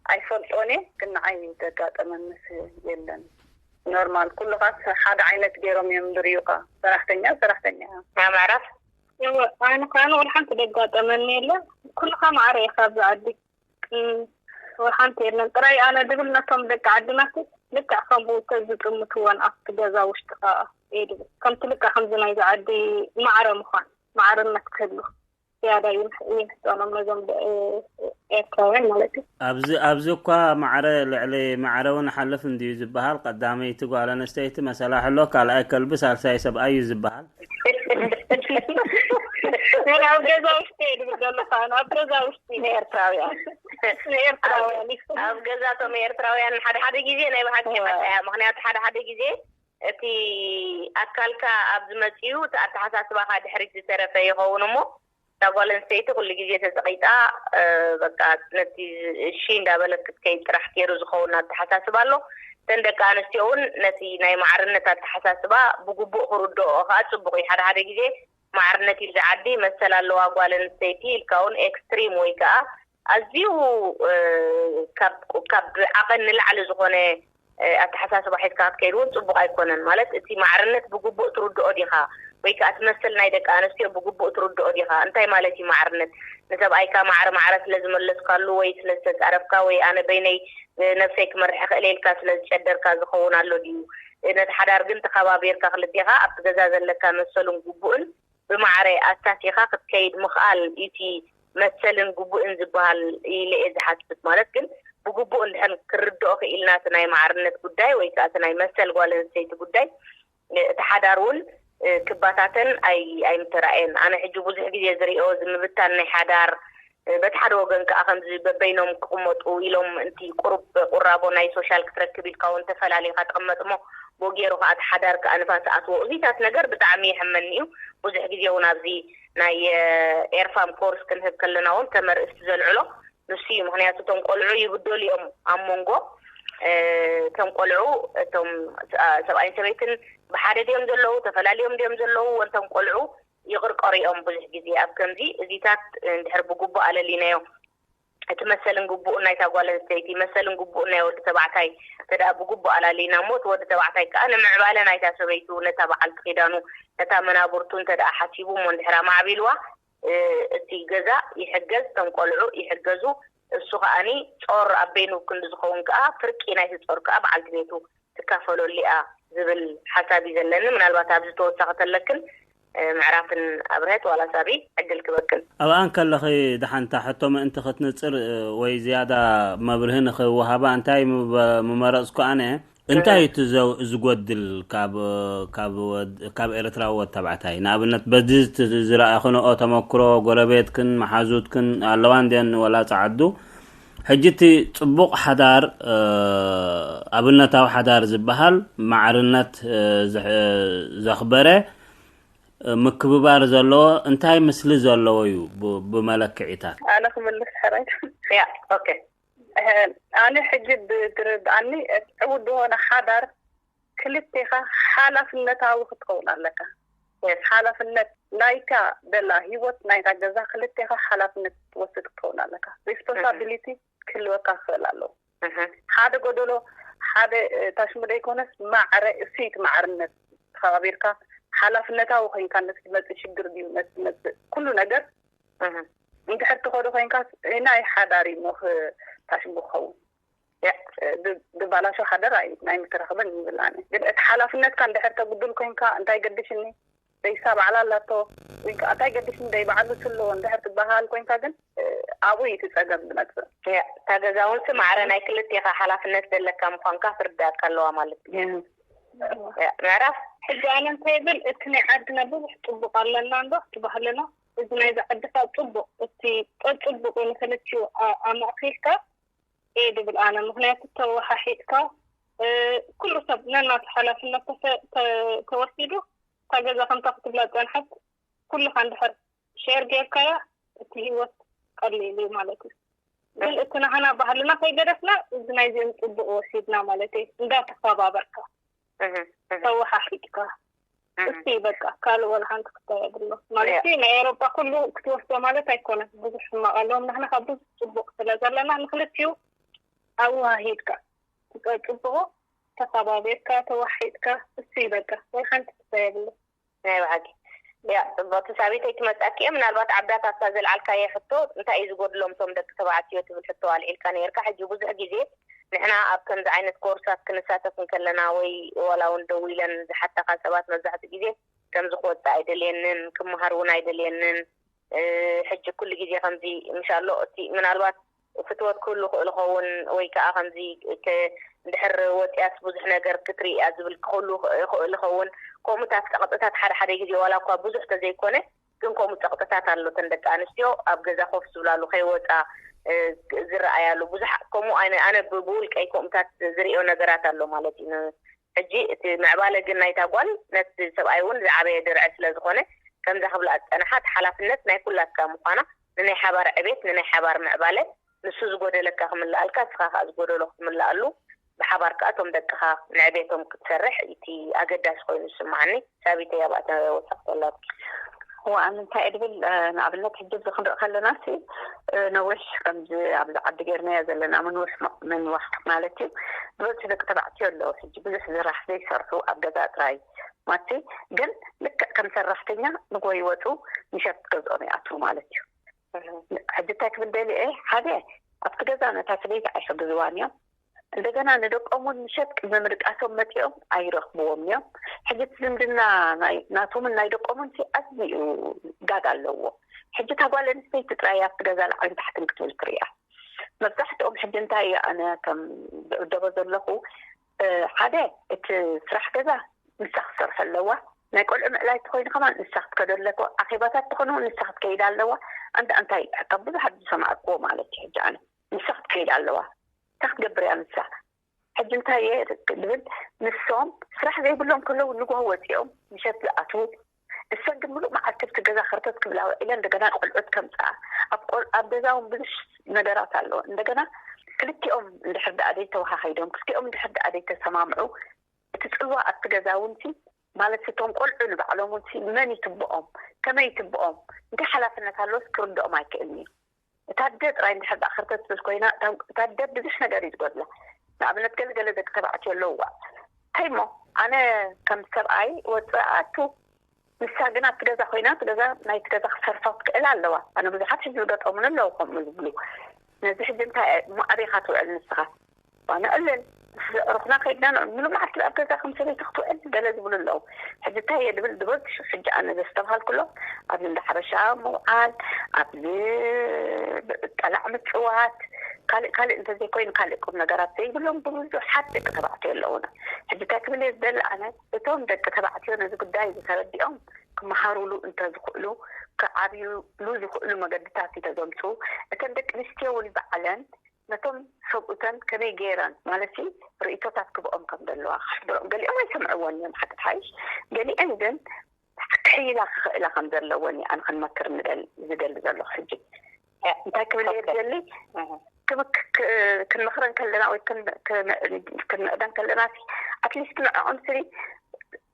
ኣይፈልጦን እየ ግን ንዓይ ዘጋጠመንስ የለን ኖርማል ኩልኻስ ሓደ ዓይነት ገይሮም እዮም ዝርዩኻ ሰራሕተኛ ሰራሕተኛ እያ ምዕራፍ ኣነ ከዓ ወላ ሓንቲ ዘጋጠመኒ የለን ኩልኻ ማዕረ ኢኻ ኣብዚ ዓዲ ወይ ሓንቲ የለን ጥራይ ኣነ ዝብል ነቶም ደቂ ዓድናሲ ልክዕ ከምኡ ተዝጥምትወን ኣብቲ ገዛ ውሽጢ ከዓ እየ ዝብል ከምቲ ልክዕ ከምዚ ናይዚ ዓዲ ማዕረ ምዃን ማዕርነት ክህሉ ዝያዳ ይምሕፀኖም ነዞም ኤርትራውያን ማለት እዩ። ኣብዚ ኣብዚ እኳ ማዕረ ልዕሊ ማዕረ እውን ሓልፍ እንድዩ ዝበሃል ቀዳመይቲ ጓል ኣንስተይቲ መሰላ ሕሎ ካልኣይ ከልቢ ሳልሳይ ሰብኣይ እዩ ዝበሃል። ወላ ኣብ ገዛ ውሽጢ እየ ዝብል ዘሎ ከዓ ኣብ ገዛ ውሽጢ ንኤርትራውያን ንኤርትራውያን እዩ። ኣብ ገዛቶም ኤርትራውያን ሓደ ሓደ ግዜ ናይ ብሓቂ ይመጣያ ምክንያቱ ሓደ ሓደ ግዜ እቲ ኣካልካ ኣብ ዝመፅኡ እቲ ኣተሓሳስባኻ ድሕሪት ዝተረፈ ይኸውን እሞ እታ ጓል ኣንስተይቲ ኩሉ ግዜ ተፀቒጣ በቃ ነቲ እሺ እንዳበለት ክትከይድ ጥራሕ ገይሩ ዝኸውን ኣተሓሳስባ ኣሎ። እተን ደቂ ኣንስትዮ እውን ነቲ ናይ ማዕርነት ኣተሓሳስባ ብግቡእ ክርድኦ ከዓ ፅቡቅ እዩ። ሓደ ሓደ ግዜ ማዕርነት እዩ ዝዓዲ መሰል ኣለዋ ጓል ኣንስተይቲ ኢልካ እውን ኤክስትሪም ወይ ከዓ ኣዝዩ ካብ ዓቐን ንላዕሊ ዝኾነ ኣተሓሳስባ ሒዝካ ክትከይድ እውን ፅቡቅ ኣይኮነን። ማለት እቲ ማዕርነት ብግቡእ ትርድኦ ዲኻ ወይ ከዓ እቲ መሰል ናይ ደቂ ኣንስትዮ ብግቡእ ትርድኦ ዲኻ? እንታይ ማለት እዩ ማዕርነት? ንሰብኣይካ ማዕረ ማዕረ ስለ ዝመለስካሉ ወይ ስለ ዝተፃረፍካ ወይ ኣነ በይነይ ነብሰይ ክመርሕ ክእለ ኢልካ ስለ ዝጨደርካ ዝኸውን ኣሎ ድዩ? ነቲ ሓዳር ግን ተኸባቢርካ ክልቴኻ ኣብቲ ገዛ ዘለካ መሰሉን ግቡእን ብማዕረ ኣሳሲኻ ክትከይድ ምኽኣል እቲ መሰልን ግቡእን ዝበሃል ኢለ እየ ዝሓስብ። ማለት ግን ብግቡእ እንድሕር ክርድኦ ክኢልና እቲ ናይ ማዕርነት ጉዳይ ወይ ከዓ እቲ ናይ መሰል ጓል ኣንስተይቲ ጉዳይ እቲ ሓዳር እውን ክባታተን ኣይምተራእየን። ኣነ ሕጂ ብዙሕ ግዜ ዝሪኦ እዚ ምብታን ናይ ሓዳር በቲ ሓደ ወገን ከዓ ከምዚ በበይኖም ክቕመጡ ኢሎም እንቲ ቁሩብ ቁራቦ ናይ ሶሻል ክትረክብ ኢልካ እውን ተፈላሊኻ ትቕመጥ እሞ ብኡ ገይሩ ከዓ እቲ ሓዳር ከዓ ንፋስ ኣትዎ። እዚታት ነገር ብጣዕሚ የሕመኒ እዩ። ብዙሕ ግዜ እውን ኣብዚ ናይ ኤርፋም ኮርስ ክንህብ ከለና እውን ከም ኣርእስቲ ዘልዕሎ ንሱ እዩ። ምክንያቱ እቶም ቆልዑ ይብደሉ እዮም ኣብ መንጎ እቶም ቆልዑ እቶም ሰብኣይን ሰበይትን ብሓደ ድዮም ዘለዉ ተፈላለዮም ድዮም ዘለዉ ወንቶም ቆልዑ ይቕርቀሩ እዮም። ብዙሕ ግዜ ኣብ ከምዚ እዚታት እንድሕር ብግቡእ ኣለሊናዮ እቲ መሰልን ግቡእን ናይታ ጓል ኣንስተይቲ መሰልን ግቡእን ናይ ወዲ ተባዕታይ እንተ ደኣ ብግቡእ ኣላሊና እሞ እቲ ወዲ ተባዕታይ ከዓ ንምዕባለ ናይታ ሰበይቱ ነታ በዓልቲ ኪዳኑ ነታ መናብርቱ እንተ ደኣ ሓሲቡ እሞ እንድሕር ኣማዕቢልዋ እቲ ገዛ ይሕገዝ፣ እቶም ቆልዑ ይሕገዙ፣ እሱ ከኣኒ ጾር ኣብ በይኑ ክንዲ ዝኸውን ከኣ ፍርቂ ናይቲ ጾር ከኣ በዓልቲ ቤቱ ትካፈለሉ እያ ዝብል ሓሳብ እዩ ዘለኒ። ምናልባት ኣብዚ ተወሳኺ ተለክን ምዕራፍን ኣብርሀት ዋላ ሳቢ ዕድል ክበክን። ኣብኣ እንከለኺ ደሓንታ ሕቶ ምእንቲ ክትንጽር ወይ ዝያዳ መብርሂ ንኽወሃባ እንታይ ምመረጽኩ ኣነ? እንታይ እዩ እቲ ዝጎድል ካብ ኤርትራዊ ወድ ተባዕታይ? ንኣብነት በዚ ዝረኣኽንኦ ተመክሮ ጎረቤትክን መሓዙትክን ኣለዋ እንድየን ወላ ጸዓዱ? ሕጂ እቲ ጽቡቕ ሓዳር ኣብነታዊ ሓዳር ዝበሃል ማዕርነት ዘኽበረ ምክብባር ዘለዎ እንታይ ምስሊ ዘለዎ እዩ ብመለክዒታት? ኣነ ክምልስ ሕራይ። ያ ኦኬ ኣነ ሕጂ ብዝርድኣኒ ዕውድ ዝኾነ ሓዳር ክልቴኻ ሓላፍነታዊ ክትኸውን ኣለካ። ሓላፍነት ናይካ ደላ ህይወት ናይታ ገዛ ክልቴኻ ሓላፍነት ትወስድ ክትኸውን ኣለካ። ሪስፖንሳቢሊቲ ክህልወካ ክኽእል ኣለዎ። ሓደ ጎደሎ ሓደ ታሽሙ ደይኮነስ ማዕረ እሱይ እቲ ማዕርነት ተኸባቢርካ ሓላፍነታዊ ኮይንካ ነቲ ዝመፅእ ሽግር ድዩ ነቲ ዝመፅእ ኩሉ ነገር እንድሕር ትኸዶ ኮይንካ ናይ ሓዳር እዩ ሞ ታሽሙ ክኸውን ብባላሾ ሓደር ናይ ምትረኽበን ይብል ኣነ ግን እቲ ሓላፍነትካ እንድሕር ተጉድል ኮይንካ እንታይ ገድሽኒ ደይሳ ባዕላ ኣላቶ ወይ ከዓ እንታይ ገድሽኒ ደይባዕሉ ትሎ እንድሕር ትበሃል ኮይንካ ግን ኣብኡ እዩ እቲ ፀገም ዝመፅእ። እታ ገዛ እውን ሲ ማዕረ ናይ ክልቴኻ ሓላፍነት ዘለካ ምኳንካ ክርዳእካ ኣለዋ ማለት እዩ። ምዕራፍ ሕጂ ኣነ እንታይ ይብል እቲ ናይ ዓድና ብዙሕ ፅቡቅ ኣለና እንዶ እቲ ባህልና እዚ ናይዚ ዓድካ ፅቡቅ እቲ ፀፅቡቁ ንክልቲኡ ኣማእኪልካ እየ ዝብል ኣነ ምክንያቱ ተወሓሒጥካ ኩሉ ሰብ ነናቱ ሓላፍነት ተወሲዱ እታ ገዛ ከምታ ክትብላ ዝፀንሐት ኩልኻ እንድሕር ሸር ጌርካያ እቲ ህይወት ቀሊል እዩ ማለት እዩ። ግን እቲ ናህና ባህልና ከይገደፍና እዚ ናይዚኦም ፅቡቅ ወሲድና ማለት እዩ እንዳተኸባበርካ ተወሓሒጥካ እስቲ በቃ ካልእ ወላ ሓንቲ ክታይ የብሎ ማለት እዩ። ናይ ኤሮጳ ኩሉ ክትወስዶ ማለት ኣይኮነን። ብዙሕ ሕማቅ ኣለዎም። ንሕና ካብ ብዙሕ ፅቡቅ ስለ ዘለና ንክልቲኡ ኣወሃሂድካ ትፀ ፅቡቁ ተኸባቢርካ ተወሓሒጥካ እስቲ በቃ ወላ ሓንቲ ክታይ የብሎ። ናይ ብሓቂ ያ ፅቡቅቲ ሳቢተይ ትመፃኪ እየ። ምናልባት ዓብዳት ኣብታ ዘልዓልካየ ሕቶ እንታይ እዩ ዝጎድሎም እቶም ደቂ ተባዕትዮ ትብል ሕቶ ኣልዒልካ ነይርካ። ሕጂ ብዙሕ ግዜ ንሕና ኣብ ከምዚ ዓይነት ኮርሳት ክንሳተፍ እንከለና ወይ ዋላ እውን ደው ኢለን ዝሓታኻ ሰባት መብዛሕትኡ ግዜ ከምዚ ክወፅእ ኣይደልየንን ክመሃር እውን ኣይደልየንን። ሕጂ ኩሉ ግዜ ከምዚ ምሻሎ እቲ ምናልባት ፍትወት ክህሉ ክእል ኸውን ወይ ከዓ ከምዚ እንድሕር ወፅያስ ብዙሕ ነገር ክትርኢ እያ ዝብል ክህሉ ይኽእል ይኸውን። ከምኡታት ፀቕጥታት ሓደ ሓደ ግዜ ዋላ እኳ ብዙሕ ተዘይኮነ ግን ከምኡ ፀቕጥታት ኣሎ። ተን ደቂ ኣንስትዮ ኣብ ገዛ ኮፍ ዝብላሉ ከይወፃ ዝረኣያሉ ብዙሕ ከምኡ ኣነ ብውልቀይ ከምኡታት ዝርእዮ ነገራት ኣሎ ማለት እዩ። ሕጂ እቲ ምዕባለ ግን ናይታ ጓል ነቲ ሰብኣይ እውን ዝዓበየ ድርዒ ስለ ዝኾነ፣ ከምዛ ክብላ ዝጸንሓ፣ እቲ ሓላፍነት ናይ ኩላትካ ምዃና፣ ንናይ ሓባር ዕቤት፣ ንናይ ሓባር ምዕባለ፣ ንሱ ዝጎደለካ ክምልኣልካ፣ ንስኻ ከኣ ዝጎደሎ ክትምልኣሉ፣ ብሓባር ከኣ እቶም ደቅኻ ንዕቤቶም ክትሰርሕ፣ እቲ ኣገዳሲ ኮይኑ ዝስምዓኒ። ሳቢተይ፣ ኣብኣ ተወሳኺ ተላትኪ። እዋ፣ ኣነ እንታይ እየ ድብል፣ እ፣ ንኣብነት ሕጂ እዚ ክንርኢ ከለና ሲ፣ እ፣ ነዊሕ ከምዚ ኣብዚ ዓዲ ጌርናዮ ዘለና ምንውሕ ማ-፣ ምንዋሕ ማለት እዩ። ዝበዝሑ ደቂ ተባዕትዮ ኣለዉ። ሕጂ ብዙሕ ስራሕ ዘይሰርሑ ኣብ ገዛ ጥራይ ማለት እዩ። ግን ልክዕ ከም ሰራሕተኛ ንጎ ይወፁ፣ ምሸት ገዝኦም ይኣትዉ ማለት እዩ። እህ። ሕጂ እንታይ ክብል ደልየ እየ? ሓደ፣ ኣብቲ ገዛ ነታ ሰበይቲ ኣይሕግዝዋን እዮም። እንደገና ንደቆም እውን ምሸት ቅድሚ ምድቃሶም መፂኦም ኣይረኽብዎም እዮም። ሕጂ እቲ ዝምድና ናይ፣ ናቶምን ናይ ደቆምን ሲ ኣዝዩ ጋግ ኣለዎ። ሕጂ እታ ጓል ኣንስተይቲ ጥራይ ኣብቲ ገዛ ላዕልን ታሕትን ክትብል ትሪኣ። መብዛሕትኦም ሕጂ እንታይ እዩ፣ ኣነ ከም ዝዕደቦ ዘለኹ፣ እ፣ ሓደ፣ እቲ ስራሕ ገዛ ንሳ ክትሰርሖ ኣለዋ። ናይ ቆልዑ ምእላይ ተኾይኑ ከማን ንሳ ክትከዶ ኣለዋ። ኣኼባታት ተኾኑ ንሳ ክትከይድ ኣለዋ። ኣንታ እንታይ ካብ ብዙሓት ዝሰማዕክዎ ማለት እዩ። ሕጂ ኣነ ንሳ ክትከይድ ኣለዋ። እንታይ ክትገብር እያ ንሳ? ሕጂ እንታይ እየ ድብል፣ ንሶም ስራሕ ዘይብሎም ከለዉ ንግሆ ወፂኦም ምሸት ዝኣትዉ፣ እሰን ግን ምሉእ መዓልቲ ኣብቲ ገዛ ከርተት ክብላ ውዒለን፣ እንደገና ቆልዑት ከምፅኣ፣ ኣብ ቆል-፣ ኣብ ገዛ እውን ብዙሕ ነገራት ኣለዎ። እንደገና ክልቲኦም እንድሕር ደኣ ዘይተወሃሂዶም፣ ክልቲኦም እንድሕር ደኣ ዘይተሰማምዑ፣ እቲ ፅልዋ ኣብቲ ገዛ እውን ሲ፣ ማለት እቶም ቆልዑ ንባዕሎም እውን ሲ መን ይትብኦም፣ ከመይ ይትብኦም፣ እንታይ ሓላፍነት ኣለዎስ ክርድኦም ኣይክእልን እዩ። እታ ኣደ ጥራይ እንድሕር ደኣ ከርተት ትብል ኮይና፣ እታ፣ እታ ኣደ ብዙሕ ነገር እዩ ዝጎድላ። ንኣብነት ገለ ገለ ደቂ ተባዕትዮ ኣለውዋ። እንታይ እሞ፣ ኣነ ከም ሰብኣይ ወፅእ ኣቱ፣ ንሳ ግን ኣብቲ ገዛ ኮይና፣ እቲ ገዛ፣ ናይቲ ገዛ ክትሰርሖ ትክእል ኣለዋ። ኣነ ብዙሓት ሕጂ ዝገጠሙን ኣለዉ ከምኡ ዝብሉ። ነዚ ሕጂ እንታይ እሞ ኣበይካ ትውዕል ንስኻ? ኣነ እልል፣ ምስ ዘዕሩኽና ከይድና ንዑ። ምሉእ መዓልቲ ኣብ ገዛ ከም ሰበይቲ ክትውዕል ገለ ዝብሉ ኣለዉ። ሕጂ እንታይ እየ ድብል ዝበዝሑ ሕጂ ኣነ ዘስተብሃልኩሎም፣ ኣብዚ እንዳ ሓበሻ ምውዓል፣ ኣብዚ ጠላዕ ምጽዋት፣ ካልእ ካልእ እንተዘይኮይኑ ካልእ ቁም ነገራት ዘይብሎም ብዙሓት ደቂ ተባዕትዮ ኣለዉና። ሕጂ እንታይ ክብል እየ ዝደሊ ኣነ፣ እቶም ደቂ ተባዕትዮ ነዚ ጉዳይ እዚ ተረዲኦም ክመሃሩሉ እንተዝኽእሉ፣ ክዓብዩሉ ዝኽእሉ መገድታት እንተዘምጽኡ፣ እተን ደቂ ኣንስትዮ እውን ባዕለን ነቶም ሰብኡተን ከመይ ገይረን፣ ማለት ሲ፣ ርእይቶታት ክብኦም ከም ዘለዋ ክሕብሮም። ገሊኦም ኣይሰምዕዎን እዮም፣ ሓቂ ሓይሽ። ገሊአን ግን ክሕይላ ክኽእላ ከም ዘለወን እዩ ኣነ ክንመክር ንደል-፣ ዝደሊ ዘለኹ። ሕጂ እንታይ ክብል እየ ኦኬ። ዝደሊ? እህ። ክም-፣ ክ-፣ ክ-፣ ክንመኽረን ከለና ወይ ክን-፣ ክን-፣ ክንምዕደን ከለና ሲ፣ ኣትሊስት ንዕኦም ስሪ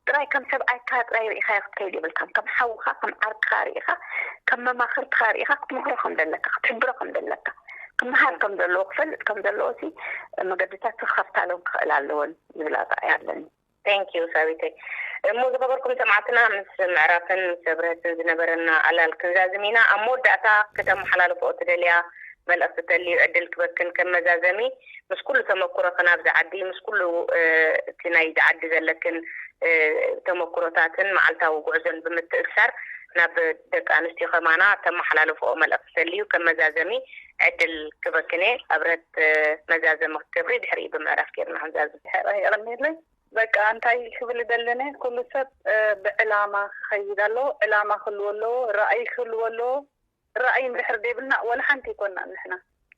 ጥራይ ከም ሰብኣይካ ጥራይ ርኢኻዮ ክትከይድ የብልካን። ከም ሓውኻ፣ ከም ዓርክኻ ርኢኻ፣ ከም መማኽርትኻ ርኢኻ ክትመኽሮ ከም ዘለካ፣ ክትሕብሮ ከም ዘለካ፣ ክመሃር ከም ዘለዎ፣ ክፈልጥ ከም ዘለዎ ሲ መገድታት ክኸፍታሎም ክኽእል ኣለወን ዝብል ኣረኣእያ ኣለኒ። Thank you ሳቢተይ። እሞ ዝኸበርኩም ሰማዕትና፣ ምስ ምዕራፍን ምስ ኣብረህትን ዝነበረና ኣላል ክንዛዝም ኢና። ኣብ መወዳእታ ከተመሓላልፍኦ ትደልያ መልእኽቲ ተልዩ ዕድል ክበክን ከም መዛዘሚ፣ ምስ ኩሉ ተመኩሮኽን ኣብዚ ዓዲ፣ ምስ ኩሉ፣ እ፣ እቲ ናይዚ ዓዲ ዘለክን፣ እ፣ ተመኩሮታትን መዓልታዊ ጉዕዞን ብምትእስሳር ናብ ደቂ ኣንስትዮ ከማና ተመሓላልፍኦ መልእኽቲ ተልዩ ከም መዛዘሚ ዕድል ክበክን እየ። ኣብረት፣ እ፣ መዛዘሚ ክትገብሪ ድሕሪኡ ብምዕራፍ ጌርና ክንዛዝም። ይቕንየለይ። በቃ እንታይ ክብል ደለነ፣ ኩሉ ሰብ፣ እ፣ ብዕላማ ክኸይድ ኣለዎ። ዕላማ ክህልዎ ኣለዎ፣ ራእይ ክህልዎ ኣለዎ። ራእይ እንድሕር ደይብልና ወላ ሓንቲ ኣይኮንናን ንሕና።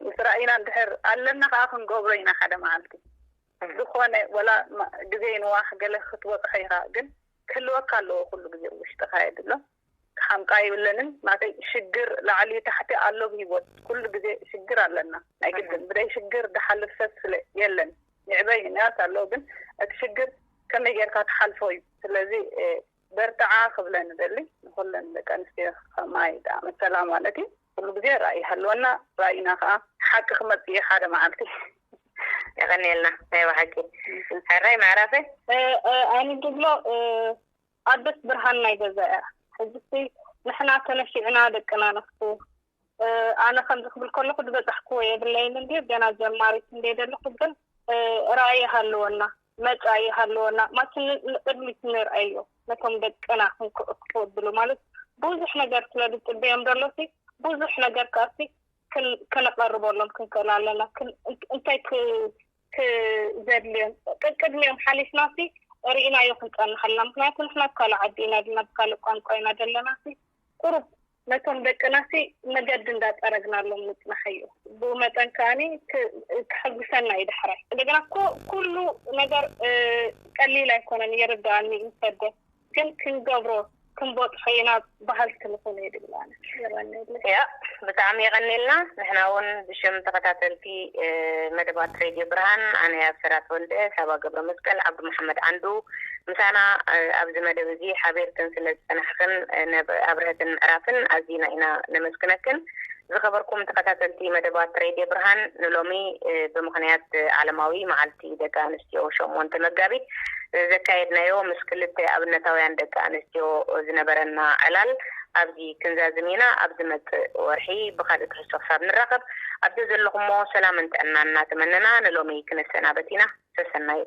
ምስ ራእይና እንድሕር ኣለና ከኣ ክንገብሮ ኢና ሓደ መዓልቲ። ዝኾነ ወላ ማ-፣ ግዜ ይንዋሕ ገለ ክትበጽሖ ኢኻ፣ ግን ክህልወካ ኣለዎ ኩሉ ግዜ ኣብ ውሽጥኻ የድሎ። ክሓምቃ የብለንን። ናተይ ሽግር ላዕሊ ታሕቲ ኣሎ ብሂወት። ኩሉ ግዜ ሽግር ኣለና። ናይ ግድን። እህ። ብደይ ሽግር ድሓልፍ ሰብ ስለ የለን። ይዕበ ይንኣስ ኣሎ፣ ግን እቲ ሽግር ከመይ ጌርካ ትሓልፎ እዩ። ስለዚ፣ እ፣ በርትዓ ክብለን ንደሊ። ንኹለን ደቂ ኣንስትዮ ከማይ ደኣ መሰላ ማለት እዩ። ኩሉ ግዜ ራእይ ይሃልወና። ራእይና ከኣ ሓቂ ክመጽእ እዩ ሓደ መዓልቲ። የቐንየልና ናይ ብሓቂ። ሕራይ ምዕራፈይ። እ፣ እ፣ ኣነ ድብሎ፣ እ፣ ኣደስ ብርሃን ናይ ገዛ እያ። ሕጂ ሲ ንሕና ተነፊዕና ደቅና ነፍሱ። እ፣ ኣነ ከምዚ ክብል ከለኹ ዝበጻሕክዎ የብለይን እንድዩ፣ ገና ጀማሪት እንድየ ዘለኹ፣ ግን፣ እ፣ ራእይ ይሃልወና፣ መጻኢ ይሃልወና፣ ማለት ን-፣ ንቕድሚት ንርኣዮ፣ ነቶም ደቅና ክንክ-፣ ክወብሉ ማለት ብዙሕ ነገር ስለ ዝጽበዮም ዘሎ ሲ፣ ብዙሕ ነገር ከኣ ሲ ክን-፣ ክነቐርበሎም ክንክእል ኣለና። ክን-፣ እን-፣ እንታይ ክ-፣ ክዘድልዮም፣ ቅድሚኦም ሓሊፍና ሲ ርኢናዮ ክንጸንሕ ኣለና። ምክንያቱ ንሕና ኣብ ካልእ ዓዲ ኢና ዘለና፣ ብካልእ ቋንቋ ኢና ዘለና ሲ፣ ቁሩብ ነቶም ደቅናሲ መገዲ እንዳፀረግናሎም ምፅናሐ እዩ። ብኡ መጠን ከዓኒ ክ- ከሐጉሰና እዩ ዳሕራይ። እንደገና እኮ ኩሉ ነገር እ፣ ቀሊል ኣይኮነን፣ ይርዳኣኒ ይሰደ ግን ክንገብሮ ክንበፅሖ ኢና በሃልቲ ንኹን እየ ድብል ኣነ። ይረኒ የለ። ያ ብጣዕሚ የቐኔልና። ንሕና እውን ብሽም ተኸታተልቲ እ፣ መደባት ሬድዮ ብርሃን፣ ኣነ ኣብሰራ ተወልደ፣ ሳባ ገብረ መስቀል፣ ዓብዱ መሓመድ ዓንዱ፣ ምሳና እ፣ ኣብዚ መደብ እዚ ሓቢርክን ስለ ዝጸናሕክን እ፣ ነብ ኣብርሀትን ምዕራፍን ኣዚና ኢና ነመስግነክን። ዝኸበርኩም ተኸታተልቲ መደባት ሬድዮ ብርሃን፣ ንሎሚ እ፣ ብምኽንያት ዓለማዊ መዓልቲ ደቂ ኣንስትዮ ሸሞንተ መጋቢት እ፣ ዘካየድናዮ ምስ ክልተ ኣብነታውያን ደቂ ኣንስትዮ ዝነበረና ዕላል ኣብዚ ክንዛዝም ኢና። ኣብ ዝመጽእ ወርሒ ብኻልእ ትሕዝቶ ክሳብ ንራኸብ ኣብ ዘዘለኹሞ ሰላምን ጥዕናን እናተመነና ንሎሚ ክነሰናበት ኢና። ሰሰናዩ።